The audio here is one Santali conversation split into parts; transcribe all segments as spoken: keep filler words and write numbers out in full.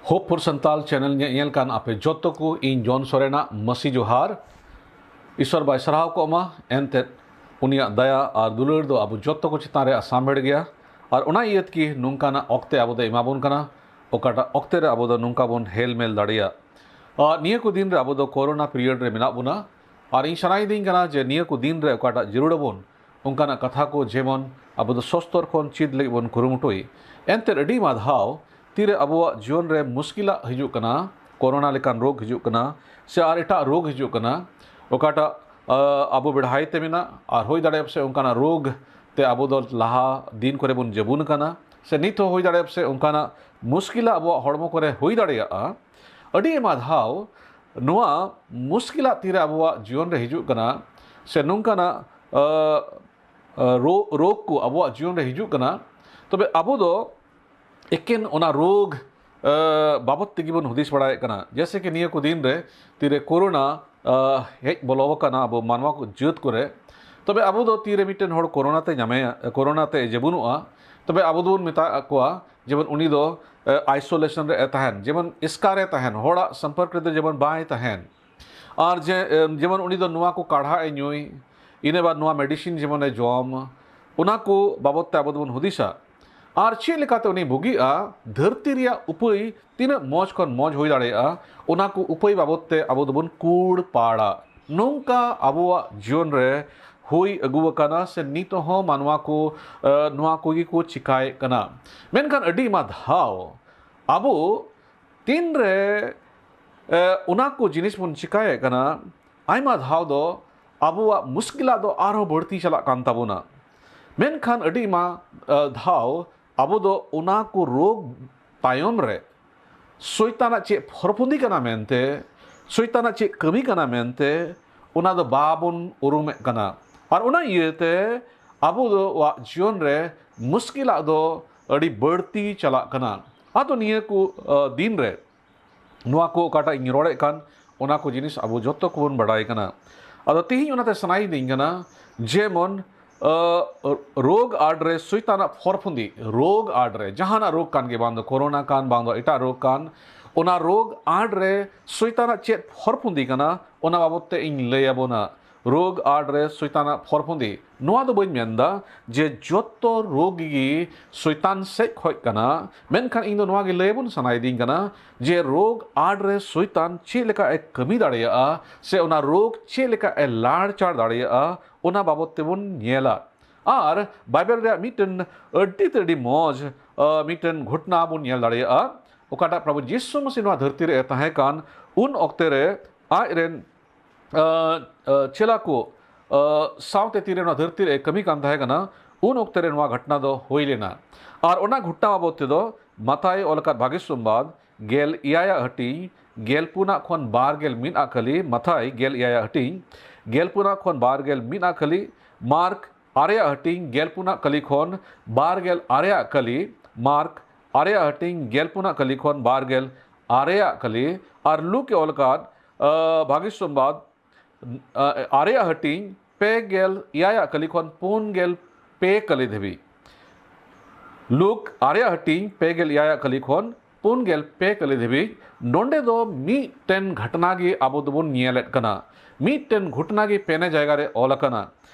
ᱠᱷᱚᱵ ᱯᱷᱩᱨ ᱥᱟᱱᱛᱟᱞ ᱪᱮᱱᱮᱞ ᱧᱮ-, ᱧᱮᱞ ᱠᱟᱱ ᱟᱯᱮ ᱡᱚᱛᱚ ᱠᱚ, ᱤᱧ ᱡᱚᱱ ᱥᱚᱨᱮᱱᱟᱜ ᱢᱟᱹᱥᱤ ᱡᱚᱦᱟᱨ᱾ ᱤᱥᱚᱨ ᱵᱟᱭ ᱥᱟᱨᱦᱟᱣ ᱠᱚᱜ ᱢᱟ᱾ ᱮᱱᱛᱮᱫ ᱩᱱᱤᱭᱟᱜ ᱫᱟᱭᱟ ᱟᱨ ᱫᱩᱞᱟᱹᱲ ᱫᱚ ᱟᱵᱚ ᱡᱚᱛᱚ ᱠᱚ ᱪᱮᱛᱟᱱ ᱨᱮ ᱟᱥᱟᱢᱵᱷᱮᱲ ᱜᱮᱭᱟ᱾ ᱟᱨ ᱚᱱᱟ ᱤᱭᱟᱹᱛ ᱜᱮ ᱱᱚᱝᱠᱟᱱᱟᱜ ᱚᱠᱛᱮ ᱟᱵᱚ ᱫᱚ ᱮᱢᱟ ᱵᱚᱱ ᱠᱟᱱᱟ, ᱚᱠᱟᱴᱟᱜ ᱚᱠᱛᱮ ᱨᱮ ᱟᱵᱚ ᱫᱚ ᱱᱚᱝᱠᱟ ᱵᱚᱱ ᱦᱮᱞ ᱢᱮᱞ ᱫᱟᱲᱮᱭᱟᱜ᱾ ᱟᱨ ᱱᱤᱭᱟᱹ ᱠᱚ ᱫᱤᱱ ᱨᱮ ᱟᱵᱚ ᱫᱚ ᱠᱳᱨᱳᱱᱟ ᱯᱤᱨᱤᱭᱚᱰ ᱨᱮ ᱢᱮᱱᱟᱜ ᱵᱚᱱᱟ᱾ ᱟᱨ ᱤᱧ ᱥᱟᱱᱟᱭᱤᱫᱤᱧ ᱠᱟᱱᱟ ᱡᱮ ᱱᱤᱭᱟᱹ ᱠᱚ ᱫᱤᱱ ᱨᱮ ᱚᱠᱟᱴᱟᱜ ᱡᱟᱹᱨᱩᱲ ᱟᱵᱚᱱ, ᱚᱱᱠᱟᱱᱟᱜ ᱠᱟᱛᱷᱟ ᱠᱚ ᱡᱮᱢᱚᱱ ᱟᱵᱚ ᱫᱚ ᱥᱚᱥᱛᱚᱨ ᱠᱷᱚᱱ ᱪᱮᱫ ᱞᱟᱹᱜᱤᱫ ᱵᱚᱱ ᱠᱩᱨᱩᱢᱩᱴᱩᱭ᱾ ᱮᱱᱛᱮᱫ ᱟᱹᱰᱤ ᱟᱭᱢᱟ ᱫᱷᱟᱣ ᱛᱤᱨᱮ ᱟᱵᱚᱣᱟᱜ ᱡᱤᱭᱚᱱ ᱨᱮ ᱢᱩᱥᱠᱤᱞᱟᱜ ᱦᱤᱡᱩᱜ ᱠᱟᱱᱟ, ᱠᱳᱨᱳᱱᱟ ᱞᱮᱠᱟᱱ ᱨᱳᱜᱽ ᱦᱤᱡᱩᱜ ᱠᱟᱱᱟ, ᱥᱮ ᱟᱨ ᱮᱴᱟᱜ ᱨᱳᱜᱽ ᱦᱤᱡᱩᱜ ᱠᱟᱱᱟ, ᱚᱠᱟᱴᱟᱜ, ᱟ, ᱟᱵᱚ ᱵᱮᱲᱦᱟᱭ ᱛᱮ ᱢᱮᱱᱟᱜ, ᱟᱨ ᱦᱩᱭ ᱫᱟᱲᱮᱭᱟᱜᱼᱟ ᱥᱮ ᱚᱱᱠᱟᱱᱟᱜ ᱨᱳᱜᱽ ᱛᱮ ᱟᱵᱚ ᱫᱚ ᱞᱟᱦᱟ ᱫᱤᱱ ᱠᱚᱨᱮ ᱵᱚᱱ ᱡᱟᱹᱵᱩᱱ ᱠᱟᱱᱟ, ᱥᱮ ᱱᱤᱛ ᱦᱚᱸ ᱦᱩᱭ ᱫᱟᱲᱮᱭᱟᱜᱼᱟ ᱥᱮ ᱚᱱᱠᱟᱱᱟᱜ ᱢᱩᱥᱠᱤᱞᱟᱜ ᱟᱵᱚᱣᱟᱜ ᱦᱚᱲᱢᱚ ᱠᱚᱨᱮ ᱦᱩᱭ ᱫᱟᱲᱮᱭᱟᱜᱼᱟ᱾ ᱟᱹᱰᱤ ᱟᱭᱢᱟ ᱫᱷᱟᱣ ᱱᱚᱣᱟ ᱢᱩᱥᱠᱤᱞᱟᱜ ᱛᱤᱨᱮ ᱟᱵᱚᱣᱟᱜ ᱡᱤᱭᱚᱱ ᱨᱮ ᱦᱤᱡᱩᱜ ᱠᱟᱱᱟ, ᱥᱮ ᱱᱚᱝᱠᱟᱱᱟᱜ, ᱟ, ᱟ, ᱨᱳ-, ᱨᱳᱜᱽ ᱠᱚ ᱟᱵᱚᱣᱟᱜ ᱡᱤᱭᱚᱱ ᱨᱮ ᱦᱤᱡᱩᱜ ᱠᱟᱱᱟ, ᱛᱚᱵᱮ ᱟᱵᱚ ᱫᱚ ᱮᱠᱮᱱ ᱚᱱᱟ ᱨᱳᱜᱽ, ᱟ, ᱵᱟᱵᱚᱛ ᱛᱮᱜᱮ ᱵᱚᱱ ᱦᱩᱫᱤᱥ ᱵᱟᱲᱟᱭᱮᱫ ᱠᱟᱱᱟ᱾ ᱡᱮᱭᱥᱮ ᱠᱤ ᱱᱤᱭᱟᱹ ᱠᱚ ᱫᱤᱱ ᱨᱮ ᱛᱤᱨᱮ ᱠᱳᱨᱳᱱᱟ, ᱟ, ᱦᱮᱡ ᱵᱚᱞᱚ ᱟᱠᱟᱱᱟ ᱟᱵᱚ ᱢᱟᱱᱣᱟ ᱠᱚ ᱡᱟᱹᱛ ᱠᱚᱨᱮ, ᱛᱚᱵᱮ ᱟᱵᱚ ᱫᱚ ᱛᱤᱨᱮ ᱢᱤᱫᱴᱮᱱ ᱦᱚᱲ ᱠᱳᱨᱳᱱᱟ ᱛᱮ ᱧᱟᱢᱮᱭᱟ, ᱠᱳᱨᱳᱱᱟ ᱛᱮ ᱡᱟᱹᱵᱩᱱᱩᱜᱼᱟ, ᱛᱚᱵᱮ ᱟᱵᱚ ᱫᱚᱵᱚᱱ ᱢᱮᱛᱟ ᱠᱚᱣᱟ ᱡᱮᱢᱚᱱ ᱩᱱᱤ ᱫᱚ, ᱟ, isolation ᱨᱮ ᱛᱟᱦᱮᱱ, ᱡᱮᱢᱚᱱ ᱮᱥᱠᱟᱨ ᱨᱮ ᱛᱟᱦᱮᱱ, ᱦᱚᱲᱟᱜ ᱥᱚᱢᱯᱚᱨᱠ ᱨᱮᱫᱚ ᱡᱮᱢᱚᱱ ᱵᱟᱭ ᱛᱟᱦᱮᱱ᱾ ᱟᱨ ᱡᱮ, ᱮᱢ, ᱡᱮᱢᱚᱱ ᱩᱱᱤ ᱫᱚ ᱱᱚᱣᱟ ᱠᱚ ᱠᱟᱲᱦᱟ ᱮ ᱧᱩᱭ, ᱤᱱᱟᱹ ᱵᱟᱫ ᱱᱚᱣᱟ medicine ᱡᱮᱢᱚᱱ ᱮ ᱡᱚᱢ, ᱚᱱᱟ ᱠᱚ ᱵᱟᱵᱚᱛ ᱛᱮ ᱟᱵᱚ ᱫᱚᱵᱚᱱ ᱦᱩᱫᱤᱥᱟ᱾ ᱟᱨ ᱪᱮᱫ ᱞᱮᱠᱟᱛᱮ ᱩᱱᱤ ᱵᱩᱜᱤᱜᱼᱟ, ᱫᱷᱟᱹᱨᱛᱤ ᱨᱮᱭᱟᱜ ᱩᱯᱟᱹᱭ ᱛᱤᱱᱟᱹᱜ ᱢᱚᱡᱽ ᱠᱷᱚᱱ ᱢᱚᱡᱽ ᱦᱩᱭ ᱫᱟᱲᱮᱭᱟᱜᱼᱟ, ᱚᱱᱟ ᱠᱚ ᱩᱯᱟᱹᱭ ᱵᱟᱵᱚᱛ ᱛᱮ ᱟᱵᱚ ᱫᱚᱵᱚᱱ ᱠᱩᱲ ᱯᱟᱲᱟ᱾ ᱱᱚᱝᱠᱟ ᱟᱵᱚᱣᱟᱜ ᱡᱤᱭᱚᱱ ᱨᱮ ᱦᱩᱭ ᱟᱹᱜᱩ ᱟᱠᱟᱱᱟ, ᱥᱮ ᱱᱤᱛ ᱦᱚᱸ ᱢᱟᱱᱣᱟ ᱠᱚ, ᱮ, ᱱᱚᱣᱟ ᱠᱚᱜᱮ ᱠᱚ ᱪᱤᱠᱟᱭᱮᱫ ᱠᱟᱱᱟ᱾ ᱢᱮᱱᱠᱷᱟᱱ ᱟᱹᱰᱤ ᱟᱭᱢᱟ ᱫᱷᱟᱣ ᱟᱵᱚ ᱛᱤᱱᱨᱮ, ᱮ, ᱚᱱᱟ ᱠᱚ ᱡᱤᱱᱤᱥ ᱵᱚᱱ ᱪᱤᱠᱟᱭᱮᱫ ᱠᱟᱱᱟ, ᱟᱭᱢᱟ ᱫᱷᱟᱣ ᱫᱚ ᱟᱵᱚᱣᱟᱜ ᱢᱩᱥᱠᱤᱞᱟᱜ ᱫᱚ ᱟᱨᱦᱚᱸ ᱵᱟᱹᱲᱛᱤ ᱪᱟᱞᱟᱜ ᱠᱟᱱ ᱛᱟᱵᱚᱱᱟ᱾ ᱢᱮᱱᱠᱷᱟᱱ ᱟᱹᱰᱤ ᱟᱭᱢᱟ, ᱮ, ᱫᱷᱟᱣ ᱟᱵᱚ ᱫᱚ ᱚᱱᱟ ᱠᱚ ᱨᱳᱜᱽ ᱛᱟᱭᱚᱢ ᱨᱮ ᱥᱚᱭᱛᱟᱱᱟᱜ ᱪᱮᱫ ᱯᱷᱚᱨᱯᱷᱩᱸᱫᱤ ᱠᱟᱱᱟ ᱢᱮᱱᱛᱮ, ᱥᱚᱭᱛᱟᱱᱟᱜ ᱪᱮᱫ ᱠᱟᱹᱢᱤ ᱠᱟᱱᱟ ᱢᱮᱱᱛᱮ, ᱚᱱᱟ ᱫᱚ ᱵᱟᱵᱚᱱ ᱩᱨᱩᱢᱮᱫ ᱠᱟᱱᱟ᱾ ᱟᱨ ᱚᱱᱟ ᱤᱭᱟᱹᱛᱮ ᱟᱵᱚ ᱫᱚ ᱟᱵᱚᱣᱟᱜ ᱡᱤᱭᱚᱱ ᱨᱮ ᱢᱩᱥᱠᱤᱞᱟᱜ ᱫᱚ ᱟᱹᱰᱤ ᱵᱟᱹᱲᱛᱤ ᱪᱟᱞᱟᱜ ᱠᱟᱱᱟ᱾ ᱟᱫᱚ ᱱᱤᱭᱟᱹ ᱠᱚ, ᱟ, ᱫᱤᱱ ᱨᱮ ᱱᱚᱣᱟ ᱠᱚ ᱚᱠᱟᱴᱟᱜ ᱤᱧ ᱨᱚᱲᱮᱫ ᱠᱟᱱ, ᱚᱱᱟ ᱠᱚ ᱡᱤᱱᱤᱥ ᱟᱵᱚ ᱡᱚᱛᱚ ᱠᱚᱵᱚᱱ ᱵᱟᱰᱟᱭ ᱠᱟᱱᱟ᱾ ᱟᱫᱚ ᱛᱮᱦᱮᱧ ᱚᱱᱟᱛᱮ ᱥᱟᱱᱟᱭᱤᱫᱤᱧ ᱠᱟᱱᱟ, ᱡᱮᱢᱚᱱ ᱨᱳᱜᱽ ᱟᱲ ᱨᱮ ᱥᱚᱭᱛᱟᱱᱟᱜ ᱯᱷᱚᱨᱯᱷᱩᱸᱫᱤ, ᱨᱳᱜᱽ ᱟᱲ ᱨᱮ ᱡᱟᱦᱟᱱᱟᱜ ᱨᱳᱜᱽ ᱠᱟᱱ ᱜᱮ, ᱵᱟᱝ ᱫᱚ ᱠᱳᱨᱳᱱᱟ ᱠᱟᱱ, ᱵᱟᱝ ᱫᱚ ᱮᱴᱟᱜ ᱨᱳᱜᱽ ᱠᱟᱱ, ᱚᱱᱟ ᱨᱳᱜᱽ ᱟᱲ ᱨᱮ ᱥᱚᱭᱛᱟᱱᱟᱜ ᱪᱮᱫ ᱯᱷᱚᱨᱯᱷᱩᱸᱫᱤ ᱠᱟᱱᱟ, ᱚᱱᱟ ᱵᱟᱵᱚᱫ ᱛᱮ ᱤᱧ ᱞᱟᱹᱭ ᱟᱵᱚᱱᱟ᱾ ᱨᱳᱜᱽ ᱟᱲ ᱨᱮ ᱥᱚᱭᱛᱟᱱᱟᱜ ᱯᱷᱚᱨᱯᱷᱩᱸᱫᱤ᱾ ᱱᱚᱣᱟ ᱫᱚ ᱵᱟᱹᱧ ᱢᱮᱱᱫᱟ ᱡᱮ ᱡᱚᱛᱚ ᱨᱳᱜᱽ ᱜᱮ ᱥᱚᱭᱛᱟᱱ ᱥᱮᱡ ᱠᱷᱚᱡ ᱠᱟᱱᱟ, ᱢᱮᱱᱠᱷᱟᱱ ᱤᱧ ᱫᱚ ᱱᱚᱣᱟ ᱜᱮ ᱞᱟᱹᱭ ᱟᱵᱚᱱ ᱥᱟᱱᱟᱭᱤᱫᱤᱧ ᱠᱟᱱᱟ ᱡᱮ ᱨᱳᱜᱽ ᱟᱲ ᱨᱮ ᱥᱚᱭᱛᱟᱱ ᱪᱮᱫ ᱞᱮᱠᱟ ᱮ ᱠᱟᱹᱢᱤ ᱫᱟᱲᱮᱭᱟᱜᱼᱟ ᱥᱮ ᱚᱱᱟ ᱨᱳᱜᱽ ᱪᱮᱫ ᱞᱮᱠᱟ ᱮ ᱞᱟᱲᱪᱟᱲ ᱫᱟᱲᱮᱭᱟᱜᱼᱟ, ᱚᱱᱟ ᱵᱟᱵᱚᱫ ᱛᱮᱵᱚᱱ ᱧᱮᱞᱟ᱾ ᱟᱨ ᱵᱟᱭᱵᱮᱞ ᱨᱮᱭᱟᱜ ᱢᱤᱫᱴᱮᱱ ᱟᱹᱰᱤ ᱛᱮ ᱟᱹᱰᱤ ᱢᱚᱡᱽ, ᱟ, ᱢᱤᱫᱴᱮᱱ ᱜᱷᱚᱴᱱᱟ ᱵᱚᱱ ᱧᱮᱞ ᱫᱟᱲᱮᱭᱟᱜᱼᱟ, ᱚᱠᱟᱴᱟᱜ ᱯᱨᱚᱵᱷᱩ ᱡᱤᱥᱩ ᱢᱟᱥᱤ ᱱᱚᱣᱟ ᱫᱷᱟᱹᱨᱛᱤ ᱨᱮ ᱛᱟᱦᱮᱸ ᱠᱟᱱ ᱩᱱ ᱚᱠᱛᱮ ᱨᱮ ᱟᱡ ᱨᱮᱱ, ᱟ, ᱟ, ᱪᱮᱞᱟ ᱠᱚ, ᱟ, ᱥᱟᱶᱛᱮ ᱛᱤᱨᱮ ᱱᱚᱣᱟ ᱫᱷᱟᱹᱨᱛᱤ ᱨᱮ ᱠᱟᱹᱢᱤ ᱠᱟᱱ ᱛᱟᱦᱮᱸ ᱠᱟᱱᱟ, ᱩᱱ ᱚᱠᱛᱮ ᱨᱮ ᱱᱚᱣᱟ ᱜᱷᱚᱴᱱᱟ ᱫᱚ ᱦᱩᱭ ᱞᱮᱱᱟ᱾ ᱟᱨ ᱚᱱᱟ ᱜᱷᱚᱴᱱᱟ ᱵᱟᱵᱚᱫ ᱛᱮᱫᱚ ᱢᱟᱛᱟᱭ ᱚᱞ ᱟᱠᱟᱫ ᱵᱷᱟᱹᱜᱤ ᱥᱚᱢᱵᱟᱫ ᱜᱮᱞ ᱮᱭᱟᱭᱟᱜ ᱦᱟᱹᱴᱤᱧ ᱜᱮᱞ ᱯᱩᱱᱟᱜ ᱠᱷᱚᱱ ᱵᱟᱨ ᱜᱮᱞ ᱢᱤᱫ ᱟᱜ ᱠᱷᱟᱹᱞᱤ, ᱢᱟᱛᱟᱭ ᱜᱮᱞ ᱮᱭᱟᱭᱟᱜ ᱦᱟᱹᱴᱤᱧ ᱜᱮᱞ ᱯᱩᱱᱟᱜ ᱠᱷᱚᱱ ᱵᱟᱨ ᱜᱮᱞ ᱢᱤᱫ ᱟᱜ ᱠᱷᱟᱹᱞᱤ, ᱢᱟᱨᱠ ᱟᱨᱮᱭᱟᱜ ᱦᱟᱹᱴᱤᱧ ᱜᱮᱞ ᱯᱩᱱᱟᱜ ᱠᱟᱹᱞᱤ ᱠᱷᱚᱱ ᱵᱟᱨ ᱜᱮᱞ ᱟᱨᱮᱭᱟᱜ ᱠᱟᱹᱞᱤ, ᱢᱟᱨᱠ ᱟᱨᱮᱭᱟᱜ ᱦᱟᱹᱴᱤᱧ ᱜᱮᱞ ᱯᱩᱱᱟᱜ ᱠᱟᱹᱞᱤ ᱠᱷᱚᱱ ᱵᱟᱨ ᱜᱮᱞ ᱟᱨᱮᱭᱟᱜ ᱠᱟᱹᱞᱤ, ᱟᱨ ᱞᱩᱠ ᱮ ᱚᱞ ᱟᱠᱟᱫ, ᱟ, ᱵᱷᱟᱹᱜᱤ ᱥᱚᱢᱵᱟᱫ, ᱟ, ᱟᱨᱮᱭᱟᱜ ᱦᱟᱹᱴᱤᱧ ᱯᱮ ᱜᱮᱞ ᱮᱭᱟᱭᱟᱜ ᱠᱟᱹᱞᱤ ᱠᱷᱚᱱ ᱯᱩᱱ ᱜᱮᱞ ᱯᱮ ᱠᱟᱹᱞᱤ ᱫᱷᱟᱹᱵᱤᱡ᱾ ᱞᱩᱠ ᱟᱨᱮᱭᱟᱜ ᱦᱟᱹᱴᱤᱧ ᱯᱮ ᱜᱮᱞ ᱮᱭᱟᱭᱟᱜ ᱠᱟᱹᱞᱤ ᱠᱷᱚᱱ ᱯᱩᱱ ᱜᱮᱞ ᱯᱮ ᱠᱟᱹᱞᱤ ᱫᱷᱟᱹᱵᱤᱡ᱾ ᱱᱚᱰᱮ ᱫᱚ ᱢᱤᱫᱴᱮᱱ ᱜᱷᱚᱴᱱᱟ ᱜᱮ ᱟᱵᱚ ᱫᱚᱵᱚᱱ ᱧᱮᱞᱮᱫ ᱠᱟᱱᱟ᱾ ᱢᱤᱫᱴᱮᱱ ᱜᱷᱚᱴᱱᱟ ᱜᱮ ᱯᱮᱱᱮ ᱡᱟᱭᱜᱟ ᱨᱮ ᱚᱞ ᱟᱠᱟᱱᱟ᱾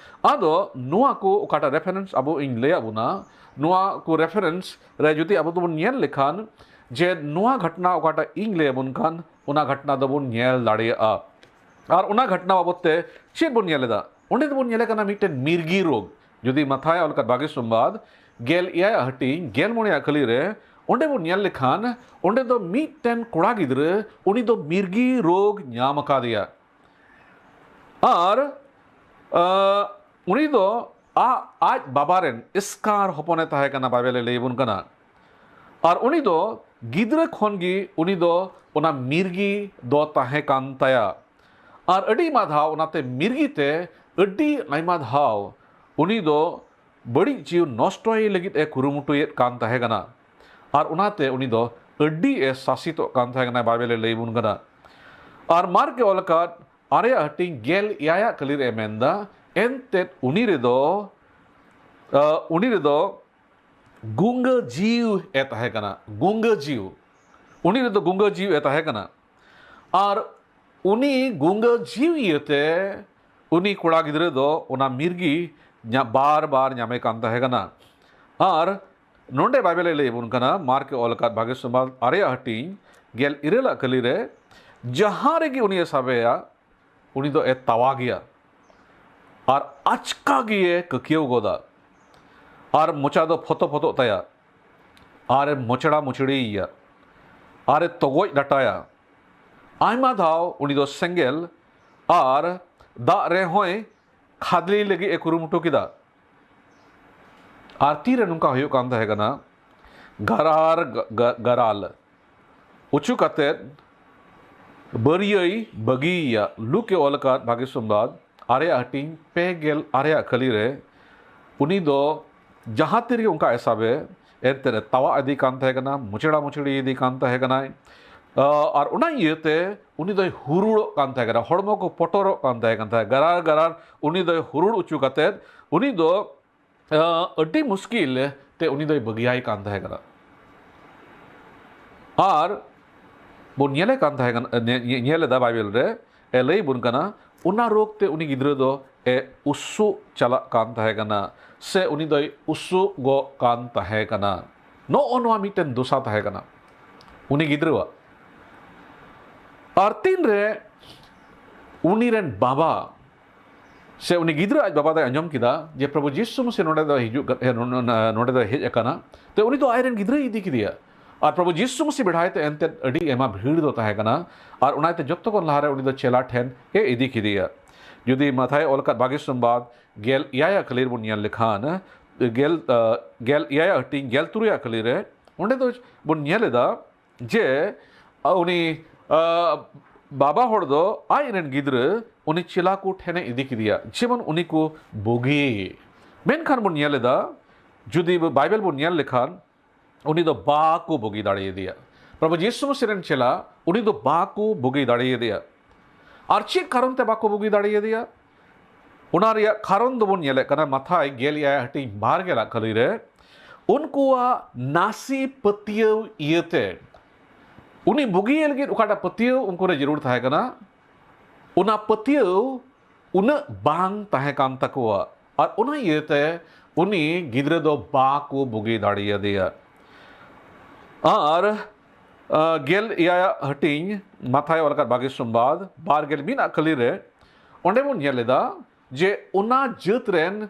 ᱟᱫᱚ ᱱᱚᱣᱟ ᱠᱚ ᱚᱠᱟᱴᱟᱜ ᱨᱮᱯᱷᱟᱨᱮᱱᱥ ᱟᱵᱚ ᱤᱧ ᱞᱟᱹᱭᱟᱫ ᱵᱚᱱᱟ, ᱱᱚᱣᱟ ᱠᱚ ᱨᱮᱯᱷᱟᱨᱮᱱᱥ ᱨᱮ ᱡᱩᱫᱤ ᱟᱵᱚ ᱫᱚᱵᱚᱱ ᱧᱮᱞ ᱞᱮᱠᱷᱟᱱ ᱡᱮ ᱱᱚᱣᱟ ᱜᱷᱚᱴᱱᱟ ᱚᱠᱟᱴᱟᱜ ᱤᱧ ᱞᱟᱹᱭ ᱟᱵᱚᱱ ᱠᱟᱱ, ᱚᱱᱟ ᱜᱷᱚᱴᱱᱟ ᱫᱚᱵᱚᱱ ᱧᱮᱞ ᱫᱟᱲᱮᱭᱟᱜᱼᱟ᱾ ᱟᱨ ᱚᱱᱟ ᱜᱷᱚᱴᱱᱟ ᱵᱟᱵᱚᱫ ᱛᱮ ᱪᱮᱫ ᱵᱚᱱ ᱧᱮᱞ ᱮᱫᱟ? ᱚᱸᱰᱮ ᱫᱚᱵᱚᱱ ᱧᱮᱞᱮ ᱠᱟᱱᱟ ᱢᱤᱫᱴᱮᱱ ᱢᱤᱨᱜᱤ ᱨᱳᱜᱽ᱾ ᱡᱩᱫᱤ ᱢᱟᱛᱷᱟᱭ ᱚᱞ ᱟᱠᱟᱫ ᱵᱷᱟᱹᱜᱤ ᱥᱚᱢᱵᱟᱫ ᱜᱮᱞ ᱮᱭᱟᱭ ᱦᱟᱹᱴᱤᱧ ᱜᱮᱞ ᱢᱚᱬᱮᱭᱟᱜ ᱠᱟᱹᱞᱤ ᱨᱮ, ᱚᱸᱰᱮ ᱵᱚᱱ ᱧᱮᱞ ᱞᱮᱠᱷᱟᱱ ᱚᱸᱰᱮ ᱫᱚ ᱢᱤᱫᱴᱮᱱ ᱠᱚᱲᱟ ᱜᱤᱫᱽᱨᱟᱹ, ᱩᱱᱤ ᱫᱚ ᱢᱤᱨᱜᱤ ᱨᱳᱜᱽ ᱧᱟᱢ ᱟᱠᱟᱫᱮᱭᱟ᱾ ᱟᱨ, ᱟ, ᱩᱱᱤ ᱫᱚ ᱟ-, ᱟᱡ ᱵᱟᱵᱟ ᱨᱮᱱ ᱮᱥᱠᱟᱨ ᱦᱚᱯᱚᱱᱮ ᱛᱟᱦᱮᱸ ᱠᱟᱱᱟ, ᱵᱟᱭᱵᱮᱞᱮ ᱞᱟᱹᱭ ᱟᱵᱚᱱ ᱠᱟᱱᱟ᱾ ᱟᱨ ᱩᱱᱤ ᱫᱚ ᱜᱤᱫᱽᱨᱟᱹ ᱠᱷᱚᱱ ᱜᱮ ᱩᱱᱤ ᱫᱚ ᱚᱱᱟ ᱢᱤᱨᱜᱤ ᱫᱚ ᱛᱟᱦᱮᱸ ᱠᱟᱱ ᱛᱟᱭᱟ᱾ ᱟᱨ ᱟᱹᱰᱤ ᱟᱭᱢᱟ ᱫᱷᱟᱣ ᱚᱱᱟᱛᱮ ᱢᱤᱨᱜᱤ ᱛᱮ ᱟᱹᱰᱤ ᱟᱭᱢᱟ ᱫᱷᱟᱣ ᱩᱱᱤ ᱫᱚ ᱵᱟᱹᱲᱤᱡ ᱡᱤᱣᱤ ᱱᱚᱥᱴᱚᱭ ᱞᱟᱹᱜᱤᱫ ᱮ ᱠᱩᱨᱩᱢᱩᱴᱩᱭᱮᱫ ᱠᱟᱱ ᱛᱟᱦᱮᱸ ᱠᱟᱱᱟ᱾ ᱟᱨ ᱚᱱᱟᱛᱮ ᱩᱱᱤ ᱫᱚ ᱟᱹᱰᱤ ᱮ ᱥᱟᱥᱤᱛᱚᱜ ᱠᱟᱱ ᱛᱟᱦᱮᱸ ᱠᱟᱱᱟ, ᱵᱟᱭᱵᱮᱞᱮ ᱞᱟᱹᱭ ᱟᱵᱚᱱ ᱠᱟᱱᱟ᱾ ᱟᱨ ᱢᱟᱨᱠ ᱮ ᱚᱞ ᱟᱠᱟᱫ ᱟᱨᱮᱭᱟᱜ ᱦᱟᱹᱴᱤᱧ ᱜᱮᱞ ᱮᱭᱟᱭᱟᱜ ᱠᱟᱹᱞᱤ ᱨᱮ ᱢᱮᱱᱫᱟ, ᱮᱱᱛᱮᱫ ᱩᱱᱤ ᱨᱮᱫᱚ ᱩᱱᱤ ᱨᱮᱫᱚ ᱜᱩᱝᱜᱟᱹ ᱡᱤᱣ ᱮ ᱛᱟᱦᱮᱸ ᱠᱟᱱᱟ᱾ ᱜᱩᱝᱜᱟᱹ ᱡᱤᱣ, ᱩᱱᱤ ᱨᱮᱫᱚ ᱜᱩᱝᱜᱟᱹ ᱡᱤᱣ ᱮ ᱛᱟᱦᱮᱸ ᱠᱟᱱᱟ᱾ ᱟᱨ ᱩᱱᱤ ᱜᱩᱝᱜᱟᱹ ᱡᱤᱣ ᱤᱭᱟᱹᱛᱮ ᱩᱱᱤ ᱠᱚᱲᱟ ᱜᱤᱫᱽᱨᱟᱹ ᱫᱚ ᱚᱱᱟ ᱢᱤᱨᱜᱤ ᱧᱟ-, ᱵᱟᱨ ᱵᱟᱨ ᱧᱟᱢᱮ ᱠᱟᱱ ᱛᱟᱦᱮᱸ ᱠᱟᱱᱟ᱾ ᱟᱨ ᱱᱚᱰᱮ ᱵᱟᱭᱵᱮᱞ ᱮ ᱞᱟᱹᱭ ᱟᱵᱚᱱ ᱠᱟᱱᱟ, ᱢᱟᱨᱠ ᱮ ᱚᱞ ᱟᱠᱟᱫ ᱵᱷᱟᱜᱮ ᱥᱚᱢᱵᱟᱫ ᱟᱨᱮᱭᱟᱜ ᱦᱟᱹᱴᱤᱧ ᱜᱮᱞ ᱤᱨᱟᱹᱞᱟᱜ ᱠᱟᱹᱞᱤ ᱨᱮ, ᱡᱟᱦᱟᱸ ᱨᱮᱜᱮ ᱩᱱᱤ ᱮ ᱥᱟᱵᱮᱭᱟ, ᱩᱱᱤ ᱫᱚ ᱮ ᱛᱟᱣᱟ ᱜᱮᱭᱟ᱾ ᱟᱨ ᱟᱪᱠᱟ ᱜᱮᱭᱮ ᱠᱟᱹᱠᱤᱭᱟᱹᱣ ᱜᱚᱫᱟ᱾ ᱟᱨ ᱢᱚᱪᱟ ᱫᱚ ᱯᱷᱚᱛᱚ ᱯᱷᱚᱛᱚᱜ ᱛᱟᱭᱟ᱾ ᱟᱨ ᱮ ᱢᱚᱪᱲᱟ ᱢᱚᱪᱲᱤᱭᱮᱭᱟ᱾ ᱟᱨ ᱮ ᱛᱚᱜᱚᱡ ᱰᱟᱴᱟᱭᱟ᱾ ᱟᱭᱢᱟ ᱫᱷᱟᱣ ᱩᱱᱤ ᱫᱚ ᱥᱮᱸᱜᱮᱞ ᱟᱨ ᱫᱟᱜ ᱨᱮᱦᱚᱸᱭ ᱠᱷᱟᱫᱽᱞᱮ ᱞᱟᱹᱜᱤᱫ ᱮ ᱠᱩᱨᱩᱢᱩᱴᱩ ᱠᱮᱫᱟ᱾ ᱟᱨ ᱛᱤᱨᱮ ᱱᱚᱝᱠᱟ ᱦᱩᱭᱩᱜ ᱠᱟᱱ ᱛᱟᱦᱮᱸ ᱠᱟᱱᱟ, ᱜᱟᱨᱟᱨ ᱜᱟ-, ᱜᱟ-, ᱜᱟᱨᱟᱞ ᱩᱪᱩ ᱠᱟᱛᱮᱫ ᱵᱟᱹᱨᱭᱟᱹᱭ ᱵᱟᱹᱜᱤᱭᱮᱭᱟ᱾ ᱞᱩᱠ ᱮ ᱚᱞ ᱟᱠᱟᱫ ᱵᱷᱟᱜᱮ ᱥᱚᱢᱵᱟᱫ ᱟᱨᱮᱭᱟᱜ ᱦᱟᱹᱴᱤᱧ ᱯᱮ ᱜᱮᱞ ᱟᱨᱮᱭᱟᱜ ᱠᱷᱟᱹᱞᱤ ᱨᱮ, ᱩᱱᱤ ᱫᱚ ᱡᱟᱦᱟᱸ ᱛᱤ ᱨᱮᱜᱮ ᱚᱱᱠᱟ ᱮ ᱥᱟᱵᱮ, ᱮᱱᱛᱮ ᱨᱮ ᱛᱟᱣᱟᱜ ᱤᱫᱤ ᱠᱟᱱ ᱛᱟᱦᱮᱸ ᱠᱟᱱᱟ, ᱢᱚᱪᱲᱟ ᱢᱚᱪᱲᱤ ᱤᱫᱤ ᱠᱟᱱ ᱛᱟᱦᱮᱸ ᱠᱟᱱᱟᱭ᱾ ᱟᱨ ᱚᱱᱟ ᱤᱭᱟᱹᱛᱮ ᱩᱱᱤ ᱫᱚᱭ ᱦᱩᱨᱩᱲᱚᱜ ᱠᱟᱱ ᱛᱟᱦᱮᱸ ᱠᱟᱱᱟ, ᱦᱚᱲᱢᱚ ᱠᱚ ᱯᱚᱴᱚᱨᱚᱜ ᱠᱟᱱ ᱛᱟᱦᱮᱸ ᱠᱟᱱ ᱛᱟᱦᱮᱸ, ᱜᱟᱨᱟᱨ ᱜᱟᱨᱟᱨ ᱩᱱᱤ ᱫᱚᱭ ᱦᱩᱨᱩᱲ ᱚᱪᱚ ᱠᱟᱛᱮᱫ ᱩᱱᱤ ᱫᱚ ᱟᱹᱰᱤ ᱢᱩᱥᱠᱤᱞ ᱛᱮ ᱩᱱᱤ ᱫᱚᱭ ᱵᱟᱹᱜᱤᱭᱟᱭ ᱠᱟᱱ ᱛᱟᱦᱮᱸ ᱠᱟᱱᱟ᱾ ᱟᱨ ᱵᱚᱱ ᱧᱮᱞᱮ ᱠᱟᱱ ᱛᱟᱦᱮᱸ ᱠᱟᱱᱟ, ᱧᱮ-, ᱧᱮ-, ᱧᱮᱞ ᱮᱫᱟ ᱵᱟᱭᱵᱮᱞ ᱨᱮ, ᱮ ᱞᱟᱹᱭ ᱵᱚᱱ ᱠᱟᱱᱟ, ᱚᱱᱟ ᱨᱳᱜᱽ ᱛᱮ ᱩᱱᱤ ᱜᱤᱫᱽᱨᱟᱹ ᱫᱚ ᱮ ᱩᱥᱩᱜ ᱪᱟᱞᱟᱜ ᱠᱟᱱ ᱛᱟᱦᱮᱸ ᱠᱟᱱᱟ, ᱥᱮ ᱩᱱᱤ ᱫᱚᱭ ᱩᱥᱩᱜᱚᱜ ᱠᱟᱱ ᱛᱟᱦᱮᱸ ᱠᱟᱱᱟ᱾ ᱱᱚᱜᱼᱚ ᱱᱚᱣᱟ ᱢᱤᱫᱴᱮᱱ ᱫᱚᱥᱟ ᱛᱟᱦᱮᱸ ᱠᱟᱱᱟ ᱩᱱᱤ ᱜᱤᱫᱽᱨᱟᱹᱣᱟᱜ᱾ ᱟᱨ ᱛᱤᱱᱨᱮ ᱩᱱᱤ ᱨᱮᱱ ᱵᱟᱵᱟ ᱥᱮ ᱩᱱᱤ ᱜᱤᱫᱽᱨᱟᱹ ᱟᱡ ᱵᱟᱵᱟ ᱫᱚᱭ ᱟᱸᱡᱚᱢ ᱠᱮᱫᱟ ᱡᱮ ᱯᱨᱚᱵᱷᱩ ᱡᱤᱥᱩ ᱢᱟᱥᱤ ᱱᱚᱰᱮ ᱫᱚ ᱦᱤᱡᱩᱜ ᱠᱟᱱ, ᱱᱚᱰᱮ ᱫᱚᱭ ᱦᱮᱡ ᱟᱠᱟᱱᱟ, ᱛᱚ ᱩᱱᱤ ᱫᱚ ᱟᱡᱨᱮᱱ ᱜᱤᱫᱽᱨᱟᱹᱭ ᱤᱫᱤ ᱠᱮᱫᱮᱭᱟ᱾ ᱟᱨ ᱯᱨᱚᱵᱷᱩ ᱡᱤᱥᱩ ᱢᱟᱥᱤ ᱵᱮᱲᱦᱟᱭ ᱛᱮ ᱮᱱᱛᱮᱫ ᱟᱹᱰᱤ ᱟᱭᱢᱟ ᱵᱷᱤᱲ ᱫᱚ ᱛᱟᱦᱮᱸ ᱠᱟᱱᱟ᱾ ᱟᱨ ᱚᱱᱟᱛᱮ ᱡᱚᱛᱚ ᱠᱷᱚᱱ ᱞᱟᱦᱟᱨᱮ ᱩᱱᱤ ᱫᱚ ᱪᱮᱞᱟ ᱴᱷᱮᱱ ᱮ ᱤᱫᱤ ᱠᱮᱫᱮᱭᱟ᱾ ᱡᱩᱫᱤ ᱢᱟᱛᱷᱟᱭ ᱚᱞ ᱟᱠᱟᱫ ᱵᱷᱟᱹᱜᱤ ᱥᱚᱢᱵᱟᱫ ᱜᱮᱞ ᱮᱭᱟᱭ ᱟᱜ ᱠᱷᱟᱹᱞᱤ ᱨᱮᱵᱚᱱ ᱧᱮᱞ ᱞᱮᱠᱷᱟᱱ, ᱜᱮᱞ, ᱟ, ᱜᱮᱞ ᱮᱭᱟᱭ ᱟᱜ ᱦᱟᱹᱴᱤᱧ ᱜᱮᱞ ᱛᱩᱨᱩᱭ ᱟᱜ ᱠᱷᱟᱹᱞᱤ ᱨᱮ, ᱚᱸᱰᱮ ᱫᱚ ᱵᱚᱱ ᱧᱮᱞ ᱮᱫᱟ ᱡᱮ, ᱟ, ᱩᱱᱤ, ᱟ, ᱵᱟᱵᱟ ᱦᱚᱲ ᱫᱚ ᱟᱡ ᱨᱮᱱ ᱜᱤᱫᱽᱨᱟᱹ ᱩᱱᱤ ᱪᱮᱞᱟ ᱠᱚ ᱴᱷᱮᱱᱮ ᱤᱫᱤ ᱠᱮᱫᱮᱭᱟ, ᱡᱮᱢᱚᱱ ᱩᱱᱤ ᱠᱚ ᱵᱩᱜᱤ᱾ ᱢᱮᱱᱠᱷᱟᱱ ᱵᱚᱱ ᱧᱮᱞ ᱮᱫᱟ, ᱡᱩᱫᱤ ᱵᱟᱭᱵᱮᱞ ᱵᱚᱱ ᱧᱮᱞ ᱞᱮᱠᱷᱟᱱ, ᱩᱱᱤ ᱫᱚ ᱵᱟᱠᱚ ᱵᱩᱜᱤ ᱫᱟᱲᱮᱭᱟᱫᱮᱭᱟ᱾ ᱯᱨᱚᱵᱷᱩ ᱡᱤᱥᱩ ᱢᱟᱥᱤ ᱨᱮᱱ ᱪᱮᱞᱟ, ᱩᱱᱤ ᱫᱚ ᱵᱟᱠᱚ ᱵᱩᱜᱤ ᱫᱟᱲᱮᱭᱟᱫᱮᱭᱟ᱾ ᱟᱨ ᱪᱮᱫ ᱠᱟᱨᱚᱱ ᱛᱮ ᱵᱟᱠᱚ ᱵᱩᱜᱤ ᱫᱟᱲᱮᱭᱟᱫᱮᱭᱟ? ᱚᱱᱟ ᱨᱮᱭᱟᱜ ᱠᱟᱨᱚᱱ ᱫᱚᱵᱚᱱ ᱧᱮᱞᱮᱫ ᱠᱟᱱᱟ ᱢᱟᱛᱷᱟᱭ ᱜᱮᱞ ᱮᱭᱟᱭ ᱦᱟᱹᱴᱤᱧ ᱵᱟᱨ ᱜᱮᱞᱟᱜ ᱠᱷᱟᱹᱞᱤ ᱨᱮ, ᱩᱱᱠᱩᱣᱟᱜ ᱱᱟᱥᱤ ᱯᱟᱹᱛᱭᱟᱹᱣ ᱤᱭᱟᱹᱛᱮ ᱩᱱᱤ ᱵᱩᱜᱤᱭᱮ ᱞᱟᱹᱜᱤᱫ ᱚᱠᱟᱴᱟᱜ ᱯᱟᱹᱛᱭᱟᱹᱣ ᱩᱱᱠᱩ ᱨᱮ ᱡᱟᱹᱨᱩᱲ ᱛᱟᱦᱮᱸ ᱠᱟᱱᱟ, ᱚᱱᱟ ᱯᱟᱹᱛᱭᱟᱹᱣ ᱩᱱᱟᱹᱜ ᱵᱟᱝ ᱛᱟᱦᱮᱸ ᱠᱟᱱ ᱛᱟᱠᱚᱣᱟ᱾ ᱟᱨ ᱚᱱᱟ ᱤᱭᱟᱹᱛᱮ ᱩᱱᱤ ᱜᱤᱫᱽᱨᱟᱹ ᱫᱚ ᱵᱟᱠᱚ ᱵᱩᱜᱤ ᱫᱟᱲᱮᱭᱟᱫᱮᱭᱟ᱾ ᱟᱨ ᱜᱮᱞ ᱮᱭᱟᱭᱟᱜ ᱦᱟᱹᱴᱤᱧ ᱢᱟᱛᱷᱟᱭ ᱚᱞ ᱟᱠᱟᱫ ᱵᱷᱟᱹᱜᱤ ᱥᱚᱢᱵᱟᱫ ᱵᱟᱨ ᱜᱮᱞ ᱢᱤᱫ ᱟᱜ ᱠᱷᱟᱹᱞᱤ ᱨᱮ, ᱚᱸᱰᱮ ᱵᱚᱱ ᱧᱮᱞ ᱮᱫᱟ ᱡᱮ ᱚᱱᱟ ᱡᱟᱹᱛ ᱨᱮᱱ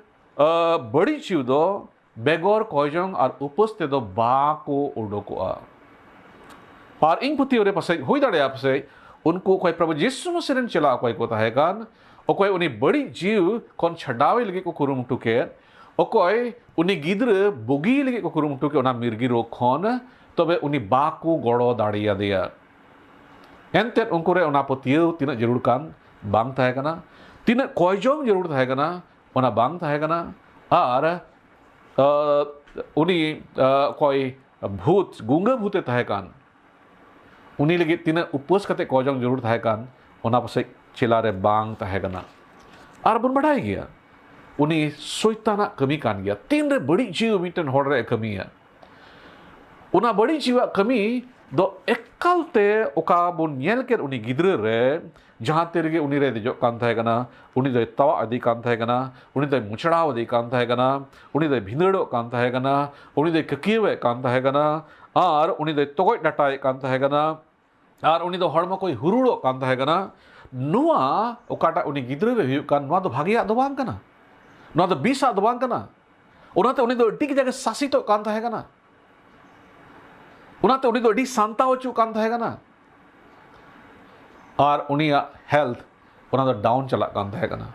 ᱵᱟᱹᱲᱤᱡ ᱡᱤᱣᱤ ᱫᱚ ᱵᱮᱜᱚᱨ ᱠᱚᱭᱡᱚᱝ ᱟᱨ ᱩᱯᱟᱹᱥ ᱛᱮᱫᱚ ᱵᱟᱠᱚ ᱩᱰᱩᱠᱚᱜᱼᱟ᱾ ᱟᱨ ᱤᱧ ᱯᱟᱹᱛᱭᱟᱹᱣ ᱨᱮ ᱯᱟᱥᱮᱡ ᱦᱩᱭ ᱫᱟᱲᱮᱭᱟᱜᱼᱟ, ᱯᱟᱥᱮᱡ ᱩᱱᱠᱩ ᱚᱠᱚᱭ ᱯᱨᱚᱵᱷᱩ ᱡᱤᱥᱩ ᱢᱟᱹᱥᱤ ᱨᱮᱱ ᱪᱮᱞᱟ ᱚᱠᱚᱭ ᱠᱚ ᱛᱟᱦᱮᱸ ᱠᱟᱱ, ᱚᱠᱚᱭ ᱩᱱᱤ ᱵᱟᱹᱲᱤᱡ ᱡᱤᱣᱤ ᱠᱷᱚᱱ ᱪᱷᱟᱰᱟᱣᱮ ᱞᱟᱹᱜᱤᱫ ᱠᱚ ᱠᱩᱨᱩᱢᱩᱴᱩ ᱠᱮᱫ, ᱚᱠᱚᱭ ᱩᱱᱤ ᱜᱤᱫᱽᱨᱟᱹ ᱵᱩᱜᱤ ᱞᱟᱹᱜᱤᱫ ᱠᱚ ᱠᱩᱨᱩᱢᱩᱴᱩ ᱠᱮᱫ ᱚᱱᱟ ᱢᱤᱨᱜᱤ ᱨᱳᱜᱽ ᱠᱷᱚᱱ, ᱛᱚᱵᱮ ᱩᱱᱤ ᱵᱟᱠᱚ ᱜᱚᱲᱚ ᱫᱟᱲᱮᱭᱟᱫᱮᱭᱟ᱾ ᱮᱱᱛᱮᱫ ᱩᱱᱠᱩ ᱨᱮ ᱚᱱᱟ ᱯᱟᱹᱛᱭᱟᱹᱣ ᱛᱤᱱᱟᱹᱜ ᱡᱟᱹᱨᱩᱲ ᱠᱟᱱ ᱵᱟᱝ ᱛᱟᱦᱮᱸ ᱠᱟᱱᱟ, ᱛᱤᱱᱟᱹᱜ ᱠᱚᱭᱡᱚᱝ ᱡᱟᱹᱨᱩᱲ ᱛᱟᱦᱮᱸ ᱠᱟᱱᱟ, ᱚᱱᱟ ᱵᱟᱝ ᱛᱟᱦᱮᱸ ᱠᱟᱱᱟ᱾ ᱟᱨ ᱩᱱᱤ ᱚᱠᱚᱭ ᱵᱷᱩᱛ, ᱜᱩᱝᱜᱟᱹ ᱵᱷᱩᱛᱮ ᱛᱟᱦᱮᱸ ᱠᱟᱱ, ᱩᱱᱤ ᱞᱟᱹᱜᱤᱫ ᱛᱤᱱᱟᱹᱜ ᱩᱯᱟᱹᱥ ᱠᱟᱛᱮ ᱠᱚᱭᱡᱚᱝ ᱡᱟᱹᱨᱩᱲ ᱛᱟᱦᱮᱸ ᱠᱟᱱ, ᱚᱱᱟ ᱯᱟᱥᱮᱡ ᱪᱮᱞᱟ ᱨᱮ ᱵᱟᱝ ᱛᱟᱦᱮᱸ ᱠᱟᱱᱟ᱾ ᱟᱨ ᱵᱚᱱ ᱵᱟᱰᱟᱭ ᱜᱮᱭᱟ, ᱩᱱᱤ ᱥᱚᱭᱛᱟᱱᱟᱜ ᱠᱟᱹᱢᱤ ᱠᱟᱱ ᱜᱮᱭᱟ᱾ ᱛᱤᱱᱨᱮ ᱵᱟᱹᱲᱤᱡ ᱡᱤᱣᱤ ᱢᱤᱫᱴᱮᱱ ᱦᱚᱲ ᱨᱮ ᱠᱟᱹᱢᱤᱭᱟ, ᱚᱱᱟ ᱵᱟᱹᱲᱤᱡ ᱡᱤᱣᱤᱭᱟᱜ ᱠᱟᱹᱢᱤ ᱫᱚ ᱮᱠᱟᱞᱛᱮ ᱚᱠᱟ ᱵᱚᱱ ᱧᱮᱞ ᱠᱮᱫ ᱩᱱᱤ ᱜᱤᱫᱽᱨᱟᱹ ᱨᱮ, ᱡᱟᱦᱟᱸ ᱛᱤ ᱨᱮᱜᱮ ᱩᱱᱤ ᱨᱮ ᱫᱮᱡᱚᱜ ᱠᱟᱱ ᱛᱟᱦᱮᱸ ᱠᱟᱱᱟ, ᱩᱱᱤ ᱫᱚᱭ ᱛᱟᱣᱟᱜ ᱤᱫᱤ ᱠᱟᱱ ᱛᱟᱦᱮᱸ ᱠᱟᱱᱟ, ᱩᱱᱤ ᱫᱚᱭ ᱢᱩᱪᱲᱟᱣ ᱤᱫᱤ ᱠᱟᱱ ᱛᱟᱦᱮᱸ ᱠᱟᱱᱟ, ᱩᱱᱤ ᱫᱚᱭ ᱵᱷᱤᱸᱫᱟᱹᱲᱚᱜ ᱠᱟᱱ ᱛᱟᱦᱮᱸ ᱠᱟᱱᱟ, ᱩᱱᱤ ᱫᱚᱭ ᱠᱟᱹᱠᱤᱭᱟᱹᱣᱮᱫ ᱠᱟᱱ ᱛᱟᱦᱮᱸ ᱠᱟᱱᱟ, ᱟᱨ ᱩᱱᱤ ᱫᱚᱭ ᱛᱚᱜᱚᱡ ᱰᱟᱴᱟᱭᱮᱫ ᱠᱟᱱ ᱛᱟᱦᱮᱸ ᱠᱟᱱᱟ, ᱟᱨ ᱩᱱᱤ ᱫᱚ ᱦᱚᱲᱢᱚ ᱠᱚᱭ ᱦᱩᱨᱩᱲᱚᱜ ᱠᱟᱱ ᱛᱟᱦᱮᱸ ᱠᱟᱱᱟ᱾ ᱱᱚᱣᱟ ᱚᱠᱟᱴᱟᱜ ᱩᱱᱤ ᱜᱤᱫᱽᱨᱟᱹ ᱨᱮ ᱦᱩᱭᱩᱜ ᱠᱟᱱ, ᱱᱚᱣᱟ ᱫᱚ ᱵᱷᱟᱜᱮᱭᱟᱜ ᱫᱚ ᱵᱟᱝ ᱠᱟᱱᱟ, ᱱᱚᱣᱟ ᱫᱚ ᱵᱤᱥᱟᱜ ᱫᱚ ᱵᱟᱝ ᱠᱟᱱᱟ᱾ ᱚᱱᱟᱛᱮ ᱩᱱᱤ ᱫᱚ ᱟᱹᱰᱤ ᱠᱟᱡᱟᱠ ᱮ ᱥᱟᱥᱤᱛᱚᱜ ᱠᱟᱱ ᱛᱟᱦᱮᱸ ᱠᱟᱱᱟ, ᱚᱱᱟᱛᱮ ᱩᱱᱤ ᱫᱚ ᱟᱹᱰᱤ ᱥᱟᱱᱛᱟᱣ ᱦᱚᱪᱚᱜ ᱠᱟᱱ ᱛᱟᱦᱮᱸ ᱠᱟᱱᱟ᱾ ᱟᱨ ᱩᱱᱤᱭᱟᱜ ᱦᱮᱞᱛᱷ ᱚᱱᱟ ᱫᱚ ᱰᱟᱣᱩᱱ ᱪᱟᱞᱟᱜ ᱠᱟᱱ ᱛᱟᱦᱮᱸ ᱠᱟᱱᱟ,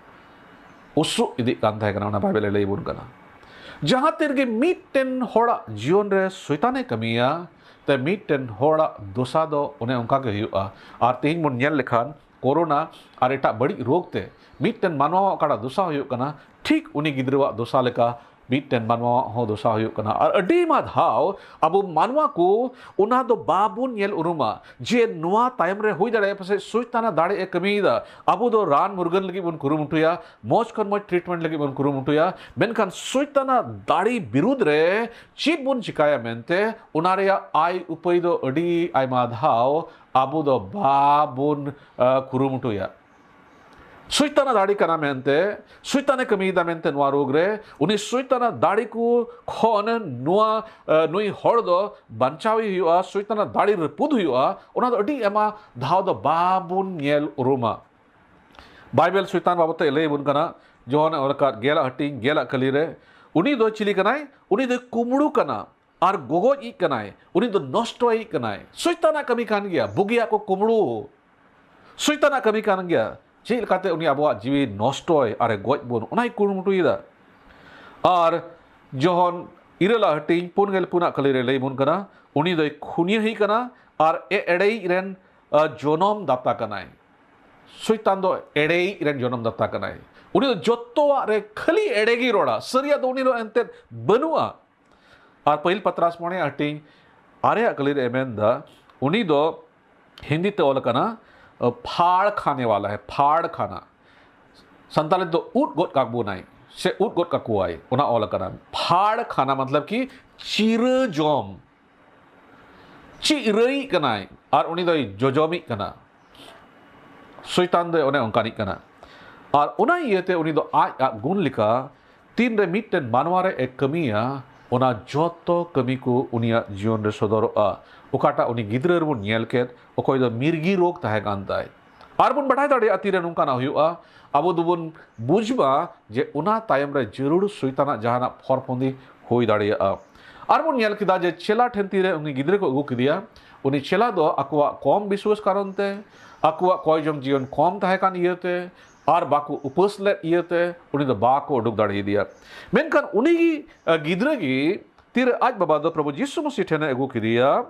ᱩᱥᱩᱜ ᱤᱫᱤᱜ ᱠᱟᱱ ᱛᱟᱦᱮᱸ ᱠᱟᱱᱟ᱾ ᱚᱱᱟ ᱵᱟᱭᱵᱮᱞ ᱮ ᱞᱟᱹᱭ ᱟᱵᱚᱱ ᱠᱟᱱᱟ᱾ ᱡᱟᱦᱟᱸ ᱛᱤ ᱨᱮᱜᱮ ᱢᱤᱫᱴᱮᱱ ᱦᱚᱲᱟᱜ ᱡᱤᱭᱚᱱ ᱨᱮ ᱥᱚᱭᱛᱟᱱᱮ ᱠᱟᱹᱢᱤᱭᱟ, ᱛᱮ ᱢᱤᱫᱴᱮᱱ ᱦᱚᱲᱟᱜ ᱫᱚᱥᱟ ᱫᱚ ᱚᱱᱮ ᱚᱱᱠᱟ ᱜᱮ ᱦᱩᱭᱩᱜᱼᱟ᱾ ᱟᱨ ᱛᱮᱦᱮᱧ ᱵᱚᱱ ᱧᱮᱞ ᱞᱮᱠᱷᱟᱱ ᱠᱳᱨᱳᱱᱟ ᱟᱨ ᱮᱴᱟᱜ ᱵᱟᱹᱲᱤᱡ ᱨᱳᱜᱽ ᱛᱮ ᱢᱤᱫᱴᱮᱱ ᱢᱟᱱᱣᱟᱣᱟᱜ ᱚᱠᱟᱴᱟᱜ ᱫᱚᱥᱟ ᱦᱩᱭᱩᱜ ᱠᱟᱱᱟ, ᱴᱷᱤᱠ ᱩᱱᱤ ᱜᱤᱫᱽᱨᱟᱹᱣᱟᱜ ᱫᱚᱥᱟ ᱞᱮᱠᱟ ᱢᱤᱫᱴᱮᱱ ᱢᱟᱱᱣᱟᱣᱟᱜ ᱦᱚᱸ ᱫᱚᱥᱟ ᱦᱩᱭᱩᱜ ᱠᱟᱱᱟ᱾ ᱟᱨ ᱟᱹᱰᱤ ᱟᱭᱢᱟ ᱫᱷᱟᱣ ᱟᱵᱚ ᱢᱟᱱᱣᱟ ᱠᱚ ᱚᱱᱟ ᱫᱚ ᱵᱟᱵᱚᱱ ᱧᱮᱞ ᱩᱨᱩᱢᱟ ᱡᱮ ᱱᱚᱣᱟ ᱛᱟᱭᱚᱢ ᱨᱮ ᱦᱩᱭ ᱫᱟᱲᱮᱭᱟᱜᱼᱟ ᱯᱟᱥᱮᱡ ᱥᱚᱭᱛᱟᱱᱟᱜ ᱫᱟᱲᱮ ᱮ ᱠᱟᱹᱢᱤᱭᱮᱫᱟ᱾ ᱟᱵᱚ ᱫᱚ ᱨᱟᱱ ᱢᱩᱨᱜᱟᱹᱱ ᱞᱟᱹᱜᱤᱫ ᱵᱚᱱ ᱠᱩᱨᱩᱢᱩᱴᱩᱭᱟ, ᱢᱚᱡᱽ ᱠᱷᱚᱱ ᱢᱚᱡᱽ ᱴᱨᱤᱴᱢᱮᱱᱴ ᱞᱟᱹᱜᱤᱫ ᱵᱚᱱ ᱠᱩᱨᱩᱢᱩᱴᱩᱭᱟ, ᱢᱮᱱᱠᱷᱟᱱ ᱥᱚᱭᱛᱟᱱᱟᱜ ᱫᱟᱲᱮ ᱵᱤᱨᱩᱫᱽ ᱨᱮ ᱪᱮᱫ ᱵᱚᱱ ᱪᱤᱠᱟᱭᱟ ᱢᱮᱱᱛᱮ ᱚᱱᱟ ᱨᱮᱭᱟᱜ ᱟᱭ ᱩᱯᱟᱹᱭ ᱫᱚ ᱟᱹᱰᱤ ᱟᱭᱢᱟ ᱫᱷᱟᱣ ᱟᱵᱚ ᱫᱚ ᱵᱟᱵᱚᱱ ᱠᱩᱨᱩᱢᱩᱴᱩᱭᱟ᱾ ᱥᱚᱭᱛᱟᱱᱟᱜ ᱫᱟᱲᱮ ᱠᱟᱱᱟ ᱢᱮᱱᱛᱮ, ᱥᱚᱭᱛᱟᱱᱮ ᱠᱟᱹᱢᱤᱭᱮᱫᱟ ᱢᱮᱱᱛᱮ ᱱᱚᱣᱟ ᱨᱳᱜᱽ ᱨᱮ, ᱩᱱᱤ ᱥᱚᱭᱛᱟᱱᱟᱜ ᱫᱟᱲᱮ ᱠᱚ ᱠᱷᱚᱱ ᱱᱚᱣᱟ ᱱᱩᱭ ᱦᱚᱲ ᱫᱚ ᱵᱟᱧᱪᱟᱣᱮ ᱦᱩᱭᱩᱜᱼᱟ, ᱥᱚᱭᱛᱟᱱᱟᱜ ᱫᱟᱲᱮ ᱨᱟᱹᱯᱩᱫ ᱦᱩᱭᱩᱜᱼᱟ᱾ ᱚᱱᱟ ᱫᱚ ᱟᱹᱰᱤ ᱟᱭᱢᱟ ᱫᱷᱟᱣ ᱫᱚ ᱵᱟᱵᱚᱱ ᱧᱮᱞ ᱩᱨᱩᱢᱟ᱾ ᱵᱟᱭᱵᱮᱞ ᱥᱚᱭᱛᱟᱱ ᱵᱟᱵᱚᱫ ᱛᱮ ᱞᱟᱹᱭ ᱟᱵᱚᱱ ᱠᱟᱱᱟ, ᱡᱚᱦᱚᱱ ᱚᱞ ᱟᱠᱟᱫ ᱜᱮᱞᱟᱜ ᱦᱟᱹᱴᱤᱧ ᱜᱮᱞᱟᱜ ᱠᱟᱹᱞᱤ ᱨᱮ, ᱩᱱᱤ ᱫᱚ ᱪᱤᱞᱤ ᱠᱟᱱᱟᱭ? ᱩᱱᱤ ᱫᱚ ᱠᱩᱢᱵᱽᱲᱩ ᱠᱟᱱᱟ ᱟᱨ ᱜᱚᱜᱚᱡᱤᱡ ᱠᱟᱱᱟᱭ, ᱩᱱᱤ ᱫᱚ ᱱᱚᱥᱴᱚᱭᱤᱡ ᱠᱟᱱᱟᱭ᱾ ᱥᱚᱭᱛᱟᱱᱟᱜ ᱠᱟᱹᱢᱤ ᱠᱟᱱ ᱜᱮᱭᱟ ᱵᱩᱜᱤᱭᱟᱜ ᱠᱚ ᱠᱩᱢᱵᱽᱲᱩ᱾ ᱥᱚᱭᱛᱟᱱᱟᱜ ᱠᱟᱹᱢᱤ ᱠᱟᱱ ᱜᱮᱭᱟ᱾ ᱪᱮᱫ ᱞᱮᱠᱟᱛᱮ ᱩᱱᱤ ᱟᱵᱚᱣᱟᱜ ᱡᱤᱣᱤ ᱱᱚᱥᱴᱚᱭ ᱟᱨᱮ ᱜᱚᱡ ᱵᱚᱱ, ᱚᱱᱟᱭ ᱠᱩᱨᱩᱢᱩᱴᱩᱭᱮᱫᱟ᱾ ᱟᱨ ᱡᱚᱦᱚᱱ ᱤᱨᱟᱹᱞᱟᱜ ᱦᱟᱹᱴᱤᱧ ᱯᱩᱱ ᱜᱮᱞ ᱯᱩᱱᱟᱜ ᱠᱟᱹᱞᱤ ᱨᱮ ᱞᱟᱹᱭ ᱵᱚᱱ ᱠᱟᱱᱟ, ᱩᱱᱤ ᱫᱚᱭ ᱠᱷᱩᱱᱭᱟᱹᱦᱤ ᱠᱟᱱᱟ ᱟᱨ ᱮ ᱮᱲᱮᱭᱤᱡ ᱨᱮᱱ ᱡᱚᱱᱚᱢ ᱫᱟᱛᱟ ᱠᱟᱱᱟᱭ᱾ ᱥᱚᱭᱛᱟᱱ ᱫᱚ ᱮᱲᱮᱭᱤᱡ ᱨᱮᱱ ᱡᱚᱱᱚᱢ ᱫᱟᱛᱟ ᱠᱟᱱᱟᱭ᱾ ᱩᱱᱤ ᱫᱚ ᱡᱚᱛᱚᱣᱟᱜ ᱨᱮ ᱠᱷᱟᱹᱞᱤ ᱮᱲᱮ ᱜᱮᱭ ᱨᱚᱲᱟ, ᱥᱟᱹᱨᱤᱭᱟᱜ ᱫᱚ ᱩᱱᱤ ᱫᱚ ᱮᱱᱛᱮᱫ ᱵᱟᱹᱱᱩᱜᱼᱟ᱾ ᱟᱨ ᱯᱟᱹᱦᱤᱞ ᱯᱟᱛᱨᱟᱥ ᱢᱚᱬᱮ ᱦᱟᱹᱴᱤᱧ ᱟᱨᱮᱭᱟᱜ ᱠᱟᱹᱞᱤ ᱨᱮ ᱢᱮᱱᱫᱟ, ᱩᱱᱤ ᱫᱚ ᱦᱤᱱᱫᱤ ᱛᱮ ᱚᱞ ᱟᱠᱟᱱᱟ, ᱯᱷᱟᱲ ᱠᱷᱟᱱᱮ ᱣᱟᱞᱟ ᱦᱮ, ᱯᱷᱟᱲ ᱠᱷᱟᱱᱟ᱾ ᱥᱟᱱᱛᱟᱲᱤ ᱫᱚ ᱩᱫ ᱜᱚᱫ ᱠᱟᱵᱚᱱᱟᱭ ᱥᱮ ᱩᱫ ᱜᱚᱫ ᱠᱟᱠᱚᱣᱟᱭ, ᱚᱱᱟ ᱚᱞ ᱟᱠᱟᱱᱟ᱾ ᱯᱷᱟᱲ ᱠᱷᱟᱱᱟ ᱢᱚᱛᱞᱚᱵ ᱠᱤ ᱪᱤᱨᱟᱹ ᱡᱚᱢ᱾ ᱪᱤᱨᱟᱹᱭᱤᱡ ᱠᱟᱱᱟᱭ ᱟᱨ ᱩᱱᱤ ᱫᱚᱭ ᱡᱚᱡᱚᱢᱤᱡ ᱠᱟᱱᱟ᱾ ᱥᱚᱭᱛᱟᱱ ᱫᱚ ᱚᱱᱮ ᱚᱱᱠᱟᱱᱤᱡ ᱠᱟᱱᱟ᱾ ᱟᱨ ᱚᱱᱟ ᱤᱭᱟᱹᱛᱮ ᱩᱱᱤ ᱫᱚ ᱟᱡ ᱟᱜ ᱜᱩᱱ ᱞᱮᱠᱟ ᱛᱤᱱᱨᱮ ᱢᱤᱫᱴᱮᱱ ᱢᱟᱱᱣᱟ ᱨᱮ ᱮ ᱠᱟᱹᱢᱤᱭᱟ, ᱚᱱᱟ ᱡᱚᱛᱚ ᱠᱟᱹᱢᱤ ᱠᱚ ᱩᱱᱤᱭᱟᱜ ᱡᱤᱭᱚᱱ ᱨᱮ ᱥᱚᱫᱚᱨᱚᱜᱼᱟ᱾ ᱚᱠᱟᱴᱟᱜ ᱩᱱᱤ ᱜᱤᱫᱽᱨᱟᱹ ᱨᱮᱵᱚᱱ ᱧᱮᱞ ᱠᱮᱫ, ᱚᱠᱚᱭ ᱫᱚ ᱢᱤᱨᱜᱤ ᱨᱳᱜᱽ ᱛᱟᱦᱮᱸ ᱠᱟᱱ ᱛᱟᱭ᱾ ᱟᱨ ᱵᱚᱱ ᱵᱟᱰᱟᱭ ᱫᱟᱲᱮᱭᱟᱜᱼᱟ ᱛᱤᱨᱮ ᱱᱚᱝᱠᱟᱱᱟᱜ ᱦᱩᱭᱩᱜᱼᱟ, ᱟᱵᱚ ᱫᱚᱵᱚᱱ ᱵᱩᱡᱽ ᱢᱟ ᱡᱮ ᱚᱱᱟ ᱛᱟᱭᱚᱢ ᱨᱮ ᱡᱟᱹᱨᱩᱲ ᱥᱚᱭᱛᱟᱱᱟᱜ ᱡᱟᱦᱟᱱᱟᱜ ᱯᱷᱚᱨ ᱯᱷᱚᱸᱫᱤ ᱦᱩᱭ ᱫᱟᱲᱮᱭᱟᱜᱼᱟ᱾ ᱟᱨ ᱵᱚᱱ ᱧᱮᱞ ᱠᱮᱫᱟ ᱡᱮ ᱪᱮᱞᱟ ᱴᱷᱮᱱ ᱛᱤᱨᱮ ᱩᱱᱤ ᱜᱤᱫᱽᱨᱟᱹ ᱠᱚ ᱟᱹᱜᱩ ᱠᱮᱫᱮᱭᱟ, ᱩᱱᱤ ᱪᱮᱞᱟ ᱫᱚ ᱟᱠᱚᱣᱟᱜ ᱠᱚᱢ ᱵᱤᱥᱣᱟᱹᱥ ᱠᱟᱨᱚᱱ ᱛᱮ, ᱟᱠᱚᱣᱟᱜ ᱠᱚᱭ ᱡᱚᱢ ᱡᱤᱭᱚᱱ ᱠᱚᱢ ᱛᱟᱦᱮᱸ ᱠᱟᱱ ᱤᱭᱟᱹᱛᱮ ᱟᱨ ᱵᱟᱠᱚ ᱩᱯᱟᱹᱥ ᱞᱮᱫ ᱤᱭᱟᱹᱛᱮ ᱩᱱᱤ ᱫᱚ ᱵᱟᱠᱚ ᱩᱰᱩᱠ ᱫᱟᱲᱮᱭᱟᱫᱮᱭᱟ᱾ ᱢᱮᱱᱠᱷᱟᱱ ᱩᱱᱤ ᱜᱤᱫᱽᱨᱟᱹ ᱜᱮ ᱛᱤᱨᱮ ᱟᱡ ᱵᱟᱵᱟ ᱫᱚ ᱯᱨᱚᱵᱷᱩ ᱡᱤᱥᱩ ᱢᱟᱹᱥᱤ ᱴᱷᱮᱱᱮ ᱟᱹᱜᱩ ᱠᱮᱫᱮᱭᱟ᱾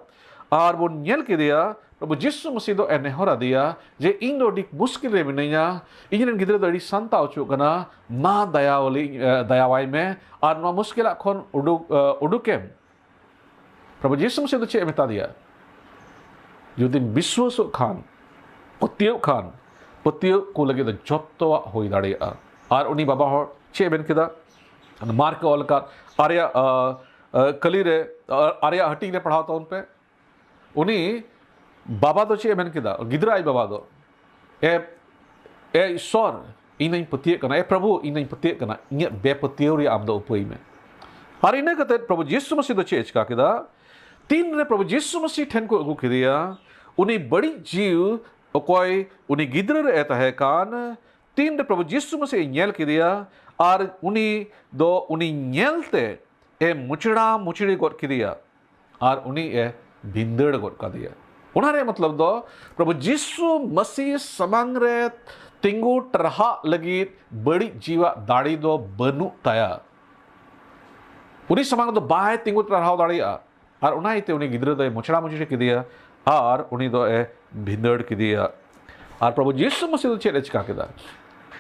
ᱟᱨ ᱵᱚᱱ ᱧᱮᱞ ᱠᱮᱫᱮᱭᱟ ᱯᱨᱚᱵᱷᱩ ᱡᱤᱥᱩ ᱢᱟᱹᱥᱤ ᱫᱚ ᱮ ᱱᱮᱦᱚᱨ ᱟᱫᱮᱭᱟ ᱡᱮ, "ᱤᱧ ᱫᱚ ᱟᱹᱰᱤ ᱢᱩᱥᱠᱤᱞ ᱨᱮ ᱢᱤᱱᱟᱹᱧᱟ, ᱤᱧ ᱨᱮᱱ ᱜᱤᱫᱽᱨᱟᱹ ᱫᱚ ᱟᱹᱰᱤ ᱥᱟᱱᱛᱟ ᱚᱪᱚᱜ ᱠᱟᱱᱟ, ᱢᱟ ᱫᱟᱭᱟᱣᱟᱞᱤ ᱮ, ᱫᱟᱭᱟᱣᱟᱭ ᱢᱮ ᱟᱨ ᱱᱚᱣᱟ ᱢᱩᱥᱠᱤᱞᱟᱜ ᱠᱷᱚᱱ ᱩᱰᱩᱠ ᱮ, ᱩᱰᱩᱠᱮᱢ᱾" ᱯᱨᱚᱵᱷᱩ ᱡᱤᱥᱩ ᱢᱟᱹᱥᱤ ᱫᱚ ᱪᱮᱫ ᱮ ᱢᱮᱛᱟ ᱫᱮᱭᱟ? "ᱡᱩᱫᱤᱢ ᱵᱤᱥᱣᱟᱥᱚᱜ ᱠᱷᱟᱱ, ᱯᱟᱹᱛᱭᱟᱹᱣ ᱠᱷᱟᱱ, ᱯᱟᱹᱛᱭᱟᱹᱣ ᱠᱚ ᱞᱟᱹᱜᱤᱫ ᱫᱚ ᱡᱚᱛᱚᱣᱟᱜ ᱦᱩᱭ ᱫᱟᱲᱮᱭᱟᱜᱼᱟ᱾" ᱟᱨ ᱩᱱᱤ ᱵᱟᱵᱟ ᱦᱚᱲ ᱪᱮᱫ ᱮ ᱢᱮᱱ ᱠᱮᱫᱟ? ᱢᱟᱨᱠ ᱮ ᱚᱞ ᱟᱠᱟᱫ ᱟᱨᱮᱭᱟᱜ ᱟ, ᱟ, ᱠᱟᱹᱞᱤ ᱨᱮ, ᱟ, ᱟᱨᱮᱭᱟᱜ ᱦᱟᱹᱴᱤᱧ ᱨᱮ ᱯᱟᱲᱦᱟᱣ ᱛᱟᱵᱚᱱ ᱯᱮ᱾ ᱩᱱᱤ ᱵᱟᱵᱟ ᱫᱚ ᱪᱮᱫ ᱮ ᱢᱮᱱ ᱠᱮᱫᱟ? ᱜᱤᱫᱽᱨᱟᱹ ᱟᱡ ᱵᱟᱵᱟ ᱫᱚ, "ᱮ, ᱮ ᱤᱥᱥᱚᱨ, ᱤᱧ ᱫᱚᱧ ᱯᱟᱹᱛᱭᱟᱹᱜ ᱠᱟᱱᱟ, ᱮ ᱯᱨᱚᱵᱷᱩ, ᱤᱧ ᱫᱚᱧ ᱯᱟᱹᱛᱭᱟᱹᱜ ᱠᱟᱱᱟ, ᱤᱧᱟᱹᱜ ᱵᱮᱯᱟᱹᱛᱭᱟᱹᱣ ᱨᱮᱭᱟᱜ ᱟᱢ ᱫᱚ ᱩᱯᱟᱹᱭ ᱢᱮ᱾" ᱟᱨ ᱤᱱᱟᱹ ᱠᱟᱛᱮ ᱯᱨᱚᱵᱷᱩ ᱡᱤᱥᱩ ᱢᱟᱹᱥᱤ ᱫᱚ ᱪᱮᱫ ᱮ ᱪᱤᱠᱟ ᱠᱮᱫᱟ? ᱛᱤᱱᱨᱮ ᱯᱨᱚᱵᱷᱩ ᱡᱤᱥᱩ ᱢᱟᱹᱥᱤ ᱴᱷᱮᱱ ᱠᱚ ᱟᱹᱜᱩ ᱠᱮᱫᱮᱭᱟ, ᱩᱱᱤ ᱵᱟᱹᱲᱤᱡ ᱡᱤᱣᱤ ᱚᱠᱚᱭ ᱩᱱᱤ ᱜᱤᱫᱽᱨᱟᱹ ᱨᱮ ᱮ ᱛᱟᱦᱮᱸ ᱠᱟᱱ, ᱛᱤᱱᱨᱮ ᱯᱨᱚᱵᱷᱩ ᱡᱤᱥᱩ ᱢᱟᱹᱥᱤ ᱧᱮᱞ ᱠᱮᱫᱮᱭᱟ, ᱟᱨ ᱩᱱᱤ ᱫᱚ ᱩᱱᱤ ᱧᱮᱞᱛᱮ ᱮ ᱢᱩᱪᱲᱟ ᱢᱩᱪᱲᱤ ᱜᱚᱫ ᱠᱮᱫᱮᱭᱟ᱾ ᱟᱨ ᱩᱱᱤ ᱮ ᱵᱷᱤᱸᱫᱟᱹᱲ ᱜᱚᱫ ᱠᱟᱫᱮᱭᱟ᱾ ᱚᱱᱟ ᱨᱮᱭᱟᱜ ᱢᱚᱛᱞᱚᱵ ᱫᱚ, ᱯᱨᱚᱵᱷᱩ ᱡᱤᱥᱩ ᱢᱟᱹᱥᱤ ᱥᱟᱢᱟᱝ ᱨᱮ ᱛᱤᱸᱜᱩ ᱴᱟᱨᱦᱟᱜ ᱞᱟᱹᱜᱤᱫ ᱵᱟᱹᱲᱤᱡ ᱡᱤᱣᱟᱜ ᱫᱟᱲᱮ ᱫᱚ ᱵᱟᱹᱱᱩᱜ ᱛᱟᱭᱟ᱾ ᱩᱱᱤ ᱥᱟᱢᱟᱝ ᱨᱮᱫᱚ ᱵᱟᱭ ᱛᱤᱸᱜᱩ ᱴᱟᱨᱦᱟᱣ ᱫᱟᱲᱮᱭᱟᱜᱼᱟ᱾ ᱟᱨ ᱚᱱᱟ ᱤᱭᱟᱹᱛᱮ ᱩᱱᱤ ᱜᱤᱫᱽᱨᱟᱹ ᱫᱚᱭ ᱢᱚᱪᱲᱟ ᱢᱚᱪᱲᱤ ᱠᱮᱫᱮᱭᱟ ᱟᱨ ᱩᱱᱤ ᱫᱚ ᱮ ᱵᱷᱤᱸᱫᱟᱹᱲ ᱠᱮᱫᱮᱭᱟ᱾ ᱟᱨ ᱯᱨᱚᱵᱷᱩ ᱡᱤᱥᱩ ᱢᱟᱹᱥᱤ ᱫᱚ ᱪᱮᱫ ᱮ ᱪᱤᱠᱟ ᱠᱮᱫᱟ?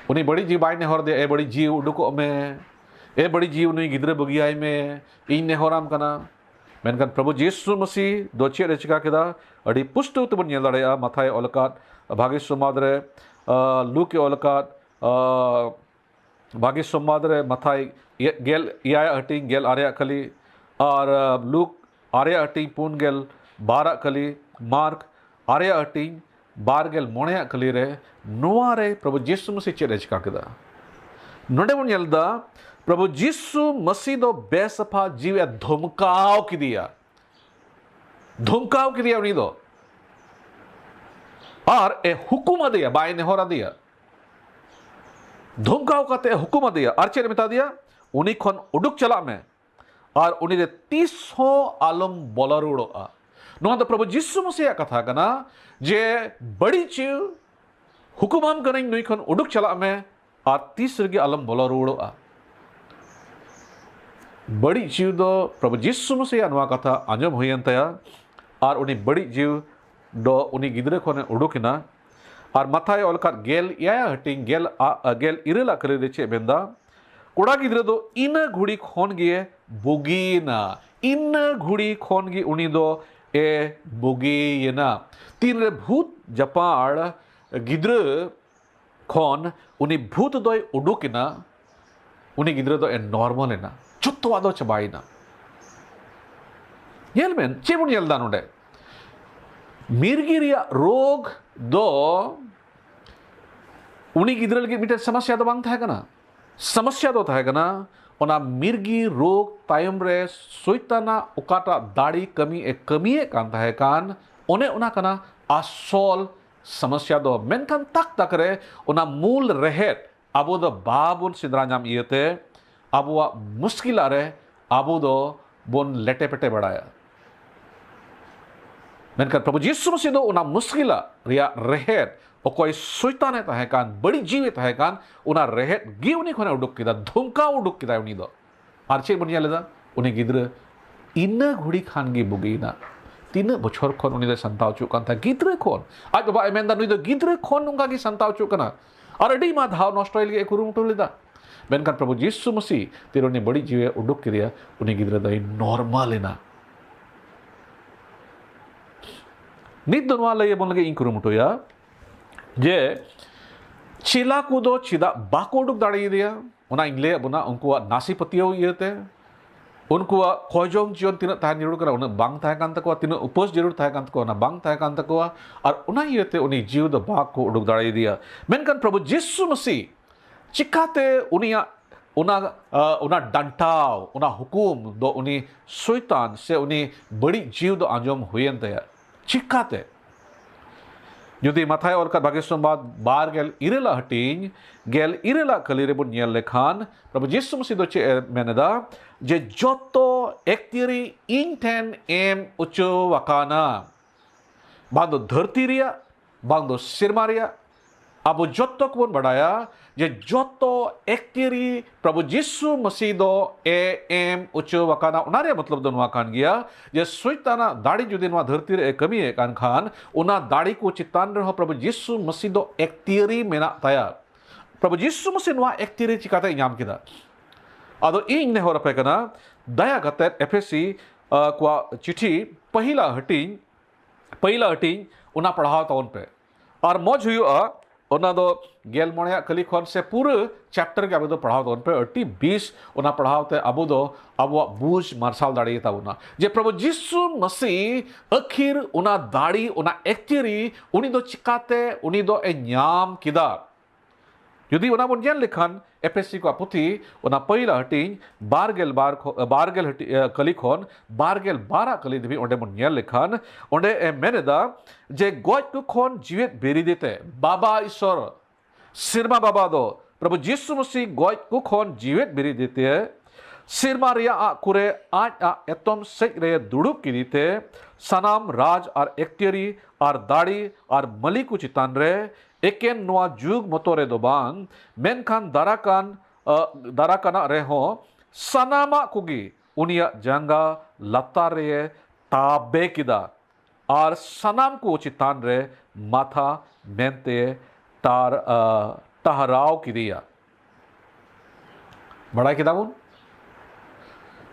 ᱩᱱᱤ ᱵᱟᱹᱲᱤᱡ ᱡᱤᱣᱤ ᱵᱟᱭ ᱱᱮᱦᱚᱨ ᱫᱮᱭᱟ, "ᱮ ᱵᱟᱹᱲᱤᱡ ᱡᱤᱣᱤ, ᱩᱰᱩᱠᱚᱜ ᱢᱮ, ᱮ ᱵᱟᱹᱲᱤᱡ ᱡᱤᱣᱤ, ᱱᱩᱭ ᱜᱤᱫᱽᱨᱟᱹ ᱵᱟᱹᱜᱤᱭᱟᱭ ᱢᱮ, ᱤᱧ ᱱᱮᱦᱚᱨᱟᱢ ᱠᱟᱱᱟ᱾" ᱢᱮᱱᱠᱷᱟᱱ ᱯᱨᱚᱵᱷᱩ ᱡᱤᱥᱩ ᱢᱟᱹᱥᱤ ᱫᱚ ᱪᱮᱫ ᱮ ᱪᱤᱠᱟ ᱠᱮᱫᱟ? ᱟᱹᱰᱤ ᱯᱩᱥᱴᱟᱹᱣ ᱛᱮᱵᱚᱱ ᱧᱮᱞ ᱫᱟᱲᱮᱭᱟᱜᱼᱟ, ᱢᱟᱛᱷᱟᱭ ᱚᱞ ᱟᱠᱟᱫ, ᱵᱷᱟᱜᱮ ᱥᱚᱢᱟᱫ ᱨᱮ, ᱟ, ᱞᱩᱠ ᱮ ᱚᱞ ᱟᱠᱟᱫ, ᱟ, ᱵᱷᱟᱜᱮ ᱥᱚᱢᱵᱟᱫ ᱨᱮ ᱢᱟᱛᱷᱟᱭ ᱜᱮᱞ ᱮᱭᱟᱭ ᱦᱟᱹᱴᱤᱧ ᱜᱮᱞ ᱟᱨᱮᱭᱟᱜ ᱠᱷᱟᱹᱞᱤ, ᱟᱨ, ᱟ, ᱞᱩᱠ ᱟᱨᱮᱭᱟᱜ ᱦᱟᱹᱴᱤᱧ ᱯᱩᱱ ᱜᱮᱞ ᱵᱟᱨᱟᱜ ᱠᱷᱟᱹᱞᱤ, ᱢᱟᱨᱠ ᱟᱨᱮᱭᱟᱜ ᱦᱟᱹᱴᱤᱧ ᱵᱟᱨ ᱜᱮᱞ ᱢᱚᱬᱮᱭᱟᱜ ᱠᱷᱟᱹᱞᱤ ᱨᱮ, ᱱᱚᱣᱟ ᱨᱮ ᱯᱨᱚᱵᱷᱩ ᱡᱤᱥᱩ ᱢᱟᱹᱥᱤ ᱪᱮᱫ ᱮ ᱪᱤᱠᱟ ᱠᱮᱫᱟ? ᱱᱚᱰᱮ ᱵᱚᱱ ᱧᱮᱞ ᱮᱫᱟ, ᱯᱨᱚᱵᱷᱩ ᱡᱤᱥᱩ ᱢᱟᱹᱥᱤ ᱫᱚ ᱵᱮᱥᱟᱯᱷᱟ ᱡᱤᱣᱤ ᱮ ᱫᱷᱚᱢᱠᱟᱣ ᱠᱮᱫᱮᱭᱟ, ᱫᱷᱚᱢᱠᱟᱣ ᱠᱮᱫᱮᱭᱟ ᱩᱱᱤ ᱫᱚ, ᱟᱨ ᱮ ᱦᱩᱠᱩᱢ ᱟᱫᱮᱭᱟ, ᱵᱟᱭ ᱱᱮᱦᱚᱨ ᱟᱫᱮᱭᱟ᱾ ᱫᱷᱚᱢᱠᱟᱣ ᱠᱟᱛᱮ ᱮ ᱦᱩᱠᱩᱢ ᱟᱫᱮᱭᱟ᱾ ᱟᱨ ᱪᱮᱫ ᱮ ᱢᱮᱛᱟ ᱫᱮᱭᱟ? "ᱩᱱᱤ ᱠᱷᱚᱱ ᱩᱰᱩᱠ ᱪᱟᱞᱟᱜ ᱢᱮ ᱟᱨ ᱩᱱᱤ ᱨᱮ ᱛᱤᱥ ᱦᱚᱸ ᱟᱞᱚᱢ ᱵᱚᱞᱚ ᱨᱩᱣᱟᱹᱲᱚᱜᱼᱟ᱾" ᱱᱚᱣᱟ ᱫᱚ ᱯᱨᱚᱵᱷᱩ ᱡᱤᱥᱩ ᱢᱟᱹᱥᱤᱭᱟᱜ ᱠᱟᱛᱷᱟ ᱠᱟᱱᱟ ᱡᱮ, "ᱵᱟᱹᱲᱤᱡ ᱡᱤᱣᱤ, ᱦᱩᱠᱩᱢᱟᱢ ᱠᱟᱹᱱᱟᱹᱧ, ᱱᱩᱭ ᱠᱷᱚᱱ ᱩᱰᱩᱠ ᱪᱟᱞᱟᱜ ᱢᱮ ᱟᱨ ᱛᱤᱥ ᱨᱮᱜᱮ ᱟᱞᱚᱢ ᱵᱚᱞᱚ ᱨᱩᱣᱟᱹᱲᱚᱜᱼᱟ᱾" ᱵᱟᱹᱲᱤᱡ ᱡᱤᱣᱤ ᱫᱚ ᱯᱨᱚᱵᱷᱩ ᱡᱤᱥᱩ ᱢᱟᱹᱥᱤᱭᱟᱜ ᱱᱚᱣᱟ ᱠᱟᱛᱷᱟ ᱟᱸᱡᱚᱢ ᱦᱩᱭᱮᱱ ᱛᱟᱭᱟ ᱟᱨ ᱩᱱᱤ ᱵᱟᱹᱲᱤᱡ ᱡᱤᱣᱤ ᱫᱚ ᱩᱱᱤ ᱜᱤᱫᱽᱨᱟᱹ ᱠᱷᱚᱱᱮ ᱩᱰᱩᱠ ᱮᱱᱟ᱾ ᱟᱨ ᱢᱟᱛᱷᱟᱭ ᱚᱞ ᱟᱠᱟᱫ ᱜᱮᱞ ᱮᱭᱟᱭ ᱦᱟᱹᱴᱤᱧ ᱜᱮᱞ ᱟ-, ᱜᱮᱞ ᱤᱨᱟᱹᱞ ᱟᱜ ᱠᱟᱹᱞᱤ ᱨᱮ ᱪᱮᱫ ᱢᱮᱱᱫᱟ? ᱠᱚᱲᱟ ᱜᱤᱫᱽᱨᱟᱹ ᱫᱚ ᱤᱱᱟᱹ ᱜᱷᱩᱲᱤ ᱠᱷᱚᱱ ᱜᱮ ᱵᱩᱜᱤᱭᱮᱱᱟ᱾ ᱤᱱᱟᱹ ᱜᱷᱩᱲᱤ ᱠᱷᱚᱱ ᱜᱮ ᱩᱱᱤ ᱫᱚ ᱮ ᱵᱩᱜᱤᱭᱮᱱᱟ᱾ ᱛᱤᱱᱨᱮ ᱵᱷᱩᱛ ᱡᱟᱯᱟᱲ ᱜᱤᱫᱽᱨᱟᱹ ᱠᱷᱚᱱ ᱩᱱᱤ ᱵᱷᱩᱛ ᱫᱚᱭ ᱩᱰᱩᱠ ᱮᱱᱟ, ᱩᱱᱤ ᱜᱤᱫᱽᱨᱟᱹ ᱫᱚ ᱮ ᱱᱚᱨᱢᱟᱞ ᱮᱱᱟ, ᱡᱚᱛᱚᱣᱟᱜ ᱫᱚ ᱪᱟᱵᱟᱭᱮᱱᱟ᱾ ᱧᱮᱞ ᱵᱮᱱ, ᱪᱮᱫ ᱵᱚᱱ ᱧᱮᱞ ᱮᱫᱟ ᱱᱚᱰᱮ? ᱢᱤᱨᱜᱤ ᱨᱮᱭᱟᱜ ᱨᱳᱜᱽ ᱫᱚ ᱩᱱᱤ ᱜᱤᱫᱽᱨᱟᱹ ᱞᱟᱹᱜᱤᱫ ᱢᱤᱫᱴᱮᱱ ᱥᱚᱢᱚᱥᱥᱟ ᱫᱚ ᱵᱟᱝ ᱛᱟᱦᱮᱸ ᱠᱟᱱᱟ᱾ ᱥᱚᱢᱚᱥᱥᱟ ᱫᱚ ᱛᱟᱦᱮᱸ ᱠᱟᱱᱟ ᱚᱱᱟ ᱢᱤᱨᱜᱤ ᱨᱳᱜᱽ ᱛᱟᱭᱚᱢ ᱨᱮ ᱥᱚᱭᱛᱟᱱᱟᱜ ᱚᱠᱟᱴᱟᱜ ᱫᱟᱲᱮ ᱠᱟᱹᱢᱤ ᱮ ᱠᱟᱹᱢᱤᱭᱮᱫ ᱠᱟᱱ ᱛᱟᱦᱮᱸ ᱠᱟᱱ, ᱚᱱᱮ ᱚᱱᱟ ᱠᱟᱱᱟ ᱟᱥᱚᱞ ᱥᱚᱢᱚᱥᱥᱟ ᱫᱚ᱾ ᱢᱮᱱᱠᱷᱟᱱ ᱛᱟᱠ ᱛᱟᱠ ᱨᱮ ᱚᱱᱟ ᱢᱩᱞ ᱨᱮᱦᱮᱫ ᱟᱵᱚ ᱫᱚ ᱵᱟᱵᱚᱱ ᱥᱮᱸᱫᱽᱨᱟ ᱧᱟᱢ ᱤᱭᱟᱹᱛᱮ ᱟᱵᱚᱣᱟᱜ ᱢᱩᱥᱠᱤᱞᱟ ᱨᱮ ᱟᱵᱚ ᱫᱚ ᱵᱚᱱ ᱞᱮᱴᱮ ᱯᱮᱴᱮ ᱵᱟᱲᱟᱭᱟ᱾ ᱢᱮᱱᱠᱷᱟᱱ ᱯᱨᱚᱵᱷᱩ ᱡᱤᱥᱩ ᱢᱟᱹᱥᱤ ᱫᱚ ᱚᱱᱟ ᱢᱩᱥᱠᱤᱞᱟ ᱨᱮᱭᱟᱜ ᱨᱮᱦᱮᱫ, ᱚᱠᱚᱭ ᱥᱚᱭᱛᱟᱱᱮ ᱛᱟᱦᱮᱸ ᱠᱟᱱ, ᱵᱟᱹᱲᱤᱡ ᱡᱤᱣᱤ ᱛᱟᱦᱮᱸ ᱠᱟᱱ, ᱚᱱᱟ ᱨᱮᱦᱮᱫ ᱜᱮ ᱩᱱᱤ ᱠᱷᱚᱱᱮ ᱩᱰᱩᱠ ᱠᱮᱫᱟ, ᱫᱷᱩᱢᱠᱟᱣ ᱩᱰᱩᱠ ᱠᱮᱫᱟᱭ ᱩᱱᱤ ᱫᱚ᱾ ᱟᱨ ᱪᱮᱫ ᱵᱚᱱ ᱧᱮᱞ ᱮᱫᱟ? ᱩᱱᱤ ᱜᱤᱫᱽᱨᱟᱹ ᱤᱱᱟᱹ ᱜᱷᱩᱲᱤ ᱠᱷᱟᱱ ᱜᱮ ᱵᱩᱜᱤᱭᱮᱱᱟ᱾ ᱛᱤᱱᱟᱹᱜ ᱵᱚᱪᱷᱚᱨ ᱠᱷᱚᱱ ᱩᱱᱤ ᱫᱚᱭ ᱥᱟᱱᱛᱟᱣ ᱦᱚᱪᱚᱜ ᱠᱟᱱ ᱛᱟᱦᱮᱸ, ᱜᱤᱫᱽᱨᱟᱹ ᱠᱷᱚᱱ᱾ ᱟᱡ ᱵᱟᱵᱟ ᱮ ᱢᱮᱱᱫᱟ, ᱱᱩᱭ ᱫᱚ ᱜᱤᱫᱽᱨᱟᱹ ᱠᱷᱚᱱ ᱱᱚᱝᱠᱟ ᱜᱮ ᱥᱟᱱᱛᱟᱣ ᱦᱚᱪᱚᱜ ᱠᱟᱱᱟ᱾ ᱟᱨ ᱟᱹᱰᱤ ᱢᱟ ᱫᱷᱟᱣ ᱱᱚᱥᱴᱚᱭ ᱞᱟᱹᱜᱤᱫ ᱮ ᱠᱩᱨᱩᱢᱩᱴᱩ ᱞᱮᱫᱟ᱾ ᱢᱮᱱᱠᱷᱟᱱ ᱯᱨᱚᱵᱷᱩ ᱡᱤᱥᱩ ᱢᱟᱹᱥᱤ ᱛᱤᱨᱮ ᱩᱱᱤ ᱵᱟᱹᱲᱤᱡ ᱡᱤᱣᱤ ᱩᱰᱩᱠ ᱠᱮᱫᱮᱭᱟ, ᱩᱱᱤ ᱜᱤᱫᱽᱨᱟᱹ ᱫᱚᱭ ᱱᱚᱨᱢᱟᱞ ᱮᱱᱟ᱾ ᱱᱤᱛ ᱫᱚ ᱱᱚᱣᱟ ᱞᱟᱹᱭ ᱟᱵᱚᱱ ᱞᱟᱹᱜᱤᱫ ᱤᱧ ᱠᱩᱨᱩᱢᱩᱴᱩᱭᱟ ᱡᱮ ᱪᱮᱞᱟ ᱠᱚᱫᱚ ᱪᱮᱫᱟᱜ ᱵᱟᱠᱚ ᱩᱰᱩᱠ ᱫᱟᱲᱮᱭᱟᱫᱮᱭᱟ᱾ ᱚᱱᱟ ᱤᱧ ᱞᱟᱹᱭ ᱟᱵᱚᱱᱟ, ᱩᱱᱠᱩᱣᱟᱜ ᱱᱟᱥᱮ ᱯᱟᱹᱛᱭᱟᱹᱣ ᱤᱭᱟᱹᱛᱮ, ᱩᱱᱠᱩᱣᱟᱜ ᱠᱚᱭᱡᱚᱝ ᱡᱤᱭᱚᱱ ᱛᱤᱱᱟᱹᱜ ᱛᱟᱦᱮᱱ ᱡᱟᱹᱨᱩᱲ ᱠᱟᱱᱟ, ᱩᱱᱟᱹᱜ ᱵᱟᱝ ᱛᱟᱦᱮᱸ ᱠᱟᱱ ᱛᱟᱠᱚᱣᱟ, ᱛᱤᱱᱟᱹᱜ ᱩᱯᱟᱹᱥ ᱡᱟᱹᱨᱩᱲ ᱛᱟᱦᱮᱸ ᱠᱟᱱ ᱛᱟᱠᱚᱣᱟ, ᱚᱱᱟ ᱵᱟᱝ ᱛᱟᱦᱮᱸ ᱠᱟᱱ ᱛᱟᱠᱚᱣᱟ, ᱟᱨ ᱚᱱᱟ ᱤᱭᱟᱹᱛᱮ ᱩᱱᱤ ᱡᱤᱣᱤ ᱫᱚ ᱵᱟᱠᱚ ᱩᱰᱩᱠ ᱫᱟᱲᱮᱭᱟᱫᱮᱭᱟ᱾ ᱢᱮᱱᱠᱷᱟᱱ ᱯᱨᱚᱵᱷᱩ ᱡᱤᱥᱩ ᱢᱟᱹᱥᱤ ᱪᱤᱠᱟᱛᱮ ᱩᱱᱤᱭᱟᱜ ᱚᱱᱟ, ᱟ, ᱚᱱᱟ ᱰᱟᱱᱴᱟᱣ, ᱚᱱᱟ ᱦᱩᱠᱩᱢ ᱫᱚ ᱩᱱᱤ ᱥᱚᱭᱛᱟᱱ ᱥᱮ ᱩᱱᱤ ᱵᱟᱹᱲᱤᱡ ᱡᱤᱣᱤ ᱫᱚ ᱟᱸᱡᱚᱢ ᱦᱩᱭᱮᱱ ᱛᱟᱭᱟ? ᱪᱤᱠᱟᱛᱮ? ᱡᱩᱫᱤ ᱢᱟᱛᱷᱟᱭ ᱚᱞ ᱠᱟᱫ ᱵᱷᱟᱜᱮ ᱥᱚᱢᱵᱟᱫ ᱵᱟᱨ ᱜᱮᱞ ᱤᱨᱟᱹᱞ ᱟᱜ ᱦᱟᱹᱴᱤᱧ ᱜᱮᱞ ᱤᱨᱟᱹᱞ ᱟᱜ ᱠᱟᱹᱞᱤ ᱨᱮᱵᱚᱱ ᱧᱮᱞ ᱞᱮᱠᱷᱟᱱ, ᱯᱨᱚᱵᱷᱩ ᱡᱤᱥᱩ ᱢᱟᱹᱥᱤ ᱫᱚ ᱪᱮᱫ ᱮ ᱢᱮᱱ ᱮᱫᱟ? ᱡᱮ ᱡᱚᱛᱚ ᱮᱠᱛᱤᱭᱟᱹᱨᱤ ᱤᱧ ᱴᱷᱮᱱ ᱮᱢ ᱚᱪᱚ ᱟᱠᱟᱱᱟ, ᱵᱟᱝ ᱫᱚ ᱫᱷᱟᱹᱨᱛᱤ ᱨᱮᱭᱟᱜ, ᱵᱟᱝ ᱫᱚ ᱥᱮᱨᱢᱟ ᱨᱮᱭᱟᱜ, ᱟᱵᱚ ᱡᱚᱛᱚ ᱠᱚᱵᱚᱱ ᱵᱟᱰᱟᱭᱟ ᱡᱮ ᱡᱚᱛᱚ ᱮᱠᱛᱤᱭᱟᱹᱨᱤ ᱯᱨᱚᱵᱷᱩ ᱡᱤᱥᱩ ᱢᱟᱹᱥᱤ ᱫᱚ ᱮ ᱮᱢ ᱚᱪᱚ ᱟᱠᱟᱱᱟ᱾ ᱚᱱᱟ ᱨᱮᱭᱟᱜ ᱢᱚᱛᱞᱚᱵ ᱫᱚ ᱱᱚᱣᱟ ᱠᱟᱱ ᱜᱮᱭᱟ ᱡᱮ ᱥᱚᱭᱛᱟᱱᱟᱜ ᱫᱟᱲᱮ ᱡᱩᱫᱤ ᱱᱚᱣᱟ ᱫᱷᱟᱹᱨᱛᱤ ᱨᱮ ᱮ ᱠᱟᱹᱢᱤᱭᱮᱫ ᱠᱟᱱ ᱠᱷᱟᱱ, ᱚᱱᱟ ᱫᱟᱲᱮ ᱠᱚ ᱪᱮᱛᱟᱱ ᱨᱮᱦᱚᱸ ᱯᱨᱚᱵᱷᱩ ᱡᱤᱥᱩ ᱢᱟᱹᱥᱤ ᱫᱚ ᱮᱠᱛᱤᱭᱟᱹᱨᱤ ᱢᱮᱱᱟᱜ ᱛᱟᱭᱟ᱾ ᱯᱨᱚᱵᱷᱩ ᱡᱤᱥᱩ ᱢᱟᱹᱥᱤ ᱱᱚᱣᱟ ᱮᱠᱛᱤᱭᱟᱹᱨᱤ ᱪᱤᱠᱟᱛᱮᱭ ᱧᱟᱢ ᱠᱮᱫᱟ? ᱟᱫᱚ ᱤᱧ ᱱᱮᱦᱚᱨ ᱟᱯᱮ ᱠᱟᱱᱟ, ᱫᱟᱭᱟ ᱠᱟᱛᱮ ᱮᱯᱷᱮᱥᱤ, ᱟ, ᱠᱚᱣᱟᱜ ᱪᱤᱴᱷᱤ ᱯᱟᱹᱦᱤᱞᱟ ᱦᱟᱹᱴᱤᱧ, ᱯᱟᱹᱦᱤᱞᱟ ᱦᱟᱹᱴᱤᱧ ᱚᱱᱟ ᱯᱟᱲᱦᱟᱣ ᱛᱟᱵᱚᱱ ᱯᱮ᱾ ᱟᱨ ᱢᱚᱡᱽ ᱦᱩᱭᱩᱜᱼᱟ, ᱚᱱᱟ ᱫᱚ ᱜᱮᱞ ᱢᱚᱬᱮᱭᱟᱜ ᱠᱟᱹᱞᱤ ᱠᱷᱚᱱ ᱥᱮ ᱯᱩᱨᱟᱹ ᱪᱮᱯᱴᱟᱨ ᱜᱮ ᱟᱵᱚ ᱫᱚ ᱯᱟᱲᱦᱟᱣ ᱛᱟᱵᱚᱱ ᱯᱮ᱾ ᱟᱹᱰᱤ ᱵᱮᱥ ᱚᱱᱟ ᱯᱟᱲᱦᱟᱣ ᱛᱮ ᱟᱵᱚ ᱫᱚ ᱟᱵᱚᱣᱟᱜ ᱵᱩᱡᱽ ᱢᱟᱨᱥᱟᱞ ᱫᱟᱲᱮᱭᱟᱛᱟ ᱵᱚᱱᱟ ᱡᱮ ᱯᱨᱚᱵᱷᱩ ᱡᱤᱥᱩ ᱢᱟᱹᱥᱤ ᱟᱹᱠᱷᱤᱨ ᱚᱱᱟ ᱫᱟᱲᱮ, ᱚᱱᱟ ᱮᱠᱛᱤᱭᱟᱹᱨᱤ ᱩᱱᱤ ᱫᱚ ᱪᱤᱠᱟᱛᱮ ᱩᱱᱤ ᱫᱚ ᱮ ᱧᱟᱢ ᱠᱮᱫᱟ᱾ ᱡᱩᱫᱤ ᱚᱱᱟ ᱵᱚᱱ ᱧᱮᱞ ᱞᱮᱠᱷᱟᱱ, ᱮᱯᱷᱮᱥᱤ ᱠᱚᱣᱟᱜ ᱯᱩᱛᱷᱤ, ᱚᱱᱟ ᱯᱟᱹᱭᱞᱟ ᱦᱟᱹᱴᱤᱧ, ᱵᱟᱨ ᱜᱮᱞ ᱵᱟᱨ ᱠᱷᱚ-, ᱵᱟᱨ ᱜᱮᱞ ᱦᱟᱹᱴᱤ-, ᱮ, ᱠᱟᱹᱞᱤ ᱠᱷᱚᱱ ᱵᱟᱨ ᱜᱮᱞ ᱵᱟᱨ ᱟᱜ ᱠᱟᱹᱞᱤ ᱫᱷᱟᱹᱵᱤᱡ ᱚᱸᱰᱮ ᱵᱚᱱ ᱧᱮᱞ ᱞᱮᱠᱷᱟᱱ, ᱚᱸᱰᱮ ᱮ ᱢᱮᱱ ᱮᱫᱟ ᱡᱮ ᱜᱚᱡ ᱠᱚ ᱠᱷᱚᱱ ᱡᱤᱣᱮᱫ ᱵᱮᱨᱮᱫᱮ ᱛᱮ ᱵᱟᱵᱟ ᱤᱥᱚᱨ, ᱥᱮᱨᱢᱟ ᱵᱟᱵᱟ ᱫᱚ ᱯᱨᱚᱵᱷᱩ ᱡᱤᱥᱩ ᱢᱟᱹᱥᱤ ᱜᱚᱡ ᱠᱚ ᱠᱷᱚᱱ ᱡᱤᱣᱮᱫ ᱵᱮᱨᱮᱫᱮ ᱛᱮ, ᱥᱮᱨᱢᱟ ᱨᱮᱭᱟᱜ ᱟᱜ ᱠᱚᱨᱮ ᱟᱡ ᱟᱜ ᱮᱛᱚᱢ ᱥᱮᱡ ᱨᱮ ᱫᱩᱲᱩᱵ ᱠᱮᱫᱮ ᱛᱮ, ᱥᱟᱱᱟᱢ ᱨᱟᱡᱽ ᱟᱨ ᱮᱠᱛᱤᱭᱟᱹᱨᱤ ᱟᱨ ᱫᱟᱲᱮ ᱟᱨ ᱢᱟᱹᱞᱤ ᱠᱚ ᱪᱮᱛᱟᱱ ᱨᱮ, ᱮᱠᱮᱱ ᱱᱚᱣᱟ ᱡᱩᱜᱽ ᱢᱚᱛᱚ ᱨᱮᱫᱚ ᱵᱟᱝ, ᱢᱮᱱᱠᱷᱟᱱ ᱫᱟᱨᱟᱠᱟᱱ, ᱟ, ᱫᱟᱨᱟᱠᱟᱱᱟᱜ ᱨᱮᱦᱚᱸ ᱥᱟᱱᱟᱢᱟᱜ ᱠᱚᱜᱮ ᱩᱱᱤᱭᱟᱜ ᱡᱟᱸᱜᱟ ᱞᱟᱛᱟᱨ ᱨᱮ ᱛᱟᱵᱮ ᱠᱮᱫᱟ᱾ ᱟᱨ ᱥᱟᱱᱟᱢ ᱠᱚ ᱪᱮᱛᱟᱱ ᱨᱮ ᱢᱟᱛᱷᱟ ᱢᱮᱱᱛᱮ ᱴᱟᱨ-, ᱟ, ᱴᱟᱦᱨᱟᱣ ᱠᱮᱫᱮᱭᱟ᱾ ᱵᱟᱲᱟᱭ ᱠᱮᱫᱟ ᱵᱚᱱ,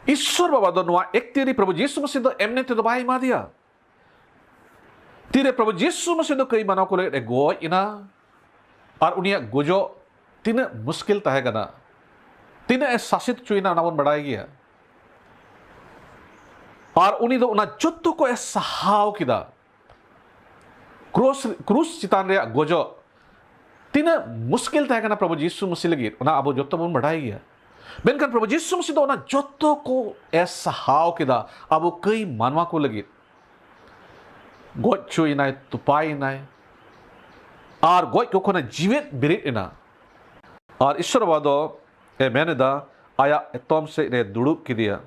ᱤᱥᱥᱚᱨ ᱵᱟᱵᱟ ᱫᱚ ᱱᱚᱣᱟ ᱮᱠᱛᱤᱭᱟᱹᱨᱤ ᱯᱨᱚᱵᱷᱩ ᱡᱤᱥᱩ ᱢᱟᱹᱥᱤ ᱫᱚ ᱮᱢᱱᱤ ᱛᱮᱫᱚ ᱵᱟᱭ ᱮᱢᱟ ᱫᱮᱭᱟ᱾ ᱛᱤᱨᱮ ᱯᱨᱚᱵᱷᱩ ᱡᱤᱥᱩ ᱢᱟᱹᱥᱤ ᱫᱚ ᱠᱟᱹᱭ ᱢᱟᱱᱣᱟ ᱠᱚ ᱞᱟᱹᱜᱤᱫ ᱮ ᱜᱚᱡ ᱮᱱᱟ ᱟᱨ ᱩᱱᱤᱭᱟᱜ ᱜᱚᱡᱚᱜ ᱛᱤᱱᱟᱹᱜ ᱢᱩᱥᱠᱤᱞ ᱛᱟᱦᱮᱸ ᱠᱟᱱᱟ, ᱛᱤᱱᱟᱹᱜ ᱮ ᱥᱟᱥᱮᱛ ᱦᱚᱪᱚᱭᱮᱱᱟ, ᱚᱱᱟ ᱵᱚᱱ ᱵᱟᱲᱟᱭ ᱜᱮᱭᱟ᱾ ᱟᱨ ᱩᱱᱤ ᱫᱚ ᱚᱱᱟ ᱡᱚᱛᱚ ᱠᱚ ᱮ ᱥᱟᱦᱟᱣ ᱠᱮᱫᱟ᱾ ᱠᱨᱩᱥ, ᱠᱨᱩᱥ ᱪᱮᱛᱟᱱ ᱨᱮᱭᱟᱜ ᱜᱚᱡᱚᱜ ᱛᱤᱱᱟᱹᱜ ᱢᱩᱥᱠᱤᱞ ᱛᱟᱦᱮᱸ ᱠᱟᱱᱟ ᱯᱨᱚᱵᱷᱩ ᱡᱤᱥᱩ ᱢᱟᱹᱥᱤ ᱞᱟᱹᱜᱤᱫ, ᱚᱱᱟ ᱟᱵᱚ ᱡᱚᱛᱚ ᱵᱚᱱ ᱵᱟᱰᱟᱭ ᱜᱮᱭᱟ᱾ ᱢᱮᱱᱠᱷᱟᱱ ᱯᱨᱚᱵᱷᱩ ᱡᱤᱥᱩ ᱢᱟᱹᱥᱤ ᱫᱚ ᱚᱱᱟ ᱡᱚᱛᱚ ᱠᱚ ᱮ ᱥᱟᱦᱟᱣ ᱠᱮᱫᱟ ᱟᱵᱚ ᱠᱟᱹᱭ ᱢᱟᱱᱣᱟ ᱠᱚ ᱞᱟᱹᱜᱤᱫ᱾ ᱜᱚᱡ ᱦᱚᱪᱚᱭᱮᱱᱟᱭ, ᱛᱚᱯᱟᱭᱮᱱᱟᱭ, ᱟᱨ ᱜᱚᱡ ᱠᱚ ᱠᱷᱚᱱᱮ ᱡᱤᱣᱮᱫ ᱵᱮᱨᱮᱫ ᱮᱱᱟ᱾ ᱟᱨ ᱤᱥᱥᱚᱨ ᱵᱟᱵᱟ ᱫᱚ ᱮ ᱢᱮᱱ ᱮᱫᱟ, ᱟᱭᱟᱜ ᱮᱛᱚᱢ ᱥᱮᱫ ᱨᱮ ᱫᱩᱲᱩᱵ ᱠᱮᱫᱮᱭᱟ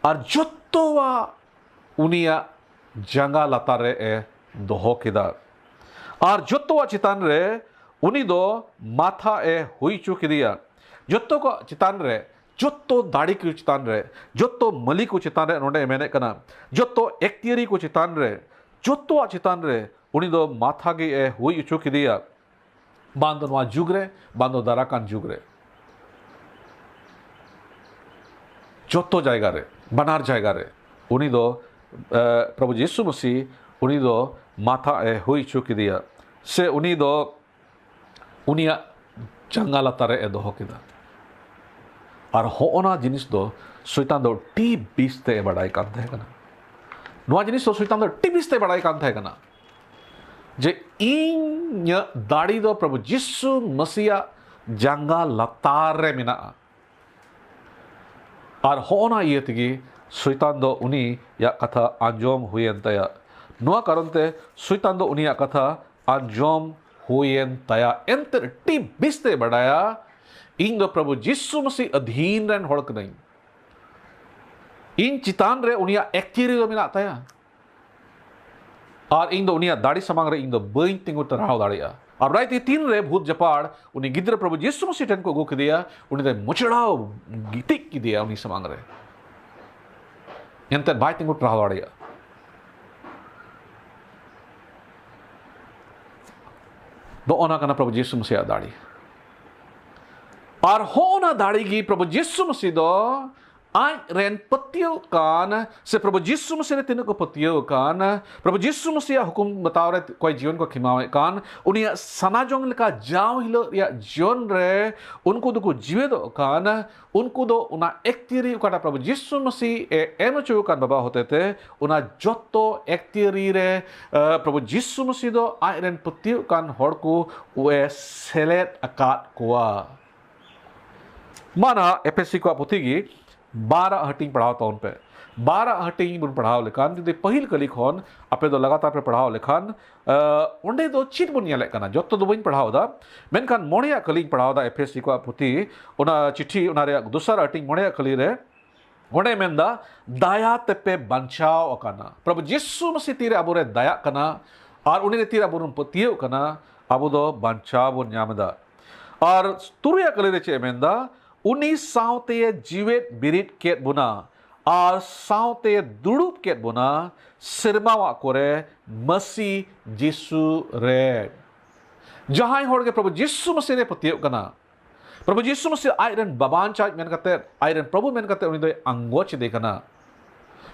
ᱟᱨ ᱡᱚᱛᱚᱣᱟᱜ ᱩᱱᱤᱭᱟᱜ ᱡᱟᱸᱜᱟ ᱞᱟᱛᱟᱨ ᱨᱮ ᱮ ᱫᱚᱦᱚ ᱠᱮᱫᱟ᱾ ᱟᱨ ᱡᱚᱛᱚᱣᱟᱜ ᱪᱮᱛᱟᱱ ᱨᱮ ᱩᱱᱤ ᱫᱚ ᱢᱟᱛᱷᱟ ᱮ ᱦᱩᱭ ᱦᱚᱪᱚ ᱠᱮᱫᱮᱭᱟ᱾ ᱡᱚᱛᱚ ᱠᱚ ᱪᱮᱛᱟᱱ ᱨᱮ, ᱡᱚᱛᱚ ᱫᱟᱲᱮ ᱠᱚ ᱪᱮᱛᱟᱱ ᱨᱮ, ᱡᱚᱛᱚ ᱢᱟᱹᱞᱤ ᱠᱚ ᱪᱮᱛᱟᱱ ᱨᱮ, ᱱᱚᱰᱮ ᱢᱮᱱᱮᱫ ᱠᱟᱱᱟ, ᱡᱚᱛᱚ ᱮᱠᱛᱤᱭᱟᱹᱨᱤ ᱠᱚ ᱪᱮᱛᱟᱱ ᱨᱮ, ᱡᱚᱛᱚᱣᱟᱜ ᱪᱮᱛᱟᱱ ᱨᱮ ᱩᱱᱤ ᱫᱚ ᱢᱟᱛᱷᱟ ᱜᱮ ᱮ ᱦᱩᱭ ᱦᱚᱪᱚ ᱠᱮᱫᱮᱭᱟ᱾ ᱵᱟᱝ ᱫᱚ ᱱᱚᱣᱟ ᱡᱩᱜᱽ ᱨᱮ, ᱵᱟᱝ ᱫᱚ ᱫᱟᱨᱟᱠᱟᱱ ᱡᱩᱜᱽ ᱨᱮ, ᱡᱚᱛᱚ ᱡᱟᱭᱜᱟ ᱨᱮ, ᱵᱟᱱᱟᱨ ᱡᱟᱭᱜᱟ ᱨᱮ ᱩᱱᱤ ᱫᱚ, ᱮ, ᱯᱨᱚᱵᱷᱩ ᱡᱤᱥᱩ ᱢᱟᱹᱥᱤ ᱩᱱᱤ ᱫᱚ ᱢᱟᱛᱷᱟ ᱮ ᱦᱩᱭ ᱦᱚᱪᱚ ᱠᱮᱫᱮᱭᱟ, ᱥᱮ ᱩᱱᱤ ᱫᱚ ᱩᱱᱤᱭᱟᱜ ᱡᱟᱸᱜᱟ ᱞᱟᱛᱟᱨ ᱨᱮ ᱮ ᱫᱚᱦᱚ ᱠᱮᱫᱟ᱾ ᱟᱨ ᱦᱚᱸᱜᱼᱚᱱᱟ ᱡᱤᱱᱤᱥ ᱫᱚ ᱥᱚᱭᱛᱟᱱ ᱫᱚ ᱟᱹᱰᱤ ᱵᱮᱥ ᱛᱮ ᱮ ᱵᱟᱰᱟᱭ ᱠᱟᱱ ᱛᱟᱦᱮᱸ ᱠᱟᱱᱟ᱾ ᱱᱚᱣᱟ ᱡᱤᱱᱤᱥ ᱫᱚ ᱥᱚᱭᱛᱟᱱ ᱫᱚ ᱟᱹᱰᱤ ᱵᱮᱥ ᱛᱮ ᱵᱟᱰᱟᱭ ᱠᱟᱱ ᱛᱟᱦᱮᱸ ᱠᱟᱱᱟ ᱡᱮ ᱤᱧᱟᱹᱜ ᱫᱟᱲᱮ ᱫᱚ ᱯᱨᱚᱵᱷᱩ ᱡᱤᱥᱩ ᱢᱟᱹᱥᱤᱭᱟᱜ ᱡᱟᱸᱜᱟ ᱞᱟᱛᱟᱨ ᱨᱮ ᱢᱮᱱᱟᱜᱼᱟ᱾ ᱟᱨ ᱦᱚᱸᱜᱼᱚᱱᱟ ᱤᱭᱟᱹ ᱛᱮᱜᱮ ᱥᱚᱭᱛᱟᱱ ᱫᱚ ᱩᱱᱤᱭᱟᱜ ᱠᱟᱛᱷᱟ ᱟᱸᱡᱚᱢ ᱦᱩᱭᱮᱱ ᱛᱟᱭᱟ᱾ ᱱᱚᱣᱟ ᱠᱟᱨᱚᱱ ᱛᱮ ᱥᱚᱭᱛᱟᱱ ᱫᱚ ᱩᱱᱤᱭᱟᱜ ᱠᱟᱛᱷᱟ ᱟᱸᱡᱚᱢ ᱦᱩᱭᱮᱱ ᱛᱟᱭᱟ᱾ ᱮᱱᱛᱮ ᱟᱹᱰᱤ ᱵᱮᱥ ᱛᱮ ᱵᱟᱰᱟᱭᱟ, ᱤᱧ ᱫᱚ ᱯᱨᱚᱵᱷᱩ ᱡᱤᱥᱩ ᱢᱟᱹᱥᱤ ᱟᱹᱫᱷᱤᱱ ᱨᱮᱱ ᱦᱚᱲ ᱠᱟᱹᱱᱟᱹᱧ᱾ ᱤᱧ ᱪᱮᱛᱟᱱ ᱨᱮ ᱩᱱᱤᱭᱟᱜ ᱮᱠᱛᱤᱭᱟᱹᱨᱤ ᱫᱚ ᱢᱮᱱᱟᱜ ᱛᱟᱭᱟ᱾ ᱟᱨ ᱤᱧ ᱫᱚ ᱩᱱᱤᱭᱟᱜ ᱫᱟᱲᱮ ᱥᱟᱢᱟᱝ ᱨᱮ ᱤᱧ ᱫᱚ ᱵᱟᱹᱧ ᱛᱤᱸᱜᱩ ᱴᱟᱨᱦᱟᱣ ᱫᱟᱲᱮᱭᱟᱜᱼᱟ᱾ ᱟᱨ ᱵᱟᱰᱟᱭ ᱛᱮ ᱛᱤᱱ ᱨᱮ ᱵᱷᱩᱛ ᱡᱟᱯᱟᱲ ᱩᱱᱤ ᱜᱤᱫᱽᱨᱟᱹ ᱯᱨᱚᱵᱷᱩ ᱡᱤᱥᱩ ᱢᱟᱹᱥᱤ ᱴᱷᱮᱱ ᱠᱚ ᱟᱹᱜᱩ ᱠᱮᱫᱮᱭᱟ, ᱩᱱᱤ ᱫᱚᱭ ᱢᱚᱪᱲᱟᱣ ᱜᱤᱛᱤᱡ ᱠᱮᱫᱮᱭᱟ ᱩᱱᱤ ᱥᱟᱢᱟᱝ ᱨᱮ᱾ ᱮᱱᱛᱮᱫ ᱵᱟᱭ ᱛᱤᱸᱜᱩ ᱴᱟᱨᱦᱟᱣ ᱫᱟᱲᱮᱭᱟᱜᱼᱟ᱾ ᱱᱚᱜᱼᱚ ᱱᱟ ᱠᱟᱱᱟ ᱯᱨᱚᱵᱷᱩ ᱡᱤᱥᱩ ᱢᱟᱹᱥᱤᱭᱟᱜ ᱫᱟᱲᱮ᱾ ᱟᱨ ᱦᱚᱸᱜᱼᱚ ᱱᱟ ᱫᱟᱲᱮ ᱜᱮ ᱯᱨᱚᱵᱷᱩ ᱡᱤᱥᱩ ᱢᱟᱹᱥᱤ ᱫᱚ ᱟᱡ ᱨᱮᱱ ᱯᱟᱹᱛᱭᱟᱹᱣ ᱠᱟᱱ, ᱥᱮ ᱯᱨᱚᱵᱷᱩ ᱡᱤᱥᱩ ᱢᱟᱹᱥᱤ ᱨᱮ ᱛᱤᱱᱟᱹᱜ ᱠᱚ ᱯᱟᱹᱛᱭᱟᱹᱣ ᱠᱟᱱ, ᱯᱨᱚᱵᱷᱩ ᱡᱤᱥᱩ ᱢᱟᱹᱥᱤᱭᱟᱜ ᱦᱩᱠᱩᱢ ᱵᱟᱛᱟᱣ ᱨᱮ ᱚᱠᱚᱭ ᱡᱤᱭᱚᱱ ᱠᱚ ᱠᱷᱮᱢᱟᱣᱮᱫ ᱠᱟᱱ, ᱩᱱᱤᱭᱟᱜ ᱥᱟᱱᱟ ᱡᱚᱝ ᱞᱮᱠᱟ ᱡᱟᱣ ᱦᱤᱞᱳᱜ ᱨᱮᱭᱟᱜ ᱡᱤᱭᱚᱱ ᱨᱮ ᱩᱱᱠᱩ ᱫᱚᱠᱚ ᱡᱤᱣᱮᱫᱚᱜ ᱠᱟᱱ, ᱩᱱᱠᱩ ᱫᱚ ᱚᱱᱟ ᱮᱠᱛᱤᱭᱟᱹᱨᱤ ᱚᱠᱟᱴᱟᱜ ᱯᱨᱚᱵᱷᱩ ᱡᱤᱥᱩ ᱢᱟᱹᱥᱤ ᱮ ᱮᱢ ᱦᱚᱪᱚ ᱟᱠᱟᱱ ᱵᱟᱵᱟ ᱦᱚᱛᱮᱛᱮ, ᱚᱱᱟ ᱡᱚᱛᱚ ᱮᱠᱛᱤᱭᱟᱹᱨᱤ ᱨᱮ, ᱮ, ᱯᱨᱚᱵᱷᱩ ᱡᱤᱥᱩ ᱢᱟᱹᱥᱤ ᱫᱚ ᱟᱡ ᱨᱮᱱ ᱯᱟᱹᱛᱭᱟᱹᱣ ᱠᱟᱱ ᱦᱚᱲ ᱠᱚ ᱮ ᱥᱮᱞᱮᱫ ᱟᱠᱟᱫ ᱠᱚᱣᱟ᱾ ᱢᱟ ᱱᱟᱦᱟᱜ ᱮᱯᱷᱮᱥᱤ ᱠᱚᱣᱟᱜ ᱯᱩᱛᱷᱤ ᱜᱮ ᱵᱟᱨᱟᱜ ᱦᱟᱹᱴᱤᱧ ᱯᱟᱲᱦᱟᱣ ᱛᱟᱵᱚᱱ ᱯᱮ᱾ ᱵᱟᱨᱟᱜ ᱦᱟᱹᱴᱤᱧ ᱵᱚᱱ ᱯᱟᱲᱦᱟᱣ ᱞᱮᱠᱷᱟᱱ, ᱡᱩᱫᱤ ᱯᱟᱹᱦᱤᱞ ᱠᱟᱹᱞᱤ ᱠᱷᱚᱱ ᱟᱯᱮ ᱫᱚ ᱞᱟᱜᱟᱛᱟᱨ ᱯᱮ ᱯᱟᱲᱦᱟᱣ ᱞᱮᱠᱷᱟᱱ, ᱮ, ᱚᱸᱰᱮ ᱫᱚ ᱪᱮᱫ ᱵᱚᱱ ᱧᱮᱞᱮᱫ ᱠᱟᱱᱟ? ᱡᱚᱛᱚ ᱫᱚ ᱵᱟᱹᱧ ᱯᱟᱲᱦᱟᱣ ᱮᱫᱟ, ᱢᱮᱱᱠᱷᱟᱱ ᱢᱚᱬᱮᱭᱟᱜ ᱠᱟᱹᱞᱤᱧ ᱯᱟᱲᱦᱟᱣ ᱮᱫᱟ, ᱮᱯᱷᱮᱥᱤ ᱠᱚᱣᱟᱜ ᱯᱩᱛᱷᱤ, ᱚᱱᱟ ᱪᱤᱴᱷᱤ, ᱚᱱᱟ ᱨᱮᱭᱟᱜ ᱫᱚᱥᱟᱨ ᱦᱟᱹᱴᱤᱧ ᱢᱚᱬᱮᱭᱟᱜ ᱠᱟᱹᱞᱤ ᱨᱮ ᱚᱸᱰᱮ ᱢᱮᱱᱫᱟ, ᱫᱟᱭᱟ ᱛᱮᱯᱮ ᱵᱟᱧᱪᱟᱣ ᱟᱠᱟᱱᱟ᱾ ᱯᱨᱚᱵᱷᱩ ᱡᱤᱥᱩ ᱢᱟᱹᱥᱤ ᱛᱤᱨᱮ ᱟᱵᱚᱨᱮ ᱫᱟᱭᱟᱜ ᱠᱟᱱᱟ ᱟᱨ ᱩᱱᱤ ᱨᱮ ᱛᱤᱨᱮ ᱟᱵᱚ ᱵᱚᱱ ᱯᱟᱹᱛᱭᱟᱹᱣ ᱠᱟᱱᱟ, ᱟᱵᱚ ᱫᱚ ᱵᱟᱧᱪᱟᱣ ᱵᱚᱱ ᱧᱟᱢ ᱮᱫᱟ᱾ ᱟᱨ ᱛᱩᱨᱩᱭᱟᱜ ᱠᱟᱹᱞᱤ ᱨᱮ ᱪᱮᱫ ᱮ ᱢᱮᱱᱫᱟ? ᱩᱱᱤ ᱥᱟᱶᱛᱮ ᱡᱤᱣᱮᱫ ᱵᱤᱨᱤᱫ ᱠᱮᱫ ᱵᱚᱱᱟ ᱟᱨ ᱥᱟᱶᱛᱮ ᱫᱩᱲᱩᱵ ᱠᱮᱫ ᱵᱚᱱᱟ ᱥᱮᱨᱢᱟᱣᱟᱜ ᱠᱚᱨᱮ ᱢᱟᱹᱥᱤ ᱡᱤᱥᱩ ᱨᱮ᱾ ᱡᱟᱦᱟᱸᱭ ᱦᱚᱲ ᱜᱮ ᱯᱨᱚᱵᱷᱩ ᱡᱤᱥᱩ ᱢᱟᱹᱥᱤ ᱨᱮ ᱯᱟᱹᱛᱭᱟᱹᱣ ᱠᱟᱱᱟ, ᱯᱨᱚᱵᱷᱩ ᱡᱤᱥᱩ ᱢᱟᱹᱥᱤ ᱟᱡ ᱨᱮᱱ ᱵᱟᱵᱟᱧᱪᱟᱣᱤᱡ ᱢᱮᱱ ᱠᱟᱛᱮ, ᱟᱡ ᱨᱮᱱ ᱯᱨᱚᱵᱷᱩ ᱢᱮᱱ ᱠᱟᱛᱮ ᱩᱱᱤ ᱫᱚᱭ ᱟᱸᱜᱚᱪ ᱮᱫᱮ ᱠᱟᱱᱟ᱾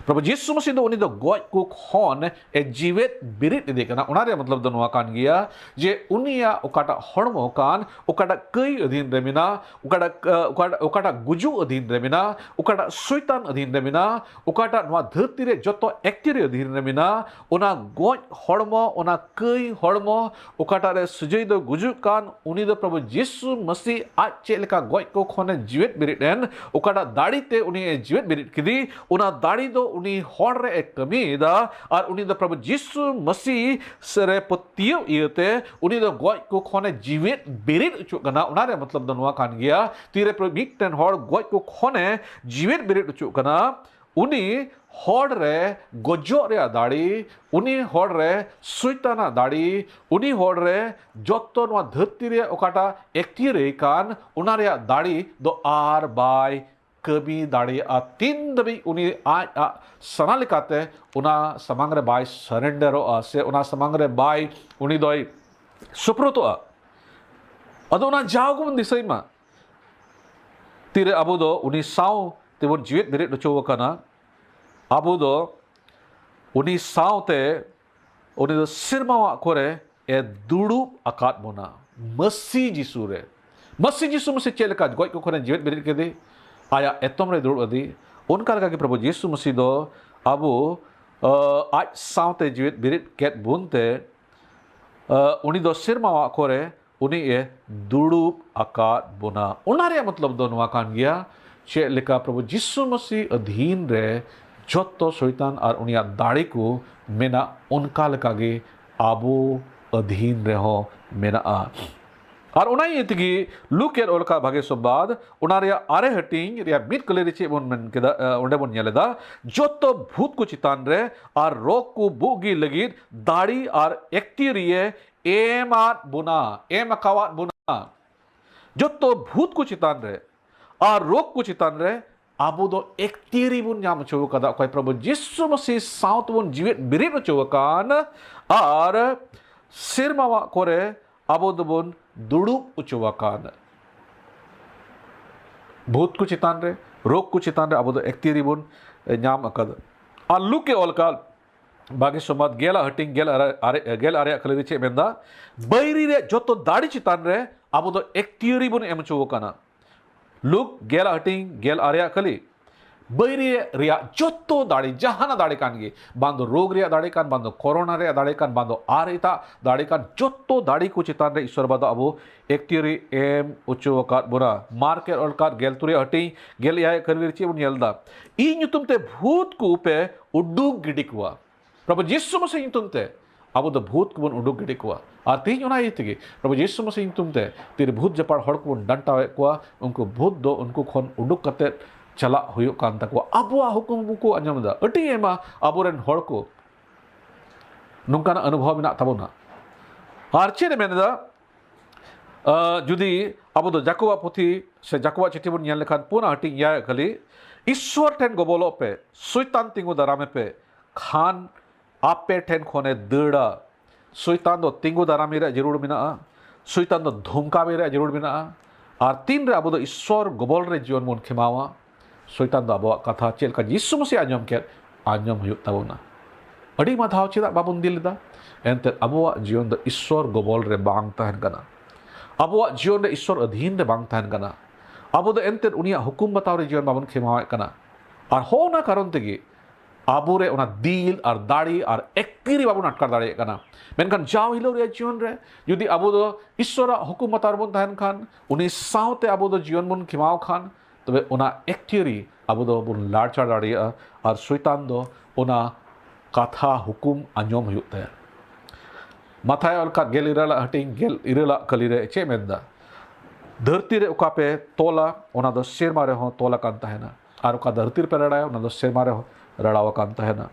ᱯᱨᱚᱵᱷᱩ ᱡᱤᱥᱩ ᱢᱟᱹᱥᱤ ᱫᱚ ᱩᱱᱤ ᱫᱚ ᱜᱚᱡ ᱠᱚ ᱠᱷᱚᱱ ᱮ ᱡᱤᱣᱮᱫ ᱵᱤᱨᱤᱫ ᱮᱫᱮ ᱠᱟᱱᱟ᱾ ᱚᱱᱟ ᱨᱮᱭᱟᱜ ᱢᱚᱛᱞᱚᱵ ᱫᱚ ᱱᱚᱣᱟ ᱠᱟᱱ ᱜᱮᱭᱟ ᱡᱮ ᱩᱱᱤᱭᱟᱜ ᱚᱠᱟᱴᱟᱜ ᱦᱚᱲᱢᱚ ᱠᱟᱱ, ᱚᱠᱟᱴᱟᱜ ᱠᱟᱹᱭ ᱚᱫᱷᱤᱱ ᱨᱮ ᱢᱮᱱᱟᱜ, ᱚᱠᱟᱴᱟᱜ, ᱚᱠᱟᱴᱟᱜ, ᱚᱠᱟᱴᱟᱜ ᱜᱩᱡᱩᱜ ᱚᱫᱷᱤᱱ ᱨᱮ ᱢᱮᱱᱟᱜ, ᱚᱠᱟᱴᱟᱜ ᱥᱚᱭᱛᱟᱱ ᱚᱫᱷᱤᱱ ᱨᱮ ᱢᱮᱱᱟᱜ, ᱚᱠᱟᱴᱟᱜ ᱱᱚᱣᱟ ᱫᱷᱟᱹᱨᱛᱤ ᱨᱮ ᱡᱚᱛᱚ ᱮᱠᱛᱤᱨᱤ ᱚᱫᱷᱤᱱ ᱨᱮ ᱢᱮᱱᱟᱜ, ᱚᱱᱟ ᱜᱚᱡ ᱦᱚᱲᱢᱚ, ᱚᱱᱟ ᱠᱟᱹᱭ ᱦᱚᱲᱢᱚ, ᱚᱠᱟᱴᱟᱜ ᱨᱮ ᱥᱤᱡᱟᱹᱭ ᱫᱚ ᱜᱩᱡᱩᱜ ᱠᱟᱱ, ᱩᱱᱤ ᱫᱚ ᱯᱨᱚᱵᱷᱩ ᱡᱤᱥᱩ ᱢᱟᱹᱥᱤ ᱟᱡ ᱪᱮᱫ ᱞᱮᱠᱟ ᱜᱚᱡ ᱠᱚ ᱠᱷᱚᱱᱮ ᱡᱤᱣᱮᱫ ᱵᱮᱨᱮᱫ ᱮᱱ, ᱚᱠᱟᱴᱟᱜ ᱫᱟᱲᱮ ᱛᱮ ᱩᱱᱤ ᱮ ᱡᱤᱣᱮᱫ ᱵᱮᱨᱮᱫ ᱠᱮᱫᱮ, ᱚᱱᱟ ᱫᱟᱲᱮ ᱫᱚ ᱩᱱᱤ ᱦᱚᱲ ᱨᱮ ᱮ ᱠᱟᱹᱢᱤᱭᱮᱫᱟ᱾ ᱟᱨ ᱩᱱᱤ ᱫᱚ ᱯᱨᱚᱵᱷᱩ ᱡᱤᱥᱩ ᱢᱟᱹᱥᱤ ᱥᱮ ᱨᱮ ᱯᱟᱹᱛᱭᱟᱹᱣ ᱤᱭᱟᱹᱛᱮ ᱩᱱᱤ ᱫᱚ ᱜᱚᱡ ᱠᱚ ᱠᱷᱚᱱᱮ ᱡᱤᱣᱮᱫ ᱵᱮᱨᱮᱫ ᱦᱚᱪᱚᱜ ᱠᱟᱱᱟ᱾ ᱚᱱᱟ ᱨᱮᱭᱟᱜ ᱢᱚᱛᱞᱚᱵ ᱫᱚ ᱱᱚᱣᱟ ᱠᱟᱱ ᱜᱮᱭᱟ, ᱛᱤᱨᱮ ᱯᱨᱚ-, ᱢᱤᱫᱴᱮᱱ ᱦᱚᱲ ᱜᱚᱡ ᱠᱚ ᱠᱷᱚᱱᱮ ᱡᱤᱣᱮᱫ ᱵᱮᱨᱮᱫ ᱦᱚᱪᱚᱜ ᱠᱟᱱᱟ, ᱩᱱᱤ ᱦᱚᱲ ᱨᱮ ᱜᱚᱡᱚᱜ ᱨᱮᱭᱟᱜ ᱫᱟᱲᱮ, ᱩᱱᱤ ᱦᱚᱲ ᱨᱮ ᱥᱚᱭᱛᱟᱱᱟᱜ ᱫᱟᱲᱮ, ᱩᱱᱤ ᱦᱚᱲ ᱨᱮ ᱡᱚᱛᱚ ᱱᱚᱣᱟ ᱫᱷᱟᱹᱨᱛᱤ ᱨᱮ ᱚᱠᱟᱴᱟᱜ ᱮᱠᱛᱤᱭᱟᱹᱨᱮ ᱠᱟᱱ, ᱚᱱᱟ ᱨᱮᱭᱟᱜ ᱫᱟᱲᱮ ᱫᱚ ᱟᱨ ᱵᱟᱭ ᱠᱟᱹᱢᱤ ᱫᱟᱲᱮᱭᱟᱜᱼᱟ᱾ ᱛᱤᱱ ᱫᱷᱟᱹᱵᱤᱡ ᱩᱱᱤ ᱟᱡ, ᱟᱡ ᱥᱟᱱᱟ ᱞᱮᱠᱟᱛᱮ ᱚᱱᱟ ᱥᱟᱢᱟᱝ ᱨᱮ ᱵᱟᱭ ᱥᱟᱨᱮᱱᱰᱟᱨᱚᱜᱼᱟ ᱥᱮ ᱚᱱᱟ ᱥᱟᱢᱟᱝ ᱨᱮ ᱵᱟᱭ, ᱩᱱᱤ ᱫᱚᱭ ᱥᱩᱯᱨᱩᱛᱚᱜᱼᱟ᱾ ᱟᱫᱚ ᱚᱱᱟ ᱡᱟᱣ ᱜᱮᱵᱚᱱ ᱫᱤᱥᱟᱹᱭ ᱢᱟ, ᱛᱤᱨᱮ ᱟᱵᱚ ᱫᱚ ᱩᱱᱤ ᱥᱟᱶ ᱛᱮᱵᱚᱱ ᱡᱤᱣᱮᱫ ᱵᱮᱨᱮᱫ ᱦᱚᱪᱚ ᱟᱠᱟᱱᱟ, ᱟᱵᱚ ᱫᱚ ᱩᱱᱤ ᱥᱟᱶᱛᱮ, ᱩᱱᱤ ᱫᱚ ᱥᱮᱨᱢᱟᱣᱟᱜ ᱠᱚᱨᱮ ᱮ ᱫᱩᱲᱩᱵ ᱟᱠᱟᱫ ᱵᱚᱱᱟ ᱢᱟᱹᱥᱤ ᱡᱤᱥᱩ ᱨᱮ᱾ ᱢᱟᱹᱥᱤ ᱡᱤᱥᱩ ᱢᱟᱹᱥᱤ ᱪᱮᱫ ᱞᱮᱠᱟ ᱜᱚᱡ ᱠᱚ ᱠᱷᱚᱱᱮ ᱡᱤᱣᱮᱫ ᱵᱮᱨᱮᱫ ᱠᱮᱫᱮ, ᱟᱭᱟᱜ ᱮᱛᱚᱢ ᱨᱮ ᱫᱩᱲᱩᱵ ᱟᱫᱮ, ᱚᱱᱠᱟ ᱞᱮᱠᱟᱜᱮ ᱯᱨᱚᱵᱷᱩ ᱡᱤᱥᱩ ᱢᱟᱹᱥᱤ ᱫᱚ ᱟᱵᱚ, ᱟᱡ ᱥᱟᱶᱛᱮ ᱡᱤᱣᱮᱫ ᱵᱮᱨᱮᱫ ᱠᱮᱫ ᱵᱚᱱ ᱛᱮ, ᱩᱱᱤ ᱫᱚ ᱥᱮᱨᱢᱟᱣᱟᱜ ᱠᱚᱨᱮ ᱩᱱᱤ ᱮ ᱫᱩᱲᱩᱵ ᱟᱠᱟᱫ ᱵᱚᱱᱟ᱾ ᱚᱱᱟ ᱨᱮᱭᱟᱜ ᱢᱚᱛᱞᱚᱵ ᱫᱚ ᱱᱚᱣᱟ ᱠᱟᱱ ᱜᱮᱭᱟ, ᱪᱮᱫ ᱞᱮᱠᱟ ᱯᱨᱚᱵᱷᱩ ᱡᱤᱥᱩ ᱢᱟᱹᱥᱤ ᱟᱹᱫᱷᱤᱱ ᱨᱮ ᱡᱚᱛᱚ ᱥᱚᱭᱛᱟᱱ ᱟᱨ ᱩᱱᱤᱭᱟᱜ ᱫᱟᱲᱮ ᱠᱚ ᱢᱮᱱᱟᱜ, ᱚᱱᱠᱟ ᱞᱮᱠᱟᱜᱮ ᱟᱵᱚ ᱟᱹᱫᱷᱤᱱ ᱨᱮᱦᱚᱸ ᱢᱮᱱᱟᱜᱼᱟ᱾ ᱟᱨ ᱚᱱᱟ ᱤᱭᱟᱹ ᱛᱮᱜᱮ ᱞᱩᱠ ᱮ ᱚᱞ ᱟᱠᱟᱫ ᱵᱷᱟᱜᱮ ᱥᱚᱢᱵᱟᱫ, ᱚᱱᱟ ᱨᱮᱭᱟᱜ ᱟᱨᱮ ᱦᱟᱹᱴᱤᱧ ᱨᱮᱭᱟᱜ ᱢᱤᱫ ᱠᱟᱹᱞᱤ ᱨᱮ ᱪᱮᱫ ᱵᱚᱱ ᱢᱮᱱ ᱠᱮᱫᱟ? ᱚᱸᱰᱮ ᱵᱚᱱ ᱧᱮᱞ ᱮᱫᱟ, ᱡᱚᱛᱚ ᱵᱷᱩᱛ ᱠᱚ ᱪᱮᱛᱟᱱ ᱨᱮ ᱟᱨ ᱨᱳᱜᱽ ᱠᱚ ᱵᱩᱜᱤ ᱞᱟᱹᱜᱤᱫ ᱫᱟᱲᱮ ᱟᱨ ᱮᱠᱛᱤᱭᱟᱹᱨᱤᱭᱮ ᱮᱢᱟᱫ ᱵᱚᱱᱟ, ᱮᱢ ᱟᱠᱟᱣᱟᱫ ᱵᱚᱱᱟ᱾ ᱡᱚᱛᱚ ᱵᱷᱩᱛ ᱠᱚ ᱪᱮᱛᱟᱱ ᱨᱮ ᱟᱨ ᱨᱳᱜᱽ ᱠᱚ ᱪᱮᱛᱟᱱ ᱨᱮ ᱟᱵᱚ ᱫᱚ ᱮᱠᱛᱤᱭᱟᱹᱨᱤ ᱵᱚᱱ ᱧᱟᱢ ᱦᱚᱪᱚ ᱟᱠᱟᱫᱟ᱾ ᱚᱠᱚᱭ ᱯᱨᱚᱵᱷᱩ ᱡᱤᱥᱩ ᱢᱟᱹᱥᱤ ᱥᱟᱶ ᱛᱮᱵᱚᱱ ᱡᱤᱣᱮᱫ ᱵᱮᱨᱮᱫ ᱦᱚᱪᱚ ᱟᱠᱟᱱ ᱟᱨ ᱥᱮᱨᱢᱟᱣᱟᱜ ᱠᱚᱨᱮ ᱟᱵᱚ ᱫᱚᱵᱚᱱ ᱫᱩᱲᱩᱵ ᱦᱚᱪᱚ ᱟᱠᱟᱱ᱾ ᱵᱷᱩᱛ ᱠᱚ ᱪᱮᱛᱟᱱ ᱨᱮ, ᱨᱳᱜᱽ ᱠᱚ ᱪᱮᱛᱟᱱ ᱨᱮ ᱟᱵᱚ ᱫᱚ ᱮᱠᱛᱤᱭᱟᱹᱨᱤ ᱵᱚᱱ ᱧᱟᱢ ᱟᱠᱟᱫᱟ᱾ ᱟᱨ ᱞᱩᱠ ᱮ ᱚᱞ ᱟᱠᱟᱫ ᱵᱷᱟᱜᱮ ᱥᱚᱢᱵᱟᱫ ᱜᱮᱞ ᱟᱜ ᱦᱟᱹᱴᱤᱧ ᱜᱮᱞ ᱟᱨᱮ, ᱟᱨᱮ, ᱜᱮᱞ ᱟᱨᱮᱭᱟᱜ ᱠᱷᱟᱹᱞᱤ ᱨᱮ ᱪᱮᱫ ᱢᱮᱱᱫᱟ? ᱵᱟᱹᱭᱨᱤ ᱨᱮ ᱡᱚᱛᱚ ᱫᱟᱲᱮ ᱪᱮᱛᱟᱱ ᱨᱮ ᱟᱵᱚ ᱫᱚ ᱮᱠᱛᱤᱭᱟᱹᱨᱤ ᱵᱚᱱ ᱮᱢ ᱦᱚᱪᱚ ᱟᱠᱟᱱᱟ᱾ ᱞᱩᱠ ᱜᱮᱞ ᱟᱜ ᱦᱟᱹᱴᱤᱧ ᱜᱮᱞ ᱟᱨᱮᱭᱟᱜ ᱠᱷᱟᱹᱞᱤ, ᱵᱟᱹᱭᱨᱤ ᱨᱮᱭᱟᱜ ᱡᱚᱛᱚ ᱫᱟᱲᱮ, ᱡᱟᱦᱟᱱᱟᱜ ᱫᱟᱲᱮ ᱠᱟᱱ ᱜᱮ, ᱵᱟᱝ ᱫᱚ ᱨᱳᱜᱽ ᱨᱮᱭᱟᱜ ᱫᱟᱲᱮ ᱠᱟᱱ, ᱵᱟᱝ ᱫᱚ ᱠᱳᱨᱳᱱᱟ ᱨᱮᱭᱟᱜ ᱫᱟᱲᱮ ᱠᱟᱱ, ᱵᱟᱝ ᱫᱚ ᱟᱨ ᱮᱴᱟᱜ ᱫᱟᱲᱮ ᱠᱟᱱ, ᱡᱚᱛᱚ ᱫᱟᱲᱮ ᱠᱚ ᱪᱮᱛᱟᱱ ᱨᱮ ᱤᱥᱚᱨ ᱵᱟᱵᱟ ᱫᱚ ᱟᱵᱚ ᱮᱠᱛᱤᱭᱟᱹᱨᱤ ᱮᱢ ᱦᱚᱪᱚ ᱟᱠᱟᱫ ᱵᱚᱱᱟ᱾ ᱢᱟᱨᱠ ᱮ ᱚᱞ ᱟᱠᱟᱫ ᱜᱮᱞ ᱛᱩᱨᱩᱭ ᱟᱜ ᱦᱟᱹᱴᱤᱧ ᱜᱮᱞ ᱮᱭᱟᱭ ᱠᱷᱟᱹᱞᱤ ᱨᱮ ᱪᱮᱫ ᱵᱚᱱ ᱧᱮᱞ ᱮᱫᱟ? ᱤᱧ ᱧᱩᱛᱩᱢ ᱛᱮ ᱵᱷᱩᱛ ᱠᱚ ᱯᱮ ᱩᱰᱩᱠ ᱜᱤᱰᱤ ᱠᱚᱣᱟ᱾ ᱯᱨᱚᱵᱷᱩ ᱡᱤᱥᱩ ᱢᱟᱹᱥᱤ ᱧᱩᱛᱩᱢ ᱛᱮ ᱟᱵᱚ ᱫᱚ ᱵᱷᱩᱛ ᱠᱚᱵᱚᱱ ᱩᱰᱩᱠ ᱜᱤᱰᱤ ᱠᱚᱣᱟ᱾ ᱟᱨ ᱛᱮᱦᱮᱧ ᱚᱱᱟ ᱤᱭᱟᱹ ᱛᱮᱜᱮ ᱯᱨᱚᱵᱷᱩ ᱡᱤᱥᱩ ᱢᱟᱹᱥᱤ ᱧᱩᱛᱩᱢ ᱛᱮ ᱛᱤᱨᱮ ᱵᱷᱩᱛ ᱡᱟᱯᱟᱲ ᱦᱚᱲ ᱠᱚᱵᱚᱱ ᱰᱟᱱᱴᱟᱣᱮᱫ ᱠᱚᱣᱟ, ᱩᱱᱠᱩ ᱵᱷᱩᱛ ᱫᱚ ᱩᱱᱠᱩ ᱠᱷᱚᱱ ᱩᱰᱩᱠ ᱠᱟᱛᱮ ᱪᱟᱞᱟᱜ ᱦᱩᱭᱩᱜ ᱠᱟᱱ ᱛᱟᱠᱚᱣᱟ᱾ ᱟᱵᱚᱣᱟᱜ ᱦᱩᱠᱩᱢ ᱵᱟᱠᱚ ᱟᱸᱡᱚᱢ ᱮᱫᱟ᱾ ᱟᱹᱰᱤ ᱟᱭᱢᱟ ᱟᱵᱚᱨᱮᱱ ᱦᱚᱲ ᱠᱚ ᱱᱚᱝᱠᱟᱱᱟᱜ ᱚᱱᱩᱵᱷᱚᱵ ᱢᱮᱱᱟᱜ ᱛᱟᱵᱚᱱᱟ᱾ ᱟᱨ ᱪᱮᱫ ᱮ ᱢᱮᱱ ᱮᱫᱟ? ᱟᱸ, ᱡᱩᱫᱤ ᱟᱵᱚ ᱫᱚ ᱡᱟᱠᱚᱵᱟᱜ ᱯᱩᱛᱷᱤ ᱥᱮ ᱡᱟᱠᱚᱵᱟᱜ ᱪᱤᱴᱷᱤ ᱵᱚᱱ ᱧᱮᱞ ᱞᱮᱠᱷᱟᱱ, ᱯᱩᱱ ᱟᱜ ᱦᱟᱹᱴᱤᱧ ᱮᱭᱟᱭ ᱠᱷᱟᱹᱞᱤ, ᱤᱥᱥᱚᱨ ᱴᱷᱮᱱ ᱜᱚᱵᱚᱞᱚᱜ ᱯᱮ, ᱥᱚᱭᱛᱟᱱ ᱛᱤᱸᱜᱩ ᱫᱟᱨᱟᱢᱮ ᱯᱮ, ᱠᱷᱟᱱ ᱟᱯᱮ ᱴᱷᱮᱱ ᱠᱷᱚᱱᱮ ᱫᱟᱹᱲᱟ᱾ ᱥᱚᱭᱛᱟᱱ ᱫᱚ ᱛᱤᱸᱜᱩ ᱫᱟᱨᱟᱢ ᱨᱮᱭᱟᱜ ᱡᱟᱹᱨᱩᱲ ᱢᱮᱱᱟᱜᱼᱟ᱾ ᱥᱚᱭᱛᱟᱱ ᱫᱚ ᱫᱷᱚᱢᱠᱟᱣ ᱨᱮᱭᱟᱜ ᱡᱟᱹᱨᱩᱲ ᱢᱮᱱᱟᱜᱼᱟ᱾ ᱟᱨ ᱛᱤᱱᱨᱮ ᱟᱵᱚ ᱫᱚ ᱤᱥᱥᱚᱨ ᱜᱚᱵᱚᱞ ᱨᱮ ᱡᱤᱭᱚᱱ ᱵᱚᱱ ᱠᱷᱮᱢᱟᱣᱟ, ᱥᱚᱭᱛᱟᱱ ᱫᱚ ᱟᱵᱚᱣᱟᱜ ᱠᱟᱛᱷᱟ ᱪᱮᱫ ᱞᱮᱠᱟ ᱡᱤᱥᱩ ᱢᱟᱹᱥᱤ ᱟᱸᱡᱚᱢ ᱠᱮᱫ, ᱟᱸᱡᱚᱢ ᱦᱩᱭᱩᱜ ᱛᱟᱵᱚᱱᱟ᱾ ᱟᱹᱰᱤ ᱢᱟ ᱫᱷᱟᱣ ᱪᱮᱫᱟᱜ ᱵᱟᱵᱚᱱ ᱫᱤᱞ ᱮᱫᱟ? ᱮᱱᱛᱮᱫ ᱟᱵᱚᱣᱟᱜ ᱡᱤᱭᱚᱱ ᱫᱚ ᱤᱥᱥᱚᱨ ᱜᱚᱵᱚᱞ ᱨᱮ ᱵᱟᱝ ᱛᱟᱦᱮᱱ ᱠᱟᱱᱟ᱾ ᱟᱵᱚᱣᱟᱜ ᱡᱤᱭᱚᱱ ᱨᱮ ᱤᱥᱥᱚᱨ ᱟᱹᱫᱷᱤᱱ ᱨᱮ ᱵᱟᱝ ᱛᱟᱦᱮᱱ ᱠᱟᱱᱟ᱾ ᱟᱵᱚ ᱫᱚ ᱮᱱᱛᱮᱫ ᱩᱱᱤᱭᱟᱜ ᱦᱩᱠᱩᱢ ᱵᱟᱛᱟᱣ ᱨᱮ ᱡᱤᱭᱚᱱ ᱵᱟᱵᱚᱱ ᱠᱷᱮᱢᱟᱣᱮᱫ ᱠᱟᱱᱟ᱾ ᱟᱨ ᱦᱚᱸ ᱚᱱᱟ ᱠᱟᱨᱚᱱ ᱛᱮᱜᱮ ᱟᱵᱚᱨᱮ ᱚᱱᱟ ᱫᱤᱞ ᱟᱨ ᱫᱟᱲᱮ ᱟᱨ ᱮᱠᱛᱤᱭᱟᱹᱨᱤ ᱵᱟᱵᱚᱱ ᱟᱴᱠᱟᱨ ᱫᱟᱲᱮᱭᱟᱜ ᱠᱟᱱᱟ᱾ ᱢᱮᱱᱠᱷᱟᱱ ᱡᱟᱣ ᱦᱤᱞᱳᱜ ᱨᱮᱭᱟᱜ ᱡᱤᱭᱚᱱ ᱨᱮ ᱡᱩᱫᱤ ᱟᱵᱚ ᱫᱚ ᱤᱥᱥᱚᱨᱟᱜ ᱦᱩᱠᱩᱢ ᱵᱟᱛᱟᱣ ᱨᱮᱵᱚᱱ ᱛᱟᱦᱮᱱ ᱠᱷᱟᱱ, ᱩᱱᱤ ᱥᱟᱶᱛᱮ ᱟᱵᱚ ᱫᱚ ᱡᱤᱭᱚᱱ ᱵᱚᱱ ᱠᱷᱮᱢᱟᱣ ᱠᱷᱟᱱ, ᱛᱚᱵᱮ ᱚᱱᱟ ᱮᱠᱛᱤᱭᱟᱹᱨᱤ ᱟᱵᱚ ᱫᱚᱵᱚᱱ ᱞᱟᱲᱪᱟᱲ ᱫᱟᱲᱮᱭᱟᱜᱼᱟ᱾ ᱟᱨ ᱥᱚᱭᱛᱟᱱ ᱫᱚ ᱚᱱᱟ ᱠᱟᱛᱷᱟ ᱦᱩᱠᱩᱢ ᱟᱸᱡᱚᱢ ᱦᱩᱭᱩᱜ ᱛᱟᱭᱟ᱾ ᱢᱟᱛᱷᱟᱭ ᱚᱞ ᱠᱟᱫ ᱜᱮᱞ ᱤᱨᱟᱹᱞᱟᱜ ᱦᱟᱹᱴᱤᱧ ᱜᱮᱞ ᱤᱨᱟᱹᱞᱟᱜ ᱠᱟᱹᱞᱤ ᱨᱮ ᱪᱮᱫ ᱢᱮᱱᱫᱟ? ᱫᱷᱟᱹᱨᱛᱤ ᱨᱮ ᱚᱠᱟ ᱯᱮ ᱛᱚᱞᱟ, ᱚᱱᱟ ᱫᱚ ᱥᱮᱨᱢᱟ ᱨᱮᱦᱚᱸ ᱛᱚᱞ ᱟᱠᱟᱱ ᱛᱟᱦᱮᱱᱟ, ᱟᱨ ᱚᱠᱟ ᱫᱷᱟᱹᱨᱛᱤ ᱨᱮᱯᱮ ᱨᱟᱲᱟᱭᱟ, ᱚᱱᱟ ᱫᱚ ᱥᱮᱨᱢᱟ ᱨᱮᱦᱚᱸ ᱨᱟᱲᱟᱣ ᱟᱠᱟᱱ ᱛᱟᱦᱮᱱᱟ᱾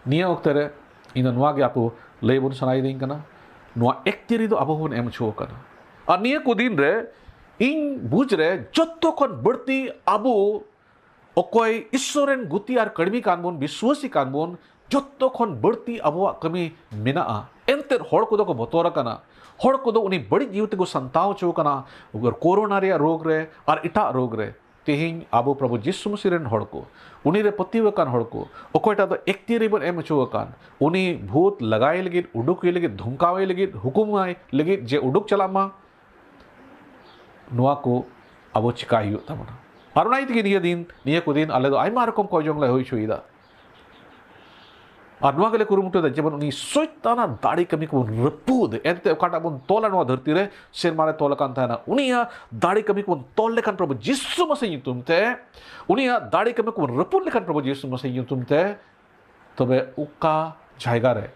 ᱱᱤᱭᱟᱹ ᱚᱠᱛᱮ ᱨᱮ ᱤᱧ ᱫᱚ ᱱᱚᱣᱟ ᱜᱮ ᱟᱵᱚ ᱞᱟᱹᱭ ᱵᱚᱱ ᱥᱟᱱᱟᱭᱤᱫᱤᱧ ᱠᱟᱱᱟ, ᱱᱚᱣᱟ ᱮᱠᱛᱤᱨᱤ ᱫᱚ ᱟᱵᱚ ᱵᱚᱱ ᱮᱢ ᱦᱚᱪᱚ ᱟᱠᱟᱱᱟ᱾ ᱟᱨ ᱱᱤᱭᱟᱹ ᱠᱚ ᱫᱤᱱ ᱨᱮ ᱤᱧ ᱵᱩᱡᱽ ᱨᱮ ᱡᱚᱛᱚ ᱠᱷᱚᱱ ᱵᱟᱹᱲᱛᱤ ᱟᱵᱚ ᱚᱠᱚᱭ ᱤᱥᱥᱚᱨ ᱨᱮᱱ ᱜᱩᱛᱤ ᱟᱨ ᱠᱟᱹᱲᱢᱤ ᱠᱟᱱ ᱵᱚᱱ, ᱵᱤᱥᱣᱟᱹᱥᱤ ᱠᱟᱱ ᱵᱚᱱ, ᱡᱚᱛᱚ ᱠᱷᱚᱱ ᱵᱟᱹᱲᱛᱤ ᱟᱵᱚᱣᱟᱜ ᱠᱟᱹᱢᱤ ᱢᱮᱱᱟᱜᱼᱟ᱾ ᱮᱱᱛᱮᱫ ᱦᱚᱲ ᱠᱚᱫᱚ ᱠᱚ ᱵᱚᱛᱚᱨ ᱟᱠᱟᱱᱟ, ᱦᱚᱲ ᱠᱚᱫᱚ ᱩᱱᱤ ᱵᱟᱹᱲᱤᱡ ᱡᱤᱣᱤ ᱛᱮᱠᱚ ᱥᱟᱱᱛᱟᱣ ᱦᱚᱪᱚ ᱟᱠᱟᱱᱟ, ᱠᱳᱨᱳᱱᱟ ᱨᱮᱭᱟᱜ ᱨᱳᱜᱽ ᱨᱮ ᱟᱨ ᱮᱴᱟᱜ ᱨᱳᱜᱽ ᱨᱮ᱾ ᱛᱮᱦᱮᱧ ᱟᱵᱚ ᱯᱨᱚᱵᱷᱩ ᱡᱤᱥᱩ ᱢᱟᱹᱥᱤ ᱨᱮᱱ ᱦᱚᱲ ᱠᱚ, ᱩᱱᱤ ᱨᱮ ᱯᱟᱹᱛᱭᱟᱹᱣ ᱟᱠᱟᱱ ᱦᱚᱲ ᱠᱚ, ᱚᱠᱚᱭᱴᱟᱜ ᱫᱚ ᱮᱠᱛᱤ ᱨᱮᱵᱚᱱ ᱮᱢ ᱦᱚᱪᱚ ᱟᱠᱟᱱ, ᱩᱱᱤ ᱵᱷᱩᱛ ᱞᱟᱜᱟᱭ ᱞᱟᱹᱜᱤᱫ, ᱩᱰᱩᱠᱮ ᱞᱟᱹᱜᱤᱫ, ᱫᱷᱚᱢᱠᱟᱣᱮ ᱞᱟᱹᱜᱤᱫ, ᱦᱩᱠᱩᱢᱟᱭ ᱞᱟᱹᱜᱤᱫ ᱡᱮ ᱩᱰᱩᱠ ᱪᱟᱞᱟᱜ ᱢᱟ, ᱱᱚᱣᱟ ᱠᱚ ᱟᱵᱚ ᱪᱤᱠᱟᱭ ᱦᱩᱭᱩᱜ ᱛᱟᱵᱚᱱᱟ᱾ ᱟᱨ ᱚᱱᱟ ᱤᱫᱤ ᱛᱮᱜᱮ ᱱᱤᱭᱟᱹ ᱫᱤᱱ, ᱱᱤᱭᱟᱹ ᱠᱚ ᱫᱤᱱ ᱟᱞᱮ ᱫᱚ ᱟᱭᱢᱟ ᱨᱚᱠᱚᱢ ᱠᱚᱭ ᱡᱚᱝ ᱞᱮ ᱦᱩᱭ ᱦᱚᱪᱚᱭᱮᱫᱟ᱾ ᱟᱨ ᱱᱚᱣᱟ ᱜᱮᱞᱮ ᱠᱩᱨᱩᱢᱩᱴᱩᱭᱮᱫᱟ, ᱡᱮᱢᱚᱱ ᱩᱱᱤ ᱥᱚᱭᱛᱟᱱᱟᱜ ᱫᱟᱲᱮ ᱠᱟᱹᱢᱤ ᱠᱚᱵᱚᱱ ᱨᱟᱹᱯᱩᱫ᱾ ᱮᱱᱛᱮ ᱚᱠᱟᱴᱟᱜ ᱵᱚᱱ ᱛᱚᱞᱟ ᱱᱚᱣᱟ ᱫᱷᱟᱹᱨᱛᱤ ᱨᱮ, ᱥᱮᱨᱢᱟ ᱨᱮ ᱛᱚᱞ ᱟᱠᱟᱱ ᱛᱟᱦᱮᱱᱟ᱾ ᱩᱱᱤᱭᱟᱜ ᱫᱟᱲᱮ ᱠᱟᱹᱢᱤ ᱠᱚᱵᱚᱱ ᱛᱚᱞ ᱞᱮᱠᱷᱟᱱ ᱯᱨᱚᱵᱷᱩ ᱡᱤᱥᱩ ᱢᱟᱥᱤ ᱧᱩᱛᱩᱢ ᱛᱮ, ᱩᱱᱤᱭᱟᱜ ᱫᱟᱲᱮ ᱠᱟᱹᱢᱤ ᱠᱚᱵᱚᱱ ᱨᱟᱹᱯᱩᱫ ᱞᱮᱠᱷᱟᱱ ᱯᱨᱚᱵᱷᱩ ᱡᱤᱥᱩ ᱢᱟᱥᱤ ᱧᱩᱛᱩᱢ ᱛᱮ, ᱛᱚᱵᱮ ᱚᱠᱟ ᱡᱟᱭᱜᱟ ᱨᱮ